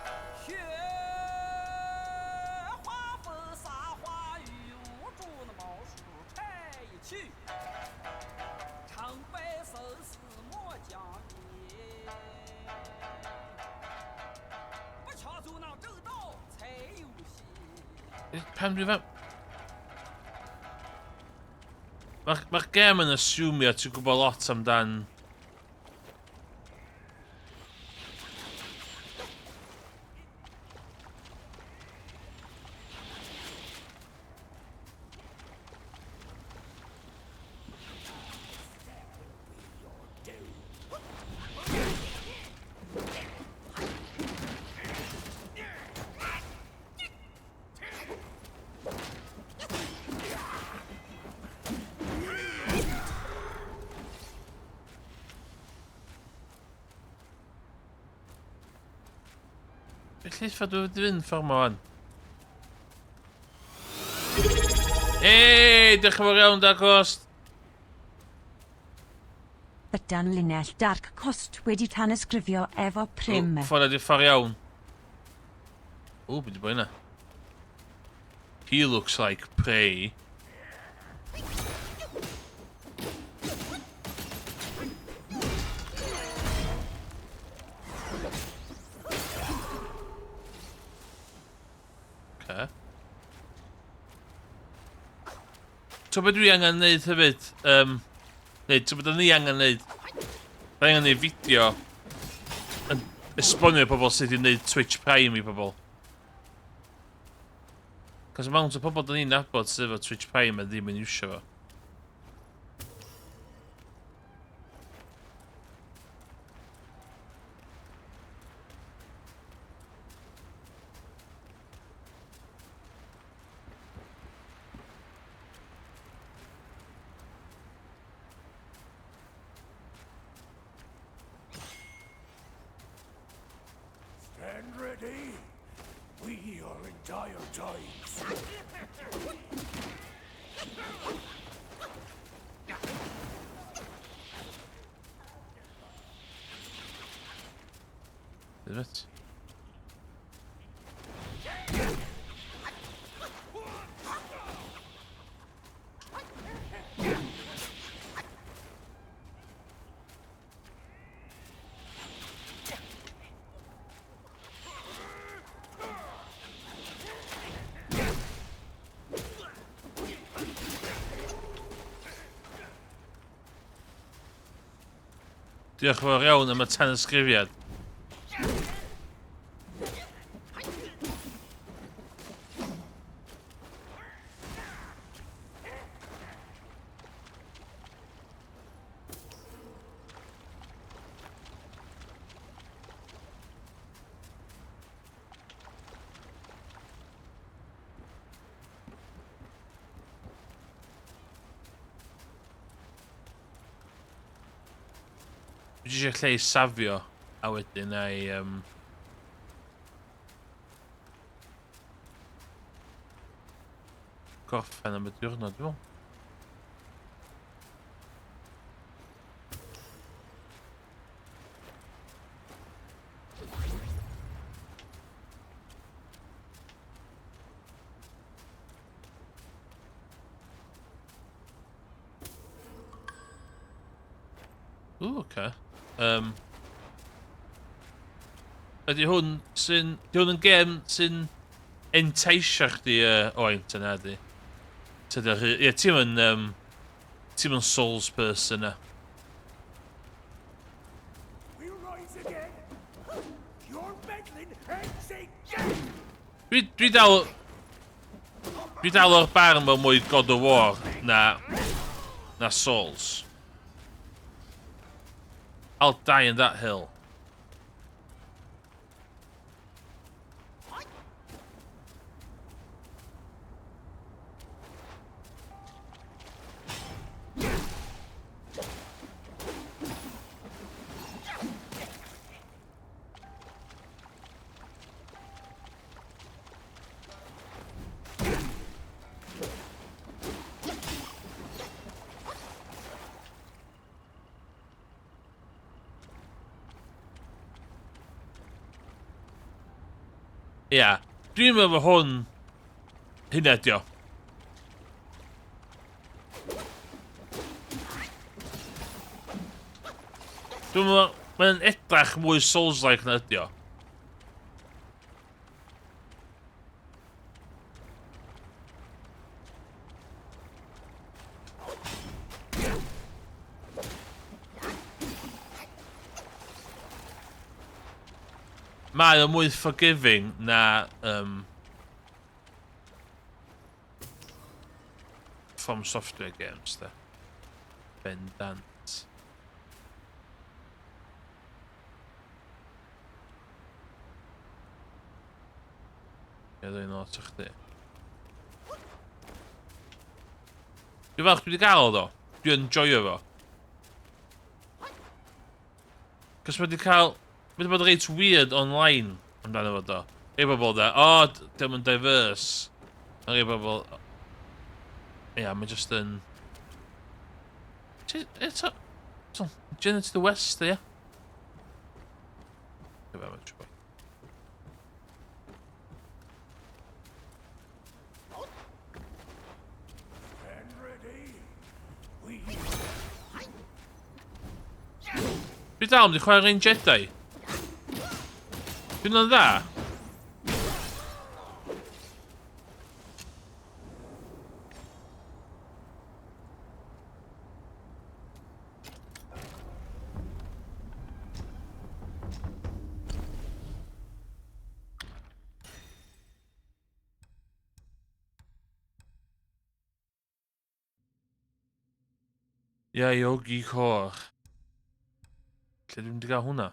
Pam dwi fan... Mae'r ma gêm yn asumio ti'n gwybod lot amdan Felly, ffordd dwi'n mynd i fynd ffordd ma wan? Ei, diolch yn fawr iawn, Dark Ghost. Ydan linell Dark Cost wedi tanysgrifio efo prim. Ffordd ydy'r ffordd iawn. O, beth di bod yna? He looks like prey. Okay. So beth dwi angen neud hefyd, um, neu ti'n bod ni angen neud, da angen neud fideo yn esbonio i pobl sut i wneud Twitch Prime i pobl. Cos amount o pobl da ni'n nabod sydd efo Twitch Prime a ddim yn iwsio fo. Stand ready. We are in dire times. Is it? Diolch yn fawr iawn am y tanysgrifiad. Dwi eisiau lle i safio, a wedyn a'i... Um, gorffen am y diwrnod, dwi'n meddwl. Ooh, oce. Um, ydy hwn sy'n... Ydy hwn yn gêm sy'n enteisio chdi uh, oen, dyna ydy. Tydi rhy... Ie, ti'n mynd... Um, ti'n mynd souls person na. Dwi, dwi dal... Dwi dal o'r barn mewn mwy God of War na... na Souls. I'll die in that hill. Ia. Dwi'n meddwl bod hwn... Hynna ydi o. Dwi'n meddwl... Mae'n edrach mwy Souls-like na ydi o. Mae o mwy forgiving na um, From Software games, da. Bendant. Ie, dwi'n lot o chdi. Dwi'n falch dwi wedi gael o ddo. Dwi'n enjoyo fo. Cos mae wedi cael... Mae wedi bod reit weird online amdano fo do. Rhai bobl da, o, oh, dim yn diverse. A rhai bobl... Ia, yeah, mae just yn... Eto... Journey to the West, ia. Dwi dal mynd i chwarae'r un Jedi. Dwi'n yn dda. Ia, Yogi Coch. Lle dwi'n mynd i gael hwnna?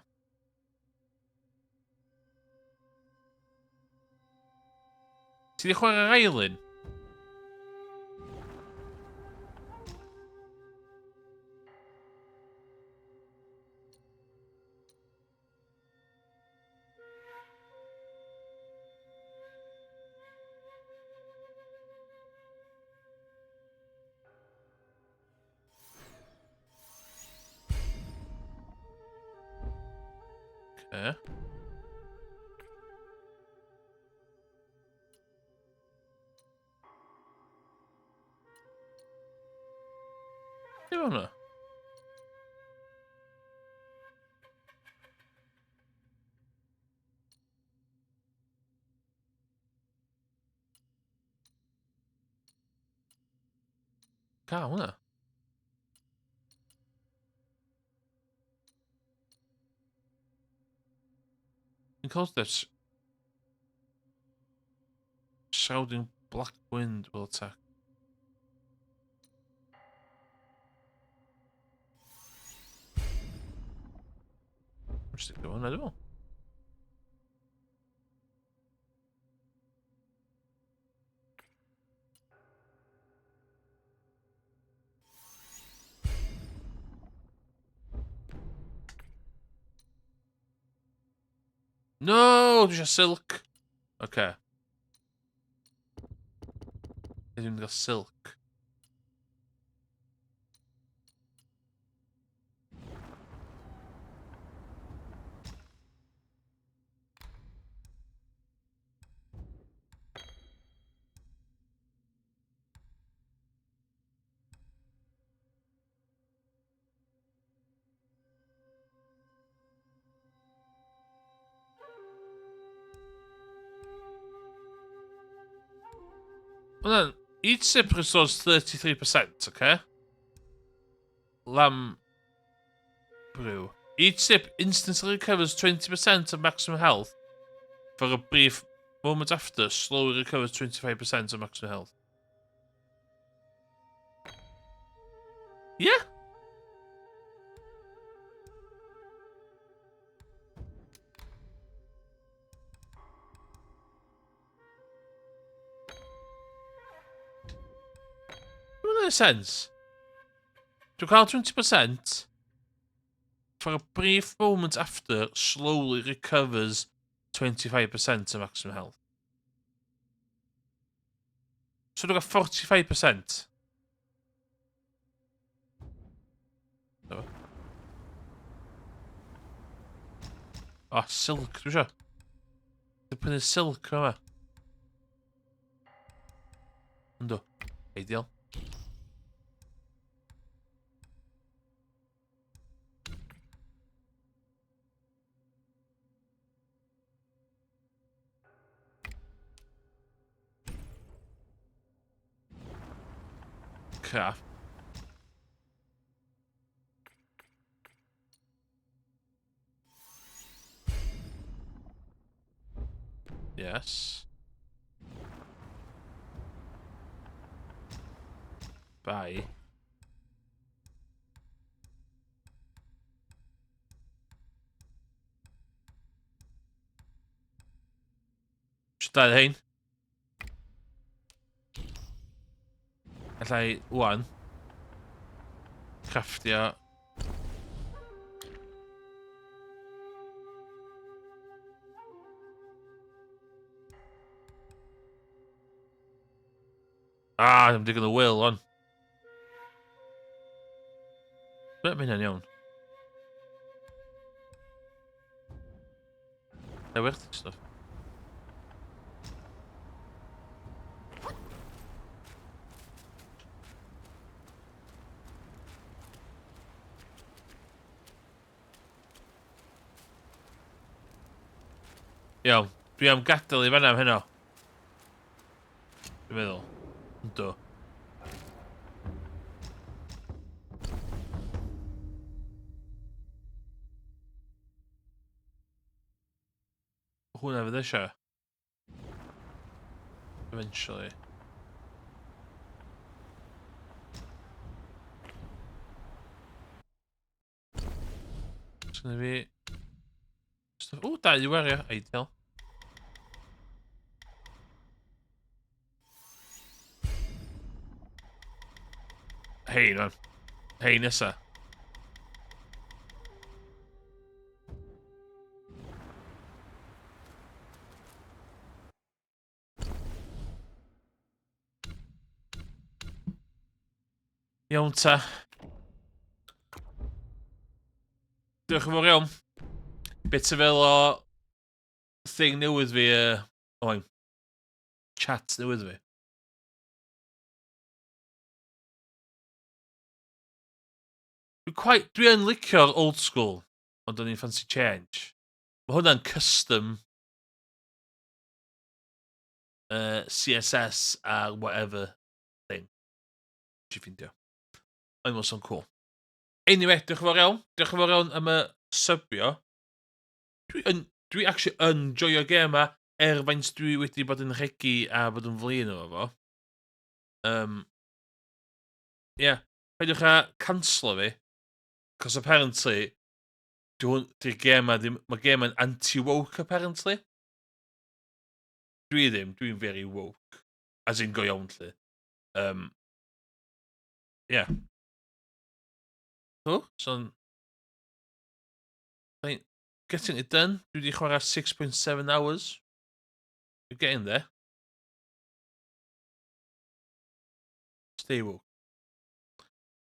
Ti di chwarae'r ail un? Okay. Be hwnna? Ca hwnna. Enclosed this. Shrouding black wind will attack. Just go hwnna, dwi'n meddwl. No, dwi eisiau silk. Oce. Okay. Dwi'n mynd i gael silk. Well then, each sip restores 33%, okay? Lamb brew. Each sip instantly recovers 20% of maximum health for a brief moment after, slowly recovers 25% of maximum health. Yeah. Mae'n sense. Dwi'n cael 20% for a brief moment after slowly recovers 25% of maximum health. So dwi'n cael 45%. Oh, silk, dwi eisiau. Dwi'n prynu silk yma. Yndw. Ideal. Crap. Yes. Bye. Isio dau hein. Alla i, wan, crafftio. Ah, ddim digon o will, on. Be, mae hynna'n iawn. Na werth stuff. Iawn, dwi am gadael i fanna am heno. Dwi'n meddwl. Yndw. Hwnna fydd eisiau. Eventually. Sgynna fi... O, dau i wario. Ideal. Hein, man. Hein nesa. Iawn ta. Diolch yn fawr iawn. Beth ti'n fel o thing newydd fi, oen. Chat newydd fi. Dwi quite, dwi yn licio'r old school, ond o'n i'n fancy change. Mae hwnna'n custom CSS a whatever thing. Ti ffindio. Mae'n meddwl so'n cool. Anyway, diolch yn fawr iawn. Diolch yn fawr iawn am y sybio. Dwi, yn, dwi actually yn joio gêm yma, er faint dwi wedi bod yn rhegi a bod yn flin efo fo. Yeah, peidiwch â canslo fi, cos apparently, di'r gêm ma ddim, mae gêm yn anti-woke apparently. Dwi ddim, dwi'n very woke. As in go iawn, lle. Yeah. Cool, so... Getting it done. Dwi wedi chwarae 6.7 hours. We're getting there. Stay woke.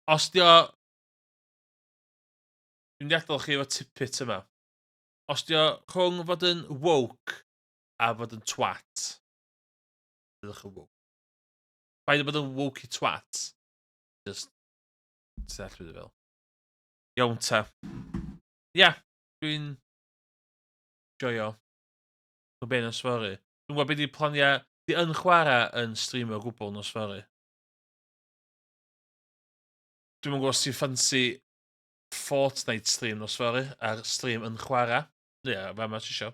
Os di o... Dwi'n mynd i adael chi efo tippet yma. Os di o rhwng fod yn woke a fod yn twat, byddwch yn woke. Paid â bod yn wokey twat. Just, ti'n all beth fel. Iawn ta. Ia, yeah, dwi'n joio. Dwi'n be'n nos fory. Dwi'n gwybod beth di planiau, di yn chwarae yn streamio o gwbl nos fory. Dwi'n gwybod os ti'n ffansi Fortnite stream nos fory, a'r stream yn chwarae. Ie, yeah, fa ma ti isio.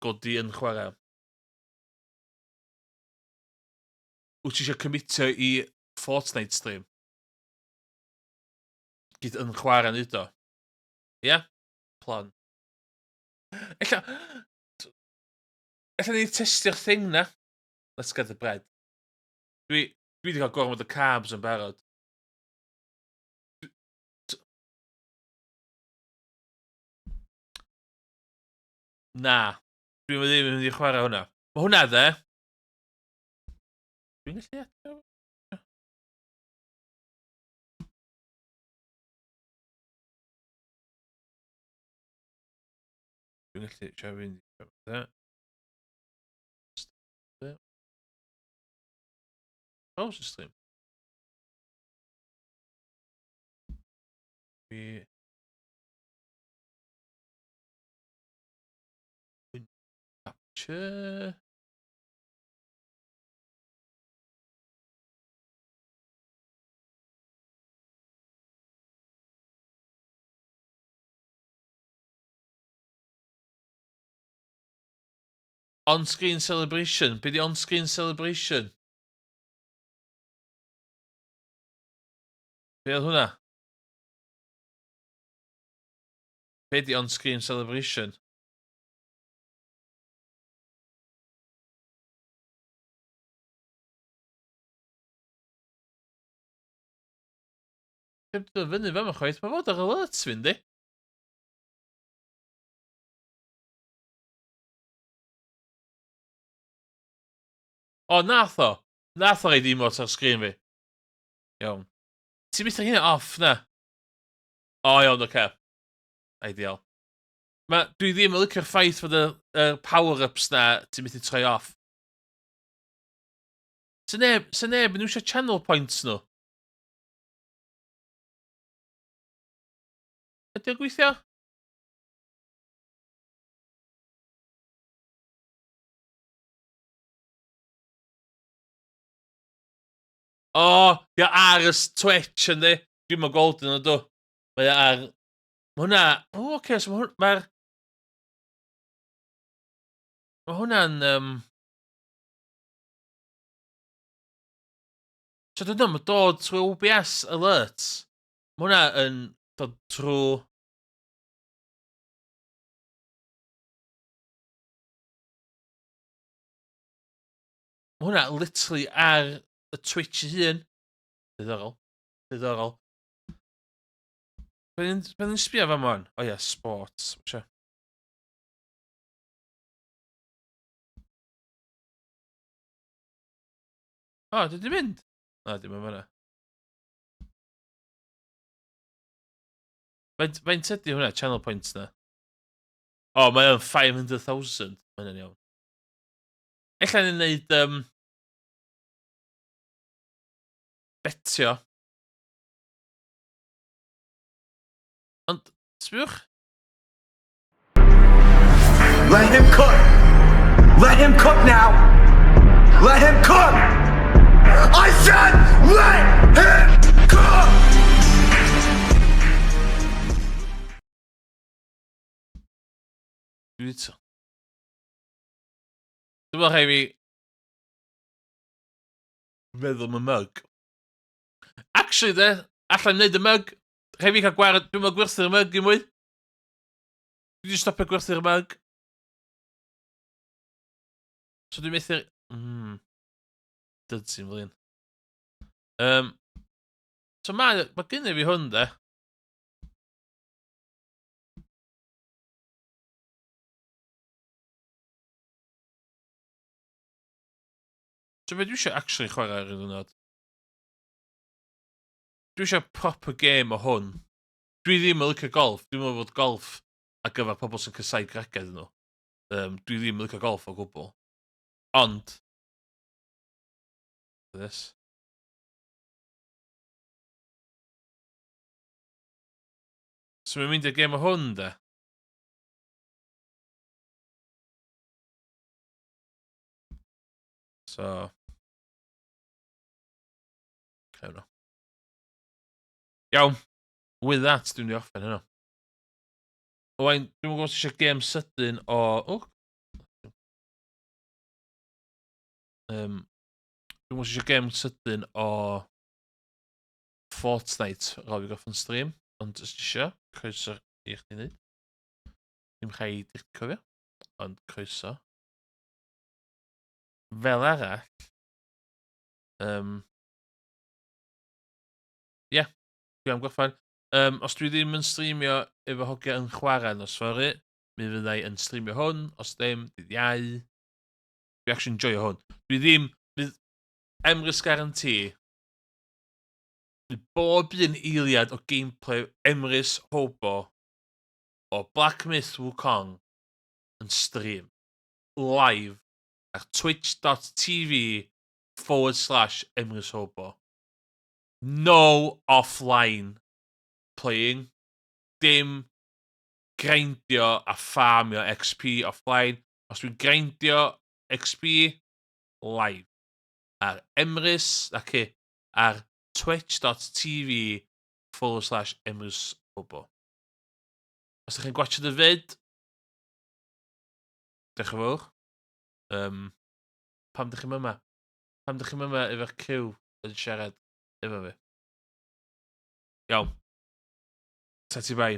Godi yn chwarae. Wyt ti eisiau commitio i Fortnite stream? Gyd yn chwarae yn o. Ie? Yeah? Plan. Ella... Ella ni testio'r thing na. Let's get the bread. Dwi, dwi wedi cael gormod o carbs yn barod. Na. Dwi'n ddim yn mynd i chwarae hwnna. Mae hwnna dde. Dwi'n gallu adio? Dwi'n gallu siarad fynd i... Browse the stream. Fi... Capture... On-screen celebration. Be di on-screen celebration? Be oedd hwnna? Be di on-screen celebration? Heb dod fyny fama chwaith, mae fod ar alerts fi, yndi? O, nath o! Nath o reid emote ar sgrin fi. Iawn. Ti'n methu hynna off, na? O, iawn, oce. Okay. Ideal. Ma, dwi ddim yn licio'r ffaith fod y, y power-ups na ti'n methu troi off. Sa neb, sa neb yn iwsio channel points nhw. Ydy o'n gweithio? O, oh, ia ar y Twitch yndi. Dwi'n mynd gweld yn ydw. Mae o ar... Mae hwnna... O, oh, oce, okay, so mae hwnna... Mae'r... Mae hwnna'n... Um... So dwi'n dod, dod trwy OBS alerts. Mae hwnna yn dod trwy... Mae hwnna literally ar y Twitch ei hun. Diddorol. Diddorol. Be ni'n sbio fan hwn? O ia, sports. Sure. O, dwi di mynd? Na, dim yn fanna. Faint, faint ydy hwnna, channel points na? O, mae o'n 500,000. Mae hynny'n iawn. Ella ni'n neud um, betio. Ond, sbiwch. Let him cook. Let him cook now. Let him cook. I said let him cook. Dwi eto. Dwi'n meddwl rhaid fi meddwl am y mug. Actually, de, allan wneud y mug. Rhaid fi cael gwared, dwi'n meddwl gwerthu'r mug i mwy. Dwi wedi stopio gwerthu'r mug. So dwi'n methu... Dyd sy'n flin. Um, so mae, mae gen i fi hwn, de. So be dwi eisiau actually chwarae ar y diwrnod? Dwi eisiau proper game o hwn. Dwi ddim yn licio golf. Dwi'n meddwl fod golf ar gyfer pobl sy'n cysau gragedd nhw. Um, dwi ddim yn licio golf o gwbl. Ond... This. So mae'n mynd i'r game o hwn, de? So... Cawn nhw. Iawn. With that, dwi'n mynd i orffen hynna. Owain, dwi'n gwybod os eisiau gêm sydyn o... O! Um, dwi'n gwybod os eisiau gêm sydyn o Fortnite ar ôl fi gorffen stream, ond os ti eisiau, croeso i chdi wneud. Ddim rhaid i chdi cofio, ond croeso. Fel arall, um, ie, yeah, dwi am gorffen. Um, os dwi ddim yn streamio efo hogia yn chwarae nos fory, mi fyddai yn streamio hwn, os ddim, dydd Iau. Dwi actually enjoyo hwn. Dwi ddim, fydd Emrys Guarantee, fydd bob un eiliad o gameplay Emrys Hobo o Black Myth Wukong yn stream live ar twitch.tv. Forward slash Emrys Hobo. No offline playing. Dim grindio a farmio XP offline. Os dwi'n grindio XP, live. Ar Emrys, ac ar twitch.tv/EmrysHobo. Os ydych chi'n gwatchio y fyd, diolch yn fawr. Pam ydych chi'n yma? Pam ydych chi'n yma efo'r cyw yn siarad efo fi? Iawn. Ta ti bai.